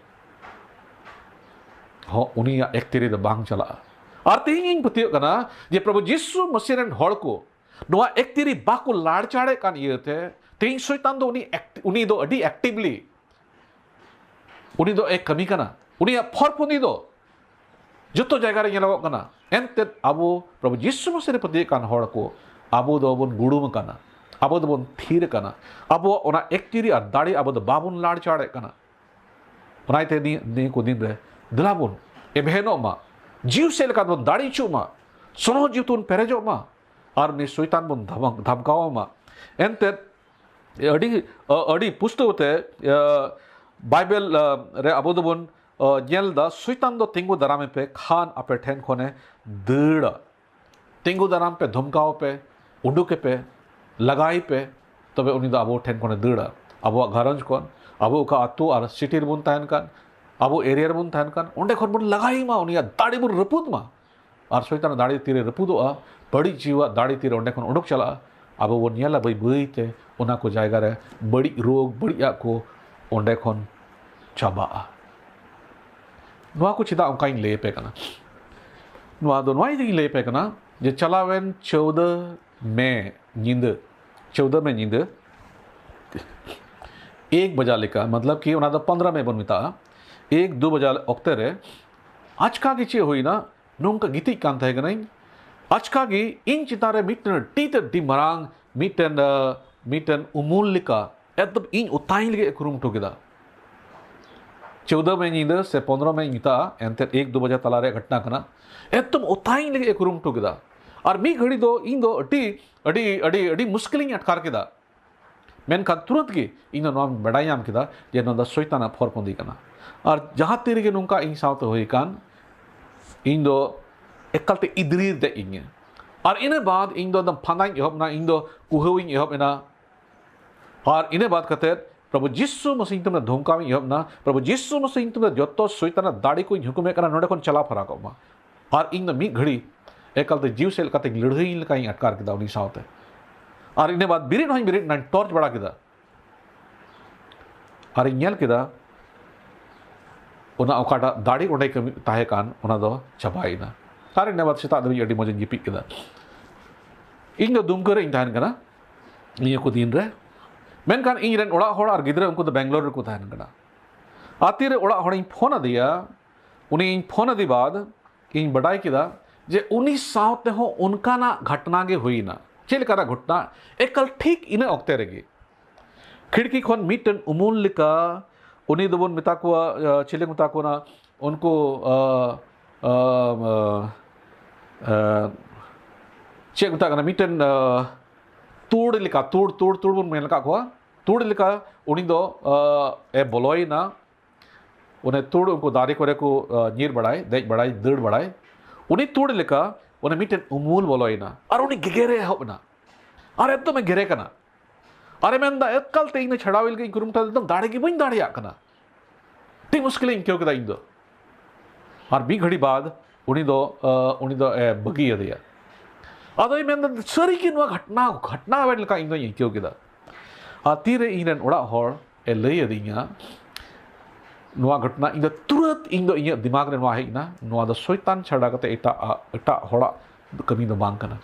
ᱦᱚᱸ ᱩᱱᱤᱭᱟᱜ ᱮᱠᱛᱤᱨᱤ ᱫᱚ ᱵᱟᱝ ᱪᱟᱞᱟᱜᱼᱟ᱾ ᱟᱨ ᱛᱮᱦᱮᱧ ᱤᱧ ᱯᱟᱹᱛᱭᱟᱹᱜ ᱠᱟᱱᱟ ᱡᱮ ᱯᱨᱚᱵᱷᱩ ᱡᱤᱥᱩ ᱢᱟᱥᱤ ᱨᱮᱱ ᱦᱚᱲ ᱠᱚ ᱱᱚᱣᱟ ᱮᱠᱛᱤᱨᱤ ᱵᱟᱠᱚ ᱞᱟᱲᱪᱟᱲᱮᱫ ᱠᱟᱱ ᱤᱭᱟᱹᱛᱮ, ᱛᱮᱦᱮᱧ ᱥᱚᱭᱛᱟᱱ ᱫᱚ ᱩᱱᱤ ᱮᱠ-, ᱩᱱᱤ ᱫᱚ ᱟᱹᱰᱤ ᱮᱠᱴᱤᱵᱷᱞᱤ ᱩᱱᱤ ᱫᱚ ᱮ ᱠᱟᱹᱢᱤ ᱠᱟᱱᱟ᱾ ᱩᱱᱤᱭᱟᱜ ᱯᱷᱚᱨᱯᱷᱩᱱᱤ ᱫᱚ ᱡᱚᱛᱚ ᱡᱟᱭᱜᱟ ᱨᱮ ᱧᱮᱞᱚᱜᱚᱜ ᱠᱟᱱᱟ᱾ ᱮᱱᱛᱮᱫ ᱟᱵᱚ ᱯᱨᱚᱵᱷᱩ ᱡᱤᱥᱩ ᱢᱟᱥᱤ ᱨᱮ ᱯᱟᱹᱛᱭᱟᱹᱜ ᱠᱟᱱ ᱦᱚᱲ ᱠᱚ, ᱟᱵᱚ ᱫᱚᱵᱚᱱ ᱜᱩᱲᱩᱢ ᱟᱠᱟᱱᱟ, ᱟᱵᱚ ᱫᱚᱵᱚᱱ ᱛᱷᱤᱨ ᱟᱠᱟᱱᱟ᱾ ᱟᱵᱚᱣᱟᱜ ᱚᱱᱟ ᱮᱠᱛᱤᱨᱤ ᱟᱨ ᱫᱟᱲᱮ ᱟᱵᱚ ᱫᱚ ᱵᱟᱵᱚᱱ ᱞᱟᱲᱪᱟᱲᱮᱫ ᱠᱟᱱᱟ᱾ ᱚᱱᱟ ᱤᱭᱟᱹᱛᱮ ᱱᱤᱭᱟᱹ, ᱱᱤᱭᱟᱹ ᱠᱚ ᱫᱤᱱ ᱨᱮ ᱫᱮᱞᱟ ᱵᱚᱱ ᱮᱵᱷᱮᱱᱚᱜ ᱢᱟ, ᱡᱤᱣ ᱥᱮᱫ ᱞᱮᱠᱟ ᱵᱚᱱ ᱫᱟᱲᱮ ᱦᱚᱪᱚᱜ ᱢᱟ, ᱥᱚᱱᱚᱦᱚ ᱡᱤᱣᱤ ᱛᱮᱵᱚᱱ ᱯᱮᱨᱮᱡᱚᱜ ᱢᱟ, ᱟᱨ ᱩᱱᱤ ᱥᱚᱭᱛᱟᱱ ᱵᱚᱱ ᱫᱷᱟᱢ-, ᱫᱷᱟᱢᱠᱟᱣ ᱢᱟ᱾ ᱮᱱᱛᱮᱫ ᱟᱹᱰᱤ, ᱟᱹᱰᱤ ᱯᱩᱥᱴᱟᱹᱣ ᱛᱮ, ᱵᱟᱭᱵᱮᱞ ᱨᱮ ᱟᱵᱚ ᱫᱚᱵᱚᱱ ᱧᱮᱞ ᱮᱫᱟ, ᱥᱚᱭᱛᱟᱱ ᱫᱚ ᱛᱤᱸᱜᱩ ᱫᱟᱨᱟᱢᱮ ᱯᱮ, ᱠᱷᱟᱱ ᱟᱯᱮ ᱴᱷᱮᱱ ᱠᱷᱚᱱᱮ ᱫᱟᱹᱲᱟ᱾ ᱛᱤᱸᱜᱩ ᱫᱟᱨᱟᱢ ᱯᱮ, ᱫᱷᱚᱢᱠᱟᱣ ᱯᱮ, ᱩᱰᱩᱠᱮ ᱯᱮ, ᱞᱟᱜᱟᱭᱮ ᱯᱮ, ᱛᱚᱵᱮ ᱩᱱᱤ ᱫᱚ ᱟᱵᱚ ᱴᱷᱮᱱ ᱠᱷᱚᱱᱮ ᱫᱟᱹᱲᱟ᱾ ᱟᱵᱚᱣᱟᱜ ᱜᱷᱟᱨᱚᱸᱡᱽ ᱠᱷᱚᱱ, ᱟᱵᱚ ᱚᱠᱟ ᱟᱹᱛᱩ ᱟᱨ ᱥᱤᱴᱤ ᱨᱮᱵᱚᱱ ᱛᱟᱦᱮᱱ ᱠᱟᱱ, ᱟᱵᱚ ᱮᱨᱤᱭᱟ ᱨᱮᱵᱚᱱ ᱛᱟᱦᱮᱱ ᱠᱟᱱ, ᱚᱸᱰᱮ ᱠᱷᱚᱱ ᱵᱚᱱ ᱞᱟᱜᱟᱭᱮ ᱢᱟ, ᱩᱱᱤᱭᱟᱜ ᱫᱟᱲᱮ ᱵᱚᱱ ᱨᱟᱹᱯᱩᱫ ᱢᱟ᱾ ᱟᱨ ᱥᱚᱭᱛᱟᱱᱟᱜ ᱫᱟᱲᱮ ᱛᱤᱨᱮ ᱨᱟᱹᱯᱩᱫᱚᱜᱼᱟ, ᱵᱟᱹᱲᱤᱡ ᱡᱤᱣᱤᱭᱟᱜ ᱫᱟᱲᱮ ᱛᱤᱨᱮ ᱚᱸᱰᱮ ᱠᱷᱚᱱ ᱚᱰᱚᱠ ᱪᱟᱞᱟᱜᱼᱟ, ᱟᱵᱚ ᱵᱚᱱ ᱧᱮᱞᱟ ᱵᱟᱹᱭ ᱵᱟᱹᱭ ᱛᱮ ᱚᱱᱟ ᱠᱚ ᱡᱟᱭᱜᱟ ᱨᱮ ᱵᱟᱹᱲᱤᱡ ᱨᱳᱜᱽ, ᱵᱟᱹᱲᱤᱡᱟᱜ ᱠᱚ ᱚᱸᱰᱮ ᱠᱷᱚᱱ ᱪᱟᱵᱟᱜᱼᱟ᱾ ᱱᱚᱣᱟ ᱠᱚ ᱪᱮᱫᱟᱜ ᱚᱱᱠᱟᱧ ᱞᱟᱹᱭ ᱟᱯᱮ ᱠᱟᱱᱟ? ᱱᱚᱣᱟ ᱫᱚ ᱱᱚᱣᱟ ᱤᱫᱤᱧ ᱞᱟᱹᱭ ᱟᱯᱮ ᱠᱟᱱᱟ ᱡᱮ ᱪᱟᱞᱟᱣᱮᱱ ᱪᱳᱣᱫᱟᱹ ᱢᱮ ᱧᱤᱫᱟᱹ, ᱪᱳᱣᱫᱟᱹ ᱢᱮ ᱧᱤᱫᱟᱹ ᱮᱠ ᱵᱟᱡᱟ ᱞᱮᱠᱟ, ᱢᱚᱛᱞᱚᱵ ᱠᱤ ᱚᱱᱟ ᱫᱚ ᱯᱚᱱᱫᱽᱨᱚ ᱢᱮ ᱵᱚᱱ ᱢᱮᱛᱟᱜᱼᱟ, ᱮᱠ ᱫᱩ ᱵᱟᱡᱟ ᱚᱠᱛᱮ ᱨᱮ ᱟᱪᱠᱟ ᱜᱮ ᱪᱮᱫ ᱦᱩᱭᱱᱟ, ᱱᱚᱝᱠᱟ ᱜᱤᱛᱤᱡ ᱠᱟᱱ ᱛᱟᱦᱮᱸ ᱠᱟᱹᱱᱟᱹᱧ, ᱟᱪᱠᱟ ᱜᱮ ᱤᱧ ᱪᱮᱛᱟᱱ ᱨᱮ ᱢᱤᱫᱴᱮᱱ ᱟᱹᱰᱤ ᱛᱮᱫ ᱟᱹᱰᱤ ᱢᱟᱨᱟᱝ ᱢᱤᱫᱴᱮᱱ, ᱟᱸ, ᱢᱤᱫᱴᱮᱱ ᱩᱢᱩᱞ ᱞᱮᱠᱟ ᱮᱠᱫᱚᱢ ᱤᱧ ᱚᱛᱟᱧ ᱞᱟᱹᱜᱤᱫ ᱮ ᱠᱩᱨᱩᱢᱩᱴᱩ ᱠᱮᱫᱟ᱾ ᱪᱳᱣᱫᱟᱹ ᱢᱮ ᱧᱤᱫᱟᱹ ᱥᱮ ᱯᱚᱱᱫᱽᱨᱚ ᱢᱮᱧ ᱢᱮᱛᱟᱜᱼᱟ, ᱮᱱᱛᱮᱫ ᱮᱠ ᱫᱩ ᱵᱟᱡᱟ ᱛᱟᱞᱟ ᱨᱮᱭᱟᱜ ᱜᱷᱚᱴᱱᱟ ᱠᱟᱱᱟ᱾ ᱮᱠᱫᱚᱢ ᱚᱛᱟᱧ ᱞᱟᱹᱜᱤᱫ ᱮ ᱠᱩᱨᱩᱢᱩᱴᱩ ᱠᱮᱫᱟ᱾ ᱟᱨ ᱢᱤᱫ ᱜᱷᱟᱹᱲᱤ ᱫᱚ ᱤᱧ ᱫᱚ ᱟᱹᱰᱤ, ᱟᱹᱰᱤ, ᱟᱹᱰᱤ ᱢᱩᱥᱠᱤᱞᱤᱧ ᱟᱴᱠᱟᱨ ᱠᱮᱫᱟ᱾ ᱢᱮᱱᱠᱷᱟᱱ ᱛᱩᱨᱟᱹᱛ ᱜᱮ ᱤᱧ ᱫᱚ ᱱᱚᱣᱟᱧ ᱵᱟᱰᱟᱭ ᱧᱟᱢ ᱠᱮᱫᱟ ᱡᱮ ᱱᱚᱣᱟ ᱫᱚ ᱥᱚᱭᱛᱟᱱᱟᱜ ᱯᱷᱚᱨᱯᱚᱸᱫᱤ ᱠᱟᱱᱟ᱾ ᱟᱨ ᱡᱟᱦᱟᱸ ᱛᱤ ᱨᱮᱜᱮ ᱱᱚᱝᱠᱟ ᱤᱧ ᱥᱟᱶᱛᱮ ᱦᱩᱭ ᱟᱠᱟᱱ, ᱤᱧ ᱫᱚ ᱮᱠᱟᱞᱛᱮ ᱤᱫᱨᱤᱨ ᱫᱮᱡ ᱤᱧᱟᱹ᱾ ᱟᱨ ᱤᱱᱟᱹ ᱵᱟᱫ ᱤᱧ ᱫᱚ ᱮᱠᱫᱚᱢ ᱯᱷᱟᱸᱫᱟᱧ ᱮᱦᱚᱵ ᱮᱱᱟ, ᱤᱧ ᱫᱚ ᱠᱩᱦᱟᱹᱣᱤᱧ ᱮᱦᱚᱵ ᱮᱱᱟ᱾ ᱟᱨ ᱤᱱᱟᱹ ᱵᱟᱫ ᱠᱟᱛᱮᱫ ᱯᱨᱚᱵᱷᱩ ᱡᱤᱥᱩ ᱢᱟᱥᱤ ᱧᱩᱛᱩᱢ ᱨᱮ ᱫᱷᱚᱢᱠᱟᱣᱤᱧ ᱮᱦᱚᱵ ᱮᱱᱟ, ᱯᱨᱚᱵᱷᱩ ᱡᱤᱥᱩ ᱢᱟᱥᱤ ᱧᱩᱛᱩᱢ ᱨᱮ ᱡᱚᱛᱚ ᱥᱚᱭᱛᱟᱱᱟᱜ ᱫᱟᱲᱮ ᱠᱚᱧ ᱦᱩᱠᱩᱢᱮᱫ ᱠᱟᱱᱟ, ᱱᱚᱰᱮ ᱠᱷᱚᱱ ᱪᱟᱞᱟᱣ ᱯᱷᱟᱨᱟᱠᱚᱜ ᱢᱟ᱾ ᱟᱨ ᱤᱧ ᱫᱚ ᱢᱤᱫ ᱜᱷᱟᱹᱲᱤ ᱮᱠᱟᱞᱛᱮ ᱡᱤᱣᱤ ᱥᱮᱫ ᱞᱮᱠᱟᱛᱮᱧ ᱞᱟᱹᱲᱦᱟᱹᱭᱤᱧ ᱞᱮᱠᱟᱧ ᱟᱴᱠᱟᱨ ᱠᱮᱫᱟ ᱩᱱᱤ ᱥᱟᱶᱛᱮ᱾ ᱟᱨ ᱤᱱᱟᱹ ᱵᱟᱫ ᱵᱮᱨᱮᱫ ᱦᱚᱸᱧ ᱵᱮᱨᱮᱫ ᱮᱱᱟᱧ, ᱴᱚᱨᱪ ᱵᱟᱲᱟ ᱠᱮᱫᱟ᱾ ᱟᱨᱤᱧ ᱧᱮᱞ ᱠᱮᱫᱟ ᱚᱱᱟ ᱚᱠᱟᱴᱟᱜ ᱫᱟᱲᱮ ᱚᱸᱰᱮ ᱠᱟᱹᱢᱤ ᱛᱟᱦᱮᱸ ᱠᱟᱱ, ᱚᱱᱟ ᱫᱚ ᱪᱟᱵᱟᱭᱮᱱᱟ᱾ ᱟᱨ ᱤᱱᱟᱹ ᱵᱟᱫ ᱥᱮᱛᱟᱜ ᱫᱷᱟᱹᱵᱤᱡ ᱟᱹᱰᱤ ᱢᱚᱡᱽ ᱤᱧ ᱡᱟᱹᱯᱤᱫ ᱠᱮᱫᱟ᱾ ᱤᱧ ᱫᱚ ᱫᱩᱢᱠᱟᱹ ᱨᱮ ᱤᱧ ᱛᱟᱦᱮᱱ ᱠᱟᱱᱟ ᱱᱤᱭᱟᱹ ᱠᱚ ᱫᱤᱱ ᱨᱮ᱾ ᱢᱮᱱᱠᱷᱟᱱ ᱤᱧ ᱨᱮᱱ ᱚᱲᱟᱜ ᱦᱚᱲ ᱟᱨ ᱜᱤᱫᱽᱨᱟᱹ ᱩᱱᱠᱩ ᱫᱚ ᱵᱮᱝᱜᱟᱞᱳᱨ ᱨᱮᱠᱚ ᱛᱟᱦᱮᱱ ᱠᱟᱱᱟ᱾ ᱟᱨ ᱛᱤᱨᱮ ᱚᱲᱟᱜ ᱦᱚᱲᱤᱧ ᱯᱷᱳᱱ ᱟᱫᱮᱭᱟ, ᱩᱱᱤᱧ ᱯᱷᱳᱱ ᱟᱫᱮ ᱵᱟᱫ ᱤᱧ ᱵᱟᱰᱟᱭ ᱠᱮᱫᱟ ᱡᱮ ᱩᱱᱤ ᱥᱟᱶ ᱛᱮᱦᱚᱸ ᱚᱱᱠᱟᱱᱟᱜ ᱜᱷᱚᱴᱱᱟ ᱜᱮ ᱦᱩᱭᱱᱟ᱾ ᱪᱮᱫ ᱞᱮᱠᱟᱱᱟᱜ ᱜᱷᱚᱴᱱᱟ? ᱮᱠᱟᱞ ᱴᱷᱤᱠ ᱤᱱᱟᱹ ᱚᱠᱛᱮ ᱨᱮᱜᱮ ᱠᱷᱤᱲᱠᱤ ᱠᱷᱚᱱ ᱢᱤᱫᱴᱮᱱ ᱩᱢᱩᱞ ᱞᱮᱠᱟ, ᱩᱱᱤ ᱫᱚᱵᱚᱱ ᱢᱮᱛᱟ ᱠᱚᱣᱟ, ᱟᱸ, ᱪᱤᱞᱤ ᱢᱮᱛᱟ ᱠᱚ ᱠᱟᱱᱟ ᱩᱱᱠᱩ, ᱟᱸ, ᱟᱸ, ᱟᱸ, ᱟᱸ, ᱪᱮᱫ ᱢᱮᱛᱟᱜ ᱠᱟᱱᱟ, ᱢᱤᱫᱴᱮᱱ, ᱟᱸ, ᱛᱩᱲ ᱞᱮᱠᱟ, ᱛᱩᱲ, ᱛᱩᱲ, ᱛᱩᱲ ᱵᱚᱱ ᱢᱮᱱ ᱟᱠᱟᱫ ᱠᱚᱣᱟ, ᱛᱩᱲ ᱞᱮᱠᱟ ᱩᱱᱤ ᱫᱚ, ᱟᱸ, ᱮ ᱵᱚᱞᱚᱭᱮᱱᱟ᱾ ᱚᱱᱮ ᱛᱩᱲ, ᱩᱱᱠᱩ ᱫᱟᱨᱮ ᱠᱚᱨᱮ ᱠᱚ, ᱟᱸ, ᱧᱤᱨ ᱵᱟᱲᱟᱭ, ᱫᱮᱡ ᱵᱟᱲᱟᱭ, ᱫᱟᱹᱲ ᱵᱟᱲᱟᱭ, ᱩᱱᱤ ᱛᱩᱲ ᱞᱮᱠᱟ ᱚᱱᱮ ᱢᱤᱫᱴᱮᱱ ᱩᱢᱩᱞ ᱵᱚᱞᱚᱭᱮᱱᱟ ᱟᱨ ᱩᱱᱤ ᱜᱮᱜᱮᱨᱮ ᱮᱦᱚᱵ ᱮᱱᱟ᱾ ᱟᱨ ᱮᱠᱫᱚᱢᱮ ᱜᱮᱨᱮ ᱠᱟᱱᱟ᱾ ᱟᱨᱮ ᱢᱮᱱᱫᱟ, "ᱮᱠᱟᱞᱛᱮ ᱤᱧ ᱫᱚ ᱪᱷᱟᱰᱟᱣ ᱞᱟᱹᱜᱤᱫ ᱤᱧ ᱠᱩᱨᱩᱢᱩᱴᱩ, ᱮᱠᱫᱚᱢ ᱫᱟᱲᱮ ᱜᱮ ᱵᱟᱹᱧ ᱫᱟᱲᱮᱭᱟᱜ ᱠᱟᱱᱟ᱾ ᱟᱹᱰᱤ ᱢᱩᱥᱠᱤᱞᱤᱧ ᱟᱹᱭᱠᱟᱹᱣ ᱠᱮᱫᱟ ᱤᱧ ᱫᱚ᱾" ᱟᱨ ᱢᱤᱫ ᱜᱷᱟᱹᱲᱤ ᱵᱟᱫ ᱩᱱᱤ ᱫᱚ, ᱟᱸ, ᱩᱱᱤ ᱫᱚ, ᱮ, ᱵᱟᱹᱜᱤᱭᱟᱫᱮᱭᱟ᱾ ᱟᱫᱚᱭ ᱢᱮᱱᱫᱟ, "ᱥᱟᱹᱨᱤᱜᱮ ᱱᱚᱣᱟ ᱜᱷᱚᱴᱱᱟ, ᱜᱷᱚᱴᱱᱟ ᱮᱱ ᱞᱮᱠᱟ ᱤᱧ ᱫᱚᱧ ᱟᱹᱭᱠᱟᱹᱣ ᱠᱮᱫᱟ᱾" ᱟᱨ ᱛᱤᱨᱮ ᱤᱧ ᱨᱮᱱ ᱚᱲᱟᱜ ᱦᱚᱲ ᱮ ᱞᱟᱹᱭ ᱟᱹᱫᱤᱧᱟ ᱱᱚᱣᱟ ᱜᱷᱚᱴᱱᱟ, ᱤᱧ ᱫᱚ ᱛᱩᱨᱟᱹᱛ ᱤᱧ ᱫᱚ ᱤᱧᱟᱹᱜ ᱫᱤᱢᱟᱜᱽ ᱨᱮ ᱱᱚᱣᱟ ᱦᱮᱡ ᱮᱱᱟ, ᱱᱚᱣᱟ ᱫᱚ ᱥᱚᱭᱛᱟᱱ ᱪᱷᱟᱰᱟ ᱠᱟᱛᱮ ᱮᱴᱟᱜ, ᱮᱴᱟᱜ ᱦᱚᱲᱟᱜ ᱠᱟᱹᱢᱤ ᱫᱚ ᱵᱟᱝ ᱠᱟᱱᱟ᱾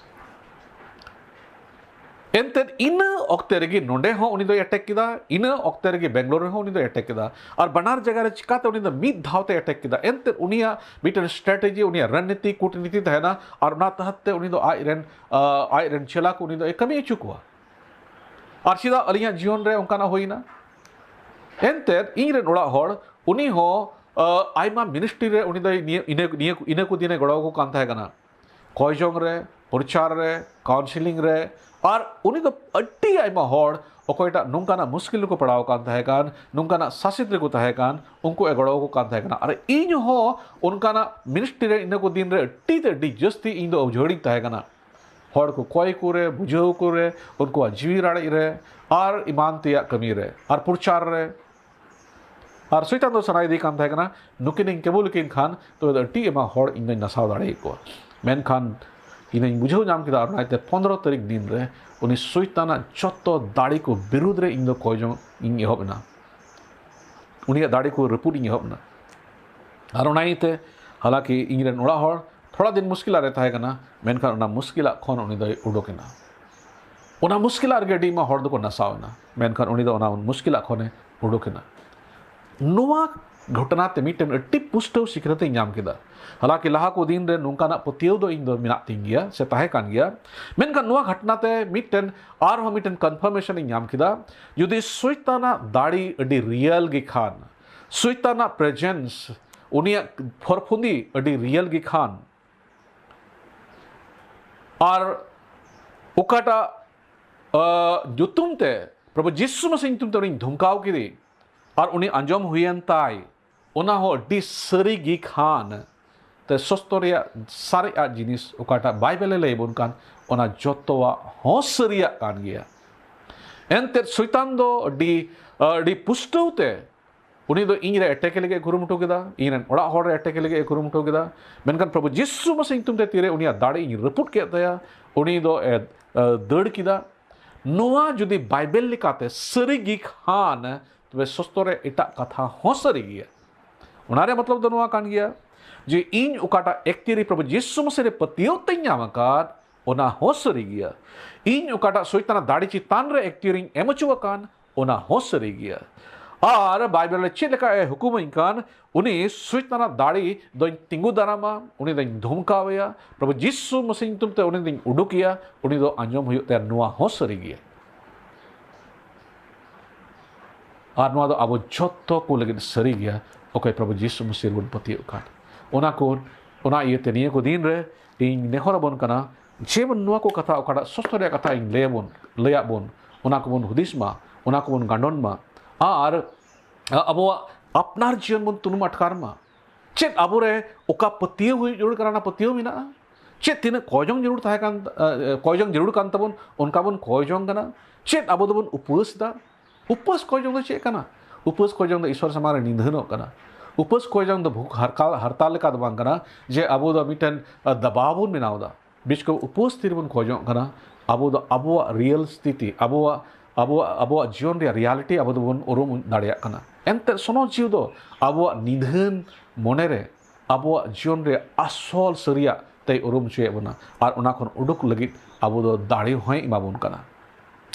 ᱮᱱᱛᱮᱫ ᱤᱱᱟᱹ ᱚᱠᱛᱮ ᱨᱮᱜᱮ ᱱᱚᱰᱮ ᱦᱚᱸ ᱩᱱᱤ ᱫᱚᱭ ᱮᱴᱮᱠ ᱠᱮᱫᱟ, ᱤᱱᱟᱹ ᱚᱠᱛᱮ ᱨᱮᱜᱮ ᱵᱮᱝᱜᱟᱞᱳᱨ ᱨᱮᱦᱚᱸ ᱩᱱᱤ ᱫᱚᱭ ᱮᱴᱮᱠ ᱠᱮᱫᱟ᱾ ᱟᱨ ᱵᱟᱱᱟᱨ ᱡᱟᱭᱜᱟ ᱨᱮ ᱪᱤᱠᱟᱛᱮ ᱩᱱᱤ ᱫᱚ ᱢᱤᱫ ᱫᱷᱟᱣ ᱛᱮ ᱮᱴᱮᱠ ᱠᱮᱫᱟ? ᱮᱱᱛᱮᱫ ᱩᱱᱤᱭᱟᱜ ᱢᱤᱫᱴᱮᱱ ᱥᱴᱨᱮᱴᱮᱡᱤ, ᱩᱱᱤᱭᱟᱜ ᱨᱚᱱᱱᱤᱛᱤ, ᱠᱩᱴᱱᱤᱛᱤ ᱛᱟᱦᱮᱱᱟ, ᱟᱨ ᱚᱱᱟ ᱛᱟᱦᱟᱛ ᱛᱮ ᱩᱱᱤ ᱫᱚ ᱟᱡ ᱨᱮᱱ, ᱟᱡ ᱨᱮᱱ ᱪᱮᱞᱟ ᱠᱚ ᱩᱱᱤ ᱫᱚ ᱠᱟᱹᱢᱤ ᱦᱚᱪᱚ ᱠᱚᱣᱟ᱾ ᱟᱨ ᱪᱮᱫᱟᱜ ᱟᱹᱞᱤᱧᱟᱜ ᱡᱤᱭᱚᱱ ᱨᱮ ᱚᱱᱠᱟᱱᱟᱜ ᱦᱩᱭᱱᱟ? ᱮᱱᱛᱮᱫ ᱤᱧ ᱨᱮᱱ ᱚᱲᱟᱜ ᱦᱚᱲ, ᱩᱱᱤ ᱦᱚᱸ ᱟᱭᱢᱟ ᱢᱤᱱᱤᱥᱴᱨᱤ ᱨᱮ ᱩᱱᱤ ᱫᱚ ᱤᱱᱟᱹ ᱤᱱᱟᱹ ᱠᱚ ᱫᱤᱱᱮ ᱜᱚᱲᱚ ᱟᱠᱚ ᱠᱟᱱ ᱛᱟᱦᱮᱸ ᱠᱟᱱᱟ᱾ ᱠᱚᱭ ᱡᱚᱝ ᱨᱮ, ᱯᱨᱚᱪᱟᱨ ᱨᱮ, ᱠᱟᱣᱩᱱᱥᱤᱞᱤᱝ ᱨᱮ, ᱟᱨ ᱩᱱᱤ ᱫᱚ ᱟᱹᱰᱤ ᱟᱭᱢᱟ ᱦᱚᱲ, ᱚᱠᱚᱭᱴᱟᱜ ᱱᱚᱝᱠᱟᱱᱟᱜ ᱢᱩᱥᱠᱤᱞ ᱨᱮᱠᱚ ᱯᱟᱲᱟᱣ ᱟᱠᱟᱱ ᱛᱟᱦᱮᱸ ᱠᱟᱱ, ᱱᱚᱝᱠᱟᱱᱟᱜ ᱥᱟᱥᱮᱛ ᱨᱮᱠᱚ ᱛᱟᱦᱮᱸ ᱠᱟᱱ, ᱩᱱᱠᱩ ᱮ ᱜᱚᱲᱚ ᱟᱠᱚ ᱠᱟᱱ ᱛᱟᱦᱮᱸ ᱠᱟᱱᱟ᱾ ᱟᱨ ᱤᱧ ᱦᱚᱸ ᱚᱱᱠᱟᱱᱟᱜ ᱢᱤᱱᱤᱥᱴᱨᱤ ᱨᱮ ᱤᱱᱟᱹ ᱠᱚ ᱫᱤᱱ ᱨᱮ ᱟᱹᱰᱤ ᱛᱮ ᱟᱹᱰᱤ ᱡᱟᱹᱥᱛᱤ ᱤᱧ ᱫᱚ ᱩᱡᱷᱟᱹᱲᱤᱧ ᱛᱟᱦᱮᱸ ᱠᱟᱱᱟ᱾ ᱦᱚᱲ ᱠᱚ ᱠᱚᱭ ᱠᱚᱨᱮ, ᱵᱩᱡᱷᱟᱹᱣ ᱠᱚᱨᱮ, ᱩᱱᱠᱩᱣᱟᱜ ᱡᱤᱣᱤ ᱨᱟᱲᱮᱡ ᱨᱮ, ᱟᱨ ᱮᱢᱟᱱ ᱛᱮᱭᱟᱜ ᱠᱟᱹᱢᱤ ᱨᱮ, ᱟᱨ ᱯᱨᱚᱪᱟᱨ ᱨᱮ᱾ ᱟᱨ ᱥᱚᱭᱛᱟᱱ ᱫᱚ ᱥᱟᱱᱟᱭᱮᱫᱮ ᱠᱟᱱ ᱛᱟᱦᱮᱸ ᱠᱟᱱᱟ, ᱱᱩᱠᱤᱱᱤᱧ ᱠᱮᱵᱚᱞ ᱠᱤᱱ ᱠᱷᱟᱱ ᱛᱚᱵᱮ ᱫᱚ ᱟᱹᱰᱤ ᱟᱭᱢᱟ ᱦᱚᱲ ᱤᱧ ᱫᱚᱧ ᱱᱟᱥᱟᱣ ᱫᱟᱲᱮᱭᱟᱠᱚᱣᱟ᱾ ᱢᱮᱱᱠᱷᱟᱱ ᱤᱧ ᱫᱚᱧ ᱵᱩᱡᱷᱟᱹᱣ ᱧᱟᱢ ᱠᱮᱫᱟ, ᱟᱨ ᱚᱱᱟᱛᱮ ᱯᱚᱱᱨᱚ ᱛᱟᱹᱨᱤᱠᱷ ᱫᱤᱱ ᱨᱮ ᱩᱱᱤ ᱥᱚᱭᱛᱟᱱᱟᱜ ᱡᱚᱛᱚ ᱫᱟᱲᱮ ᱠᱚ ᱵᱤᱨᱩᱫᱽ ᱨᱮ ᱤᱧ ᱫᱚ ᱠᱚᱭ ᱡᱚᱝ ᱤᱧ ᱮᱦᱚᱵ ᱮᱱᱟ᱾ ᱩᱱᱤᱭᱟᱜ ᱫᱟᱲᱮ ᱠᱚ ᱨᱟᱹᱯᱩᱫ ᱤᱧ ᱮᱦᱚᱵ ᱮᱱᱟ᱾ ᱟᱨ ᱚᱱᱟ ᱤᱭᱟᱹᱛᱮ, ᱦᱟᱞᱟᱠᱤ ᱤᱧ ᱨᱮᱱ ᱚᱲᱟᱜ ᱦᱚᱲ ᱛᱷᱚᱲᱟ ᱫᱤᱱ ᱢᱩᱥᱠᱤᱞ ᱨᱮ ᱛᱟᱦᱮᱸ ᱠᱟᱱᱟ, ᱢᱮᱱᱠᱷᱟᱱ ᱚᱱᱟ ᱢᱩᱥᱠᱤᱞᱟᱜ ᱠᱷᱚᱱ ᱩᱱᱤ ᱫᱚᱭ ᱩᱰᱩᱠ ᱮᱱᱟ᱾ ᱚᱱᱟ ᱢᱩᱥᱠᱤᱞᱟᱜ ᱨᱮᱜᱮ ᱟᱹᱰᱤ ᱟᱭᱢᱟ ᱦᱚᱲ ᱫᱚᱠᱚ ᱱᱟᱥᱟᱣ ᱮᱱᱟ, ᱢᱮᱱᱠᱷᱟᱱ ᱩᱱᱤ ᱫᱚ ᱚᱱᱟ ᱢᱩᱥᱠᱤᱞᱟᱜ ᱠᱷᱚᱱᱮ ᱩᱰᱩᱠ ᱮᱱᱟ᱾ ᱱᱚᱣᱟ ᱜᱷᱚᱴᱚᱱᱟ ᱛᱮ ᱢᱤᱫᱴᱮᱱ ᱟᱹᱰᱤ ᱯᱩᱥᱴᱟᱹᱣ ᱥᱤᱠᱷᱱᱟᱹᱛ ᱤᱧ ᱧᱟᱢ ᱠᱮᱫᱟ᱾ ᱦᱟᱞᱟᱠᱤ ᱞᱟᱦᱟ ᱠᱚ ᱫᱤᱱ ᱨᱮ ᱱᱚᱝᱠᱟᱱᱟᱜ ᱯᱟᱹᱛᱭᱟᱹᱣ ᱫᱚ ᱤᱧ ᱫᱚ ᱢᱮᱱᱟᱜ ᱛᱤᱧ ᱜᱮᱭᱟ ᱥᱮ ᱛᱟᱦᱮᱸ ᱠᱟᱱ ᱜᱮᱭᱟ, ᱢᱮᱱᱠᱷᱟᱱ ᱱᱚᱣᱟ ᱜᱷᱚᱴᱚᱱᱟ ᱛᱮ ᱢᱤᱫᱴᱮᱱ ᱟᱨᱦᱚᱸ ᱢᱤᱫᱴᱮᱱ ᱠᱚᱱᱯᱷᱟᱨᱢᱮᱥᱚᱱ ᱤᱧ ᱧᱟᱢ ᱠᱮᱫᱟ᱾ ᱡᱩᱫᱤ ᱥᱚᱭᱛᱟᱱᱟᱜ ᱫᱟᱲᱮ ᱟᱹᱰᱤ ᱨᱤᱭᱮᱞ ᱜᱮ ᱠᱷᱟᱱ, ᱥᱚᱭᱛᱟᱱᱟᱜ ᱯᱨᱮᱡᱮᱱᱥ, ᱩᱱᱤᱭᱟᱜ ᱯᱷᱚᱨᱯᱷᱩᱸᱫᱤ ᱟᱹᱰᱤ ᱨᱤᱭᱮᱞ ᱜᱮ ᱠᱷᱟᱱ, ᱟᱨ ᱚᱠᱟᱴᱟᱜ, ᱟ, ᱧᱩᱛᱩᱢ ᱛᱮ, ᱯᱨᱚᱵᱷᱩ ᱡᱤᱥᱩ ᱢᱟᱥᱤ ᱧᱩᱛᱩᱢ ᱛᱮ ᱩᱱᱤᱧ ᱫᱷᱚᱢᱠᱟᱣ ᱠᱮᱫᱮ, ᱟᱨ ᱩᱱᱤ ᱟᱸᱡᱚᱢ ᱦᱩᱭᱮᱱ ᱛᱟᱭ, ᱚᱱᱟ ᱦᱚᱸ ᱟᱹᱰᱤ ᱥᱟᱹᱨᱤ ᱜᱮ ᱠᱷᱟᱱ, ᱛᱮ ᱥᱚᱥᱛᱚ ᱨᱮᱭᱟᱜ ᱥᱟᱨᱮᱡᱟᱜ ᱡᱤᱱᱤᱥ ᱚᱠᱟᱴᱟᱜ ᱵᱟᱭᱵᱮᱞᱮ ᱞᱟᱹᱭ ᱵᱚᱱ ᱠᱟᱱ, ᱚᱱᱟ ᱡᱚᱛᱚᱣᱟᱜ ᱦᱚᱸ ᱥᱟᱹᱨᱤᱭᱟᱜ ᱠᱟᱱ ᱜᱮᱭᱟ᱾ ᱮᱱᱛᱮᱫ ᱥᱚᱭᱛᱟᱱ ᱫᱚ ᱟᱹᱰᱤ, ᱟᱹᱰᱤ ᱯᱩᱥᱴᱟᱹᱣ ᱛᱮ ᱩᱱᱤ ᱫᱚ ᱤᱧ ᱨᱮ ᱮᱴᱮᱠ ᱞᱟᱹᱜᱤᱫ ᱮ ᱠᱩᱨᱩᱢᱩᱴᱩ ᱠᱮᱫᱟ, ᱤᱧ ᱨᱮᱱ ᱚᱲᱟᱜ ᱦᱚᱲ ᱨᱮ ᱮᱴᱮᱠ ᱞᱟᱹᱜᱤᱫ ᱮ ᱠᱩᱨᱩᱢᱩᱴᱩ ᱠᱮᱫᱟ᱾ ᱢᱮᱱᱠᱷᱟᱱ ᱯᱨᱚᱵᱷᱩ ᱡᱤᱥᱩ ᱢᱟᱥᱤ ᱧᱩᱛᱩᱢ ᱛᱮ ᱛᱤᱨᱮ ᱩᱱᱤᱭᱟᱜ ᱫᱟᱲᱮ ᱤᱧ ᱨᱟᱹᱯᱩᱫ ᱠᱮᱫ ᱛᱟᱭᱟ, ᱩᱱᱤ ᱫᱚ ᱮ, ᱮ, ᱫᱟᱹᱲ ᱠᱮᱫᱟ᱾ ᱱᱚᱣᱟ ᱡᱩᱫᱤ ᱵᱟᱭᱵᱮᱞ ᱞᱮᱠᱟᱛᱮ ᱥᱟᱹᱨᱤ ᱜᱮ ᱠᱷᱟᱱ, ᱛᱚᱵᱮ ᱥᱚᱥᱛᱚ ᱨᱮ ᱮᱴᱟᱜ ᱠᱟᱛᱷᱟ ᱦᱚᱸ ᱥᱟᱹᱨᱤ ᱜᱮᱭᱟ᱾ ᱚᱱᱟ ᱨᱮᱭᱟᱜ ᱢᱚᱛᱞᱚᱵ ᱫᱚ ᱱᱚᱣᱟ ᱠᱟᱱ ᱜᱮᱭᱟ ᱡᱮ ᱤᱧ ᱚᱠᱟᱴᱟᱜ ᱮᱠᱛᱤᱭᱟᱹᱨᱤ ᱯᱨᱚᱵᱷᱩ ᱡᱤᱥᱩ ᱢᱟᱥᱤ ᱨᱮ ᱯᱟᱹᱛᱭᱟᱹᱣ ᱛᱮᱧ ᱧᱟᱢ ᱟᱠᱟᱫ, ᱚᱱᱟ ᱦᱚᱸ ᱥᱟᱹᱨᱤ ᱜᱮᱭᱟ᱾ ᱤᱧ ᱚᱠᱟᱴᱟᱜ ᱥᱚᱭᱛᱟᱱᱟᱜ ᱫᱟᱲᱮ ᱪᱮᱛᱟᱱ ᱨᱮ ᱮᱠᱛᱤᱭᱟᱹᱨᱤᱧ ᱮᱢ ᱦᱚᱪᱚ ᱟᱠᱟᱱ, ᱚᱱᱟ ᱦᱚᱸ ᱥᱟᱹᱨᱤ ᱜᱮᱭᱟ᱾ ᱟᱨ ᱵᱟᱭᱵᱮᱞ ᱨᱮ ᱪᱮᱫ ᱞᱮᱠᱟ ᱮ ᱦᱩᱠᱩᱢᱟᱹᱧ ᱠᱟᱱ, ᱩᱱᱤ ᱥᱚᱭᱛᱟᱱᱟᱜ ᱫᱟᱲᱮ ᱫᱚᱧ ᱛᱤᱸᱜᱩ ᱫᱟᱨᱟᱢᱟ, ᱩᱱᱤ ᱫᱚᱧ ᱫᱷᱚᱢᱠᱟᱣᱮᱭᱟ᱾ ᱯᱨᱚᱵᱷᱩ ᱡᱤᱥᱩ ᱢᱟᱥᱤ ᱧᱩᱛᱩᱢ ᱛᱮ ᱩᱱᱤ ᱫᱚᱧ ᱩᱰᱩᱠᱮᱭᱟ, ᱩᱱᱤ ᱫᱚ ᱟᱸᱡᱚᱢ ᱦᱩᱭᱩᱜ ᱛᱟᱭᱟ, ᱱᱚᱣᱟ ᱦᱚᱸ ᱥᱟᱹᱨᱤ ᱜᱮᱭᱟ᱾ ᱟᱨ ᱱᱚᱣᱟ ᱫᱚ ᱟᱵᱚ ᱡᱷᱚᱛᱚ ᱠᱚ ᱞᱟᱹᱜᱤᱫ ᱥᱟᱹᱨᱤ ᱜᱮᱭᱟ, ᱚᱠᱚᱭ ᱯᱨᱚᱵᱷᱩ ᱡᱤᱥᱩ ᱢᱟᱥᱤ ᱨᱮᱵᱚᱱ ᱯᱟᱹᱛᱭᱟᱹᱜ ᱠᱟᱱ᱾ ᱚᱱᱟ ᱠᱚ, ᱚᱱᱟ ᱤᱭᱟᱹᱛᱮ ᱱᱤᱭᱟᱹ ᱠᱚ ᱫᱤᱱ ᱨᱮ ᱤᱧ ᱱᱮᱦᱚᱨ ᱟᱵᱚᱱ ᱠᱟᱱᱟ, ᱡᱮ ᱵᱚᱱ ᱱᱚᱣᱟ ᱠᱚ ᱠᱟᱛᱷᱟ, ᱚᱠᱟᱴᱟᱜ ᱥᱚᱥᱛᱚ ᱨᱮᱭᱟᱜ ᱠᱟᱛᱷᱟ ᱤᱧ ᱞᱟᱹᱭ ᱟᱵᱚᱱ, ᱞᱟᱹᱭᱟᱫ ᱵᱚᱱ, ᱚᱱᱟ ᱠᱚᱵᱚᱱ ᱦᱩᱫᱤᱥ ᱢᱟ, ᱚᱱᱟ ᱠᱚᱵᱚᱱ ᱜᱟᱸᱰᱚᱱ ᱢᱟ, ᱟᱨ ᱟᱵᱚᱣᱟᱜ ᱟᱯᱱᱟᱨ ᱡᱤᱭᱚᱱ ᱵᱚᱱ ᱛᱩᱱᱩᱢ ᱟᱴᱠᱟᱨ ᱢᱟ᱾ ᱪᱮᱫ ᱟᱵᱚᱨᱮ ᱚᱠᱟ ᱯᱟᱹᱛᱭᱟᱹᱣ ᱦᱩᱭᱩᱜ ᱡᱟᱹᱨᱩᱲ ᱠᱟᱱᱟ, ᱚᱱᱟ ᱯᱟᱹᱛᱭᱟᱹᱣ ᱢᱮᱱᱟᱜᱼᱟ? ᱪᱮᱫ ᱛᱤᱱᱟᱹᱜ ᱠᱚᱭ ᱡᱚᱝ ᱡᱟᱹᱨᱩᱲ ᱛᱟᱦᱮᱸ ᱠᱟᱱ, ᱮ, ᱠᱚᱭ ᱡᱚᱝ ᱡᱟᱹᱨᱩᱲ ᱠᱟᱱ ᱛᱟᱵᱚᱱ, ᱚᱱᱠᱟ ᱵᱚᱱ ᱠᱚᱭ ᱡᱚᱝ ᱠᱟᱱᱟ? ᱪᱮᱫ ᱟᱵᱚ ᱫᱚᱵᱚᱱ ᱩᱯᱟᱹᱥ ᱮᱫᱟ? ᱩᱯᱟᱹᱥ ᱠᱚᱭ ᱡᱚᱝ ᱫᱚ ᱪᱮᱫ ᱠᱟᱱᱟ? ᱩᱯᱟᱹᱥ ᱠᱚᱭ ᱡᱚᱝ ᱫᱚ ᱤᱥᱚᱨ ᱥᱟᱢᱟᱝ ᱨᱮ ᱱᱤᱫᱷᱟᱹᱱᱚᱜ ᱠᱟᱱᱟ᱾ ᱩᱯᱟᱹᱥ ᱠᱚᱭ ᱡᱚᱝ ᱫᱚ ᱵᱷᱩᱠ ᱦᱟᱨᱠᱟᱞ, ᱦᱟᱨᱛᱟᱞ ᱞᱮᱠᱟ ᱫᱚ ᱵᱟᱝ ᱠᱟᱱᱟ ᱡᱮ ᱟᱵᱚ ᱫᱚ ᱢᱤᱫᱴᱮᱱ, ᱟ, ᱫᱟᱵᱟᱣ ᱵᱚᱱ ᱵᱮᱱᱟᱣ ᱮᱫᱟ᱾ ᱵᱤᱥᱠᱚ ᱩᱯᱟᱹᱥ ᱛᱤᱨ ᱵᱚᱱ ᱠᱷᱚᱡᱚᱜ ᱠᱟᱱᱟ, ᱟᱵᱚ ᱫᱚ ᱟᱵᱚᱣᱟᱜ ᱨᱤᱭᱮᱞ ᱥᱛᱷᱤᱛᱤ, ᱟᱵᱚᱣᱟᱜ, ᱟᱵᱚᱣᱟᱜ, ᱟᱵᱚᱣᱟᱜ ᱡᱤᱭᱚᱱ ᱨᱮᱭᱟᱜ ᱨᱤᱭᱟᱞᱤᱴᱤ ᱟᱵᱚ ᱫᱚᱵᱚᱱ ᱩᱨᱩᱢ ᱫᱟᱲᱮᱭᱟᱜ ᱠᱟᱱᱟ᱾ ᱮᱱᱛᱮᱫ ᱥᱚᱱᱚᱛ ᱡᱤᱣᱤ ᱫᱚ ᱟᱵᱚᱣᱟᱜ ᱱᱤᱫᱷᱟᱹᱱ ᱢᱚᱱᱮᱨᱮ ᱟᱵᱚᱣᱟᱜ ᱡᱤᱭᱚᱱ ᱨᱮᱭᱟᱜ ᱟᱥᱚᱞ ᱥᱟᱹᱨᱤᱭᱟᱜ ᱛᱮᱭ ᱩᱨᱩᱢ ᱦᱚᱪᱚᱭᱮᱫ ᱵᱚᱱᱟ, ᱟᱨ ᱚᱱᱟ ᱠᱷᱚᱱ ᱩᱰᱩᱠ ᱞᱟᱹᱜᱤᱫ ᱟᱵᱚ ᱫᱚ ᱫᱟᱲᱮ ᱦᱚᱸᱭ ᱮᱢᱟ ᱵᱚᱱ ᱠᱟᱱᱟ᱾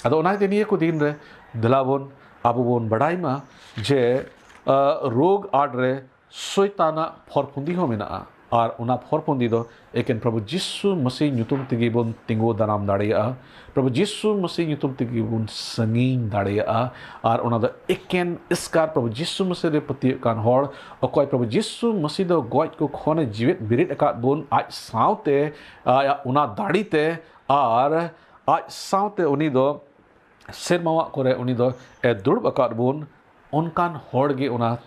ᱟᱫᱚ ᱚᱱᱟ ᱤᱭᱟᱹᱛᱮ ᱱᱤᱭᱟᱹ ᱠᱚ ᱫᱤᱱ ᱨᱮ ᱫᱮᱞᱟ ᱵᱚᱱ, ᱟᱵᱚ ᱵᱚᱱ ᱵᱟᱰᱟᱭ ᱢᱟ ᱡᱮ, ᱟ, ᱨᱳᱜᱽ ᱟᱲ ᱨᱮ ᱥᱚᱭᱛᱟᱱᱟᱜ ᱯᱷᱚᱨᱯᱷᱩᱸᱫᱤ ᱦᱚᱸ ᱢᱮᱱᱟᱜᱼᱟ, ᱟᱨ ᱚᱱᱟ ᱯᱷᱚᱨᱯᱷᱩᱸᱫᱤ ᱫᱚ ᱮᱠᱮᱱ ᱯᱨᱚᱵᱷᱩ ᱡᱤᱥᱩ ᱢᱟᱹᱥᱤ ᱧᱩᱛᱩᱢ ᱛᱮᱜᱮ ᱵᱚᱱ ᱛᱤᱸᱜᱩ ᱫᱟᱨᱟᱢ ᱫᱟᱲᱮᱭᱟᱜᱼᱟ᱾ ᱯᱨᱚᱵᱷᱩ ᱡᱤᱥᱩ ᱢᱟᱹᱥᱤ ᱧᱩᱛᱩᱢ ᱛᱮᱜᱮ ᱵᱚᱱ ᱥᱟᱺᱜᱤᱧ ᱫᱟᱲᱮᱭᱟᱜᱼᱟ᱾ ᱟᱨ ᱚᱱᱟ ᱫᱚ ᱮᱠᱮᱱ ᱮᱥᱠᱟᱨ ᱯᱨᱚᱵᱷᱩ ᱡᱤᱥᱩ ᱢᱟᱹᱥᱤ ᱨᱮ ᱯᱟᱹᱛᱭᱟᱹᱜ ᱠᱟᱱ ᱦᱚᱲ, ᱚᱠᱚᱭ ᱯᱨᱚᱵᱷᱩ ᱡᱤᱥᱩ ᱢᱟᱹᱥᱤ ᱫᱚ ᱜᱚᱡ ᱠᱚ ᱠᱷᱚᱱᱮ ᱡᱤᱣᱮᱫ ᱵᱮᱨᱮᱫ ᱟᱠᱟᱫ ᱵᱚᱱ, ᱟᱡ ᱥᱟᱶᱛᱮ, ᱟᱭᱟᱜ ᱚᱱᱟ ᱫᱟᱲᱮ ᱛᱮ, ᱟᱨ ᱟᱡ ᱥᱟᱶᱛᱮ ᱩᱱᱤ ᱫᱚ ᱥᱮᱨᱢᱟᱣᱟᱜ ᱠᱚᱨᱮ ᱩᱱᱤ ᱫᱚ ᱮ ᱫᱩᱲᱩᱵ ᱟᱠᱟᱫ ᱵᱚᱱ, ᱚᱱᱠᱟᱱ ᱦᱚᱲ ᱜᱮ ᱚᱱᱟ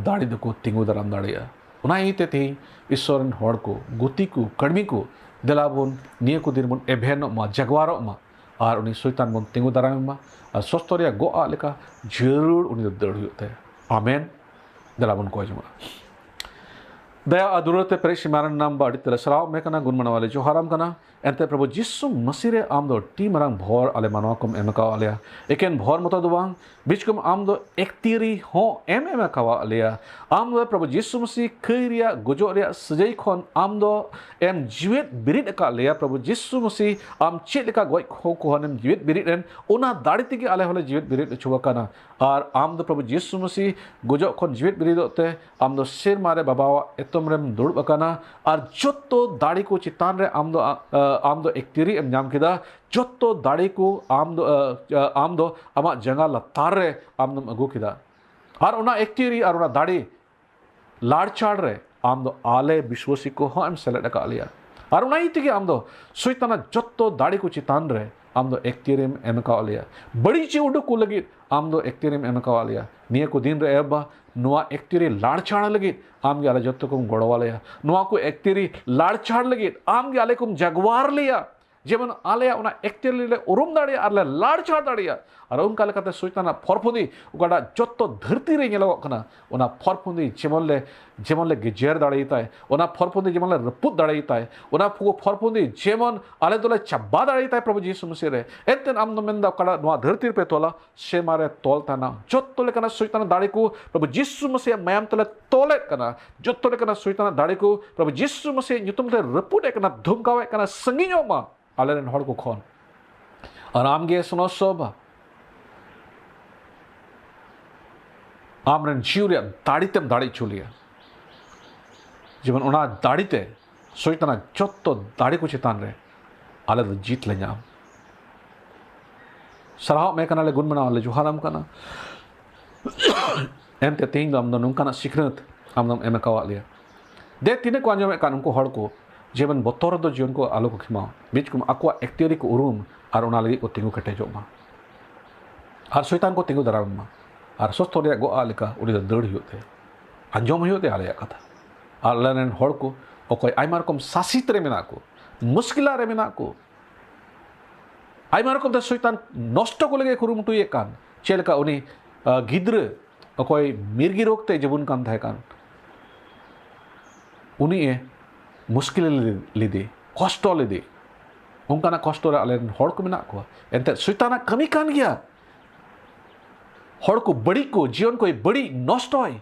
ᱫᱟᱲᱮ ᱫᱚᱠᱚ ᱛᱤᱸᱜᱩ ᱫᱟᱨᱟᱢ ᱫᱟᱲᱮᱭᱟᱜᱼᱟ᱾ ᱚᱱᱟ ᱤᱭᱟᱹᱛᱮ ᱛᱮᱦᱮᱧ ᱤᱥᱥᱚᱨ ᱨᱮᱱ ᱦᱚᱲ ᱠᱚ, ᱜᱩᱛᱤ ᱠᱚ, ᱠᱟᱹᱲᱢᱤ ᱠᱚ, ᱫᱮᱞᱟ ᱵᱚᱱ ᱱᱤᱭᱟᱹ ᱠᱚ ᱫᱤᱱ ᱵᱚᱱ ᱮᱵᱷᱮᱱᱚᱜ ᱢᱟ, ᱡᱟᱜᱽᱣᱟᱨᱚᱜ ᱢᱟ, ᱟᱨ ᱩᱱᱤ ᱥᱚᱭᱛᱟᱱ ᱵᱚᱱ ᱛᱤᱸᱜᱩ ᱫᱟᱨᱟᱢᱮ ᱢᱟ, ᱟᱨ ᱥᱚᱥᱛᱚ ᱨᱮᱭᱟᱜ ᱜᱚᱜ ᱟᱜ ᱞᱮᱠᱟ ᱡᱟᱹᱨᱩᱲ ᱩᱱᱤ ᱫᱚ ᱫᱟᱹᱲ ᱦᱩᱭᱩᱜ ᱛᱟᱭᱟ᱾ ᱟᱢᱮᱱ᱾ ᱫᱮᱞᱟ ᱵᱚᱱ ᱠᱚᱭ ᱡᱚᱝᱟ᱾ ᱫᱟᱭᱟ ᱟᱨ ᱫᱩᱞᱟᱹᱲ ᱛᱮ ᱯᱮᱨᱮᱡ ᱥᱤᱢᱟᱨᱮᱱ ᱱᱟᱢ ᱵᱟ ᱟᱹᱰᱤ ᱛᱮᱞᱮ ᱥᱟᱨᱦᱟᱣ ᱢᱮ ᱠᱟᱱᱟ, ᱜᱩᱱ ᱢᱟᱱᱟᱣ ᱞᱮ ᱡᱚᱦᱟᱨᱟᱢ ᱠᱟᱱᱟ᱾ ᱮᱱᱛᱮ ᱯᱨᱚᱵᱷᱩ ᱡᱤᱥᱩ ᱢᱟᱹᱥᱤ ᱨᱮ ᱟᱢ ᱫᱚ ᱟᱹᱰᱤ ᱢᱟᱨᱟᱝ ᱵᱷᱚᱨ ᱟᱞᱮ ᱢᱟᱱᱣᱟ ᱠᱚᱢ ᱮᱢ ᱟᱠᱟᱣᱟᱫ ᱞᱮᱭᱟ᱾ ᱮᱠᱮᱱ ᱵᱷᱚᱨ ᱢᱚᱛᱚ ᱫᱚ ᱵᱟᱝ, ᱵᱤᱪᱠᱚᱢ ᱟᱢ ᱫᱚ ᱮᱠᱛᱤᱭᱟᱹᱨᱤ ᱦᱚᱸ ᱮᱢ ᱮᱢ ᱟᱠᱟᱣᱟᱫ ᱞᱮᱭᱟ᱾ ᱟᱢ ᱫᱚ ᱯᱨᱚᱵᱷᱩ ᱡᱤᱥᱩ ᱢᱟᱹᱥᱤ ᱠᱟᱹᱭ ᱨᱮᱭᱟᱜ ᱜᱚᱡᱚᱜ ᱨᱮᱭᱟᱜ ᱥᱟᱹᱡᱟᱹᱭ ᱠᱷᱚᱱ ᱟᱢ ᱫᱚ ᱮᱢ ᱡᱤᱣᱮᱫ ᱵᱤᱨᱤᱫ ᱟᱠᱟᱫ ᱞᱮᱭᱟ᱾ ᱯᱨᱚᱵᱷᱩ ᱡᱤᱥᱩ ᱢᱟᱹᱥᱤ ᱟᱢ ᱪᱮᱫ ᱞᱮᱠᱟ ᱜᱚᱡ ᱠᱷᱚ- ᱠᱷᱚᱱᱮᱢ ᱡᱤᱣᱮᱫ ᱵᱤᱨᱤᱫ ᱮᱱ, ᱚᱱᱟ ᱫᱟᱲᱮ ᱛᱮᱜᱮ ᱟᱞᱮ ᱦᱚᱸᱞᱮ ᱡᱤᱣᱮᱫ ᱵᱤᱨᱤᱫ ᱦᱚᱪᱚ ᱟᱠᱟᱱᱟ᱾ ᱟᱨ ᱟᱢ ᱫᱚ ᱯᱨᱚᱵᱷᱩ ᱡᱤᱥᱩ ᱢᱟᱹᱥᱤ ᱜᱚᱡᱚᱜ ᱠᱷᱚᱱ ᱡᱤᱣᱮᱫ ᱵᱤᱨᱤᱫᱚᱜ ᱛᱮ ᱟᱢ ᱫᱚ ᱥᱮᱨᱢᱟ ᱨᱮ ᱵᱟᱵᱟᱣᱟᱜ ᱮᱛᱚᱢ ᱨᱮᱢ ᱫᱩᱲᱩᱵ ᱟᱠᱟᱱᱟ᱾ ᱟᱨ ᱡᱚᱛᱚ ᱫᱟᱲᱮ ᱠᱚ ᱪᱮᱛᱟᱱ ᱨᱮ ᱟᱢ ᱫᱚ, ᱟ, ᱟ, ᱟᱢ ᱫᱚ ᱮᱠᱛᱤᱭᱟᱹᱨᱤ ᱮᱢ ᱧᱟᱢ ᱠᱮᱫᱟ᱾ ᱡᱚᱛᱚ ᱫᱟᱲᱮ ᱠᱚ ᱟᱢ ᱫᱚ, ᱟ, ᱟ, ᱟᱢ ᱫᱚ ᱟᱢᱟᱜ ᱡᱟᱸᱜᱟ ᱞᱟᱛᱟᱨ ᱨᱮ ᱟᱢ ᱫᱚᱢ ᱟᱹᱜᱩ ᱠᱮᱫᱟ᱾ ᱟᱨ ᱚᱱᱟ ᱮᱠᱛᱤᱭᱟᱹᱨᱤ ᱟᱨ ᱚᱱᱟ ᱫᱟᱲᱮ ᱞᱟᱲᱪᱟᱲ ᱨᱮ ᱟᱢ ᱫᱚ ᱟᱞᱮ ᱵᱤᱥᱣᱟᱥᱤ ᱠᱚᱦᱚᱸ ᱮᱢ ᱥᱮᱞᱮᱫ ᱟᱠᱟᱫ ᱞᱮᱭᱟ᱾ ᱟᱨ ᱚᱱᱟ ᱤᱭᱟᱹ ᱛᱮᱜᱮ ᱟᱢ ᱫᱚ ᱥᱚᱭᱛᱟᱱᱟᱜ ᱡᱚᱛᱚ ᱫᱟᱲᱮ ᱠᱚ ᱪᱮᱛᱟᱱ ᱨᱮ ᱟᱢ ᱫᱚ ᱮᱠᱛᱤᱭᱟᱹᱨᱤᱢ ᱮᱢ ᱟᱠᱟᱫ ᱞᱮᱭᱟ᱾ ᱵᱟᱹᱲᱤᱡ ᱪᱮᱫ ᱩᱰᱩᱠ ᱠᱚ ᱞᱟᱹᱜᱤᱫ ᱟᱢ ᱫᱚ ᱮᱠᱛᱤᱭᱟᱹᱨᱤᱢ ᱮᱢ ᱟᱠᱟᱫ ᱞᱮᱭᱟ᱾ ᱱᱤᱭᱟᱹ ᱠᱚ ᱫᱤᱱ ᱨᱮ ᱮ ᱵᱟᱵᱟ, ᱱᱚᱣᱟ ᱮᱠᱛᱤᱭᱟᱹᱨᱤ ᱞᱟᱲᱪᱟᱲ ᱞᱟᱹᱜᱤᱫ ᱟᱢ ᱜᱮ ᱟᱞᱮ ᱡᱚᱛᱚ ᱠᱚᱢ ᱜᱚᱲᱚ ᱟᱞᱮᱭᱟ᱾ ᱱᱚᱣᱟ ᱠᱚ ᱮᱠᱛᱤᱭᱟᱹᱨᱤ ᱞᱟᱲᱪᱟᱲ ᱞᱟᱹᱜᱤᱫ ᱟᱢ ᱜᱮ ᱟᱞᱮ ᱠᱚᱢ ᱡᱟᱜᱣᱟᱨ ᱞᱮᱭᱟ᱾ ᱡᱮᱢᱚᱱ ᱟᱞᱮᱭᱟᱜ ᱚᱱᱟ ᱮᱠᱛᱤᱭᱟᱹᱨᱤ ᱞᱮ ᱩᱨᱩᱢ ᱫᱟᱲᱮᱭᱟᱜᱼᱟ ᱟᱨ ᱞᱮ ᱞᱟᱲᱪᱟᱲ ᱫᱟᱲᱮᱭᱟᱜᱼᱟ᱾ ᱟᱨ ᱚᱱᱠᱟ ᱞᱮᱠᱟᱛᱮ ᱥᱚᱭᱛᱟᱱᱟᱜ ᱯᱷᱚᱨᱯᱷᱩᱸᱫᱤ ᱚᱠᱟᱴᱟᱜ ᱡᱚᱛᱚ ᱫᱷᱟᱹᱨᱛᱤ ᱨᱮ ᱧᱮᱞᱚᱜᱚᱜ ᱠᱟᱱᱟ, ᱚᱱᱟ ᱯᱷᱚᱨᱯᱷᱩᱸᱫᱤ ᱡᱮᱢᱚᱱ ᱞᱮ, ᱡᱮᱢᱚᱱ ᱞᱮ ᱜᱮᱡᱮᱨ ᱫᱟᱲᱮᱭᱟᱛᱟᱭ, ᱚᱱᱟ ᱯᱷᱚᱨᱯᱷᱩᱸᱫᱤ ᱡᱮᱢᱚᱱ ᱞᱮ ᱨᱟᱹᱯᱩᱫ ᱫᱟᱲᱮᱭᱟᱛᱟᱭ, ᱚᱱᱟ ᱯᱷᱚ-, ᱯᱷᱚᱨᱯᱷᱩᱸᱫᱤ ᱡᱮᱢᱚᱱ ᱟᱞᱮ ᱫᱚᱞᱮ ᱪᱟᱵᱟ ᱫᱟᱲᱮᱭᱟᱛᱟᱭ ᱯᱨᱚᱵᱷᱩ ᱡᱤᱥᱩ ᱢᱟᱹᱥᱤ ᱨᱮ᱾ ᱮᱱᱛᱮ ᱟᱢ ᱫᱚ ᱢᱮᱱᱫᱟ ᱚᱠᱟᱴᱟᱜ ᱱᱚᱣᱟ ᱫᱷᱟᱹᱨᱛᱤ ᱨᱮᱯᱮ ᱛᱚᱞᱟ, ᱥᱮᱨᱢᱟ ᱨᱮ ᱛᱚᱞ ᱛᱟᱦᱮᱱᱟ᱾ ᱡᱚᱛᱚ ᱞᱮᱠᱟᱱᱟᱜ ᱥᱚᱭᱛᱟᱱᱟᱜ ᱫᱟᱲᱮ ᱠᱚ ᱯᱨᱚᱵᱷᱩ ᱡᱤᱥᱩ ᱢᱟᱹᱥᱤᱭᱟᱜ ᱢᱟᱭᱟᱢ ᱛᱮᱞᱮ ᱛᱚᱞᱮᱫ ᱠᱟᱱᱟ᱾ ᱡᱚᱛᱚ ᱞᱮᱠᱟᱱᱟᱜ ᱥᱚᱭᱛᱟᱱᱟᱜ ᱫᱟᱲᱮ ᱠᱚ ᱯᱨᱚᱵᱷᱩ ᱡᱤᱥᱩ ᱢᱟᱹᱥᱤᱭᱟᱜ ᱧᱩᱛᱩᱢ ᱛᱮ ᱨᱟᱹᱯᱩᱫ ᱮᱫ ᱠᱟᱱᱟ, ᱫᱷᱩᱢᱠᱟᱣᱮᱫ ᱠᱟᱱᱟ, ᱥᱟᱺᱜᱤᱧᱚᱜ ᱢᱟ ᱟᱞᱮ ᱨᱮᱱ ᱦᱚᱲ ᱠᱚ ᱠᱷᱚᱱ᱾ ᱟᱨ ᱟᱢ ᱜᱮ ᱥᱚᱱᱚᱥᱚᱵᱷᱟ, ᱟᱢ ᱨᱮᱱ ᱡᱤᱣᱤ ᱨᱮᱭᱟᱜ ᱫᱟᱲᱮ ᱛᱮᱢ ᱫᱟᱲᱮ ᱦᱚᱪᱚ ᱞᱮᱭᱟ, ᱡᱮᱢᱚᱱ ᱚᱱᱟ ᱫᱟᱲᱮ ᱛᱮ ᱥᱚᱭᱛᱟᱱᱟᱜ ᱡᱚᱛᱚ ᱫᱟᱲᱮ ᱠᱚ ᱪᱮᱛᱟᱱ ᱨᱮ ᱟᱞᱮ ᱫᱚ ᱡᱤᱛ ᱞᱮ ᱧᱟᱢ᱾ ᱥᱟᱨᱦᱟᱣ ᱢᱮ ᱠᱟᱱᱟᱞᱮ, ᱜᱩᱱ ᱢᱟᱱᱟᱣ ᱞᱮ ᱡᱚᱦᱟᱨᱟᱢ ᱠᱟᱱᱟ᱾ ᱮᱱᱛᱮ ᱛᱮᱦᱮᱧ ᱫᱚ ᱟᱢ ᱫᱚ ᱱᱚᱝᱠᱟᱱᱟᱜ ᱥᱤᱠᱷᱱᱟᱹᱛ ᱟᱢ ᱫᱚᱢ ᱮᱢ ᱟᱠᱟᱣᱟᱫ ᱞᱮᱭᱟ᱾ ᱫᱮ, ᱛᱤᱱᱟᱹᱜ ᱠᱚ ᱟᱸᱡᱚᱢᱮᱫ ᱠᱟᱱ ᱩᱱᱠᱩ ᱦᱚᱲ ᱠᱚ, ᱡᱮᱢᱚᱱ ᱵᱚᱛᱚᱨ ᱨᱮᱫᱚ ᱡᱤᱭᱚᱱ ᱠᱚ ᱟᱞᱚ ᱠᱚ ᱠᱷᱮᱢᱟᱣ, ᱵᱤᱪᱠᱚᱢ ᱟᱠᱚᱣᱟᱜ ᱮᱠᱛᱤᱭᱟᱹᱨᱤ ᱠᱚ ᱩᱨᱩᱢ ᱟᱨ ᱚᱱᱟ ᱞᱟᱹᱜᱤᱫ ᱠᱚ ᱛᱤᱸᱜᱩ ᱠᱮᱴᱮᱡᱚᱜ ᱢᱟ᱾ ᱟᱨ ᱥᱚᱭᱛᱟᱱ ᱠᱚ ᱛᱤᱸᱜᱩ ᱫᱟᱨᱟᱢ ᱢᱟ᱾ ᱟᱨ ᱥᱚᱥᱛᱚ ᱨᱮᱭᱟᱜ ᱜᱚᱜ ᱟᱜ ᱞᱮᱠᱟ ᱩᱱᱤ ᱫᱚ ᱫᱟᱹᱲ ᱦᱩᱭᱩᱜ ᱛᱮ, ᱟᱸᱡᱚᱢ ᱦᱩᱭᱩᱜ ᱛᱮ ᱟᱞᱮᱭᱟᱜ ᱠᱟᱛᱷᱟ᱾ ᱟᱨ ᱟᱞᱮ ᱨᱮᱱ ᱦᱚᱲ ᱠᱚ ᱚᱠᱚᱭ ᱟᱭᱢᱟ ᱨᱚᱠᱚᱢ ᱥᱟᱥᱤᱛ ᱨᱮ ᱢᱮᱱᱟᱜ ᱠᱚ, ᱢᱩᱥᱠᱤᱞᱟ ᱨᱮ ᱢᱮᱱᱟᱜ ᱠᱚ, ᱟᱭᱢᱟ ᱨᱚᱠᱚᱢ ᱛᱮ ᱥᱚᱭᱛᱟᱱ ᱱᱚᱥᱴᱚ ᱠᱚ ᱞᱟᱹᱜᱤᱫ ᱮ ᱠᱩᱨᱩᱢᱩᱴᱩᱭᱮᱫ ᱠᱟᱱ, ᱪᱮᱫ ᱞᱮᱠᱟ ᱩᱱᱤ, ᱟ, ᱜᱤᱫᱽᱨᱟᱹ ᱚᱠᱚᱭ ᱢᱤᱨᱜᱤ ᱨᱳᱜᱽ ᱛᱮ ᱡᱤᱵᱚᱱ ᱠᱟᱱ ᱛᱟᱦᱮᱸ ᱠᱟᱱ, ᱩᱱᱤ ᱮ ᱢᱩᱥᱠᱤᱞ ᱞᱮᱫᱮ, ᱠᱚᱥᱴᱚ ᱞᱮᱫᱮ, ᱚᱱᱠᱟᱱᱟᱜ ᱠᱚᱥᱴᱚ ᱨᱮ ᱟᱞᱮᱨᱮᱱ ᱦᱚᱲ ᱠᱚ ᱢᱮᱱᱟᱜ ᱠᱚᱣᱟ᱾ ᱮᱱᱛᱮᱫ ᱥᱚᱭᱛᱟᱱᱟᱜ ᱠᱟᱹᱢᱤ ᱠᱟᱱ ᱜᱮᱭᱟ᱾ ᱦᱚᱲ ᱠᱚ ᱵᱟᱹᱲᱤᱡ ᱠᱚ, ᱡᱤᱭᱚᱱ ᱠᱚᱭ ᱵᱟᱹᱲᱤᱡ ᱱᱚᱥᱴᱚᱭ᱾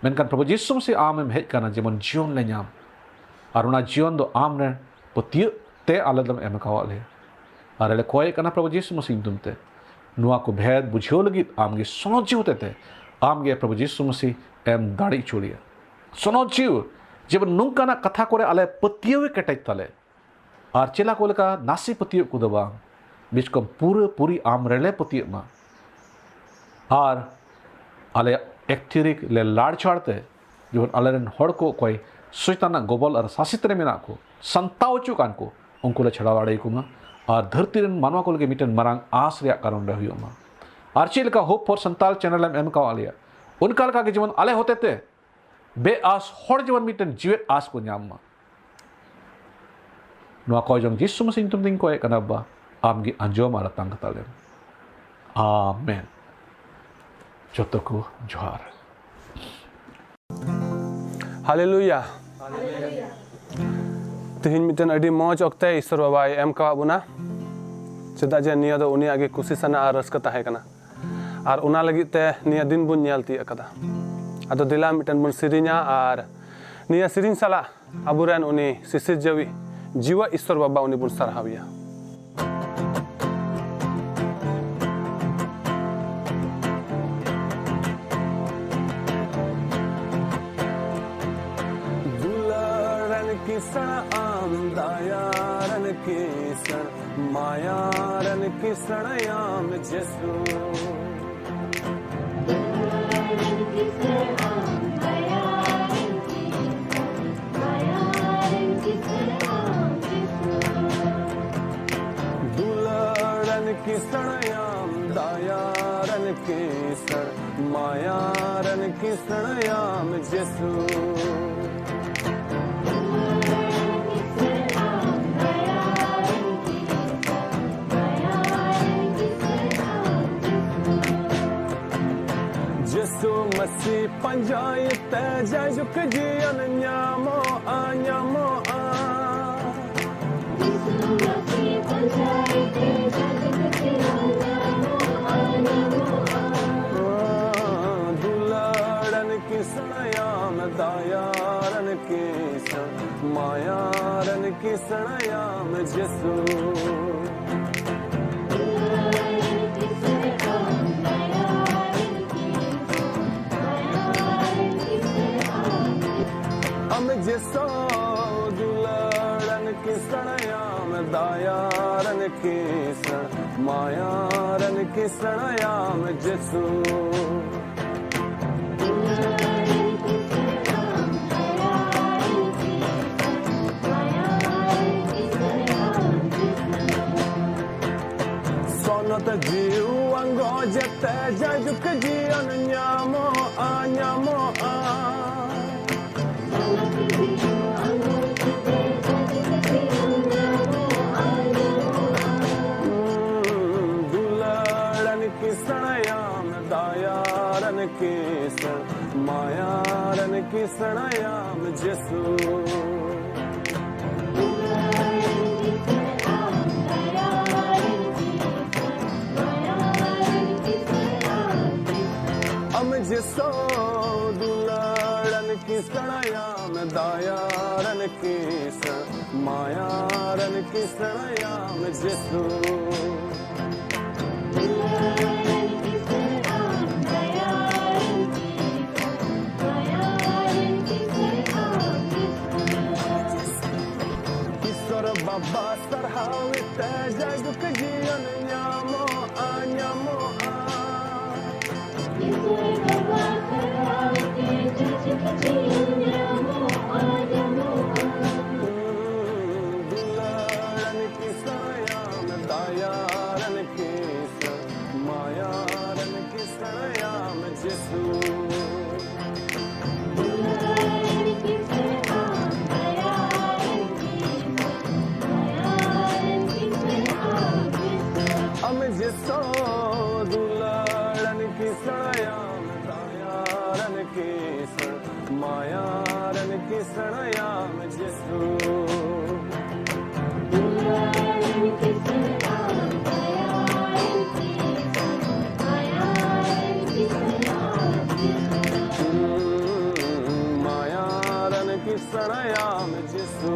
ᱢᱮᱱᱠᱷᱟᱱ ᱯᱨᱚᱵᱷᱩ ᱡᱤᱥᱩ ᱢᱟᱹᱥᱤ ᱟᱢᱮᱢ ᱦᱮᱡ ᱠᱟᱱᱟ ᱡᱮᱢᱚᱱ ᱡᱤᱭᱚᱱ ᱞᱮ ᱧᱟᱢ᱾ ᱟᱨ ᱚᱱᱟ ᱡᱤᱭᱚᱱ ᱫᱚ ᱟᱢ ᱨᱮ ᱯᱟᱹᱛᱭᱟᱹᱜ ᱛᱮ ᱟᱞᱮ ᱫᱚᱢ ᱮᱢ ᱟᱠᱟᱣᱟᱫ ᱞᱮᱭᱟ᱾ ᱟᱨ ᱞᱮ ᱠᱚᱭᱮᱫ ᱠᱟᱱᱟ ᱯᱨᱚᱵᱷᱩ ᱡᱤᱥᱩ ᱢᱟᱹᱥᱤ ᱧᱩᱛᱩᱢ ᱛᱮ, ᱱᱚᱣᱟ ᱠᱚ ᱵᱷᱮᱫ ᱵᱩᱡᱷᱟᱹᱣ ᱞᱟᱹᱜᱤᱫ ᱟᱢᱜᱮ ᱥᱚᱱᱚᱛ ᱡᱤᱣᱤ ᱦᱚᱛᱮᱛᱮ ᱟᱢᱜᱮ ᱯᱨᱚᱵᱷᱩ ᱡᱤᱥᱩ ᱢᱟᱹᱥᱤ ᱮᱢ ᱫᱟᱲᱮ ᱦᱚᱪᱚ ᱞᱮᱭᱟ᱾ ᱥᱚᱱᱚᱛ ᱡᱤᱣᱤ ᱡᱮᱢᱚᱱ ᱱᱚᱝᱠᱟᱱᱟᱜ ᱠᱟᱛᱷᱟ ᱠᱚᱨᱮ ᱟᱞᱮ ᱯᱟᱹᱛᱭᱟᱹᱣ ᱮ ᱠᱮᱴᱮᱡ ᱛᱟᱞᱮ᱾ ᱟᱨ ᱪᱮᱞᱟ ᱠᱚ ᱞᱮᱠᱟ ᱱᱟᱥᱮ ᱯᱟᱹᱛᱭᱟᱹᱣ ᱠᱚᱫᱚ ᱵᱟᱝ, ᱵᱤᱥᱠᱚᱢ ᱯᱩᱨᱟᱹ ᱯᱩᱨᱤ ᱟᱢ ᱨᱮᱞᱮ ᱯᱟᱹᱛᱭᱟᱹᱜ ᱢᱟ᱾ ᱟᱨ ᱟᱞᱮ ᱮᱠᱛᱤᱨᱤᱠ ᱞᱮ ᱞᱟᱲ ᱪᱷᱟᱲ ᱛᱮ ᱡᱮᱢᱚᱱ ᱟᱞᱮᱨᱮᱱ ᱦᱚᱲ ᱠᱚ ᱚᱠᱚᱭ ᱥᱚᱭᱛᱟᱱᱟᱜ ᱜᱚᱵᱚᱞ ᱟᱨ ᱥᱟᱥᱮᱛ ᱨᱮ ᱢᱮᱱᱟᱜ ᱠᱚ, ᱥᱟᱱᱛᱟᱣ ᱦᱚᱪᱚ ᱠᱟᱱ ᱠᱚ, ᱩᱱᱠᱩ ᱞᱮ ᱪᱷᱟᱰᱟᱣ ᱫᱟᱲᱮᱭᱟᱠᱚ ᱢᱟ᱾ ᱟᱨ ᱫᱷᱟᱹᱨᱛᱤ ᱨᱮᱱ ᱢᱟᱱᱣᱟ ᱠᱚ ᱞᱟᱹᱜᱤᱫ ᱢᱤᱫᱴᱮᱱ ᱢᱟᱨᱟᱝ ᱟᱸᱥ ᱨᱮᱭᱟᱜ ᱠᱟᱨᱚᱱ ᱞᱮ ᱦᱩᱭᱩᱜ ᱢᱟ᱾ ᱟᱨ ᱪᱮᱫ ᱞᱮᱠᱟ Hope for Santal channel ᱮᱢ ᱮᱢ ᱠᱟᱣᱟᱫ ᱞᱮᱭᱟ, ᱚᱱᱠᱟ ᱞᱮᱠᱟ ᱜᱮ ᱡᱮᱢᱚᱱ ᱟᱞᱮ ᱦᱚᱛᱮᱛᱮ ᱵᱮᱼᱟᱸᱥ ᱦᱚᱲ ᱡᱮᱢᱚᱱ ᱢᱤᱫᱴᱮᱱ ᱡᱤᱣᱮᱫ ᱟᱸᱥ ᱠᱚ ᱧᱟᱢ ᱢᱟ᱾ ᱱᱚᱣᱟ ᱠᱚ ᱡᱚᱝ ᱡᱤᱥᱩ ᱢᱟᱹᱥᱤ ᱧᱩᱛᱩᱢ ᱛᱮᱧ ᱠᱚᱭᱮᱫ ᱠᱟᱱᱟ, ᱵᱟᱵᱟ, ᱟᱢ ᱜᱮ ᱟᱸᱡᱚᱢ ᱟᱨ ᱟᱛᱟᱝ ᱠᱟᱛᱟᱞᱮᱢ᱾ ᱟᱢᱮᱱ᱾ ᱡᱚᱛᱚ ᱠᱚ ᱡᱚᱦᱟᱨ᱾ ᱦᱟᱞᱮᱞᱩᱭᱟ᱾ ᱛᱮᱦᱮᱧ ᱢᱤᱫᱴᱮᱱ ᱟᱹᱰᱤ ᱢᱚᱡᱽ ᱚᱠᱛᱮ ᱤᱥᱚᱨ ᱵᱟᱵᱟᱭ ᱮᱢ ᱠᱟᱣᱟᱫ ᱵᱚᱱᱟ, ᱪᱮᱫᱟᱜ ᱡᱮ ᱱᱤᱭᱟᱹ ᱫᱚ ᱩᱱᱤᱭᱟᱜ ᱜᱮ ᱠᱩᱥᱤ ᱥᱟᱱᱟ ᱟᱨ ᱨᱟᱹᱥᱠᱟᱹ ᱛᱟᱦᱮᱸ ᱠᱟᱱᱟ᱾ ᱟᱨ ᱚᱱᱟ ᱞᱟᱹᱜᱤᱫ ᱛᱮ ᱱᱤᱭᱟᱹ ᱫᱤᱱ ᱵᱚᱱ ᱧᱮᱞ ᱛᱤᱭᱟᱹᱜ ᱠᱟᱫᱟ᱾ ᱟᱫᱚ ᱫᱮᱞᱟ ᱢᱤᱫᱴᱮᱱ ᱵᱚᱱ ᱥᱮᱨᱮᱧᱟ ᱟᱨ ᱱᱤᱭᱟᱹ ᱥᱮᱨᱮᱧ ᱥᱟᱞᱟᱜ ᱟᱵᱚᱨᱮᱱ ᱩᱱᱤ ᱥᱤᱥᱤᱨ ᱡᱟᱹᱣᱤ ᱡᱤᱣᱟ ᱤᱥᱥᱚᱨ ᱵᱟᱵᱟ ᱩᱱᱤ ᱵᱚᱱ ᱥᱟᱨᱦᱟᱣᱮᱭᱟ᱾ ᱫᱩᱞᱟᱹᱲᱟᱱ ᱠᱤᱥᱟᱹᱬ ᱟᱢ, ᱫᱟᱭᱟᱨᱟᱱ ᱠᱤᱥᱟᱹᱬ, ᱢᱟᱭᱟᱨᱟᱱ ᱠᱤᱥᱟᱹᱬ ᱟᱢ ᱡᱤᱥᱩ᱾ ᱫᱩᱞᱟᱹᱲᱟᱱ ᱠᱤᱥᱟᱹᱬ ᱟᱢ, ᱫᱟᱭᱟᱨᱟᱱ ᱠᱤᱥᱟᱹᱬ, ᱢᱟᱭᱟᱨᱟᱱ ᱠᱤᱥᱟᱹᱬ ᱟᱢ ᱡᱤᱥᱩ᱾ ᱡᱤᱥᱩ ᱢᱟᱹᱥᱤ ᱯᱟᱸᱡᱟᱭ ᱛᱮ ᱡᱟᱭᱡᱩᱜᱽ ᱡᱤᱭᱚᱱ ᱧᱟᱢᱚᱜᱼᱟ, ᱧᱟᱢᱚᱜᱼᱟ᱾ ᱫᱩᱞᱟᱹᱲᱟᱱ ᱠᱤᱥᱟᱹᱬᱟᱭᱟᱢ, ᱫᱟᱭᱟᱨᱟᱱ ᱠᱤᱥᱟᱹᱬ, ᱢᱟᱭᱟᱨᱟᱱ ᱠᱤᱥᱟᱹᱬᱟᱭᱟᱢ ᱡᱤᱥᱩ᱾ ᱟᱢ ᱡᱤᱥᱩ ᱫᱩᱞᱟᱹᱲᱟᱱ ᱠᱤᱥᱟᱹᱬᱟᱭᱟᱢ, ᱫᱟᱭᱟᱨᱟᱱ ᱠᱤᱥᱟᱹᱬ, ᱢᱟᱭᱟᱨᱟᱱ ᱠᱤᱥᱟᱹᱬᱟᱭᱟᱢ ᱡᱤᱥᱩ᱾ ᱥᱚᱱᱚᱛ ᱡᱤᱣᱤ ᱟᱸᱜᱚᱪ ᱛᱮ ᱡᱟᱭᱡᱩᱜᱽ ᱡᱤᱭᱚᱱ ᱧᱟᱢᱚᱜᱼᱟ, ᱧᱟᱢᱚᱜᱼᱟ᱾ ᱫᱩᱞᱟᱹᱲᱟᱱ ᱠᱤᱥᱟᱹᱬᱟᱭᱟᱢ, ᱫᱟᱭᱟᱨᱟᱱ ᱠᱤᱥᱟᱹᱬ, ᱢᱟᱭᱟᱨᱟᱱ ᱠᱤᱥᱟᱹᱬᱟᱭᱟᱢ ᱡᱤᱥᱩ᱾ ᱟᱢ ᱡᱤᱥᱩ ᱫᱩᱞᱟᱹᱲᱟᱱ ᱠᱤᱥᱟᱹᱬᱟᱭᱟᱢ, ᱫᱟᱭᱟᱨᱟᱱ ᱠᱤᱥᱟᱹᱬ, ᱢᱟᱭᱟᱨᱟᱱ ᱠᱤᱥᱟᱹᱬᱟᱭᱟᱢ ᱡᱤᱥᱩ᱾ ᱤᱥᱚᱨ ᱵᱟᱵᱟ ᱥᱟᱨᱦᱟᱣ ᱛᱮ ᱡᱟᱭᱡᱩᱜᱽ ᱡᱤᱭᱚᱱ ᱧᱟᱢᱚᱜᱼᱟ, ᱧᱟᱢᱚᱜᱼᱟ᱾ ᱫᱩᱞᱟᱹᱲᱟᱱ ᱠᱤᱥᱟᱹᱬᱟᱭᱟᱢ, ᱫᱟᱭᱟᱨᱟᱱ ᱠᱤᱥᱟᱹᱬ, ᱢᱟᱭᱟᱨᱟᱱ ᱠᱤᱥᱟᱹᱬᱟᱭᱟᱢ ᱡᱤᱥᱩ᱾ ᱟᱢ ᱡᱤᱥᱩ ᱫᱩᱞᱟᱹᱲᱟᱱ ᱠᱤᱥᱟᱹᱬᱟᱭᱟᱢ, ᱫᱟᱭᱟᱨᱟᱱ ᱠᱤᱥᱟᱹᱬ, ᱢᱟᱭᱟᱨᱟᱱ ᱠᱤᱥᱟᱹᱬᱟᱭᱟᱢ ᱡᱤᱥᱩ᱾ ᱥᱮᱬᱟᱭᱟᱢ ᱡᱤᱥᱩ᱾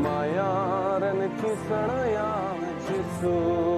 ᱢᱟᱭᱟ ᱨᱮᱱ ᱠᱤᱥᱟᱹᱬᱟᱭᱟᱢ ᱡᱤᱥᱩ᱾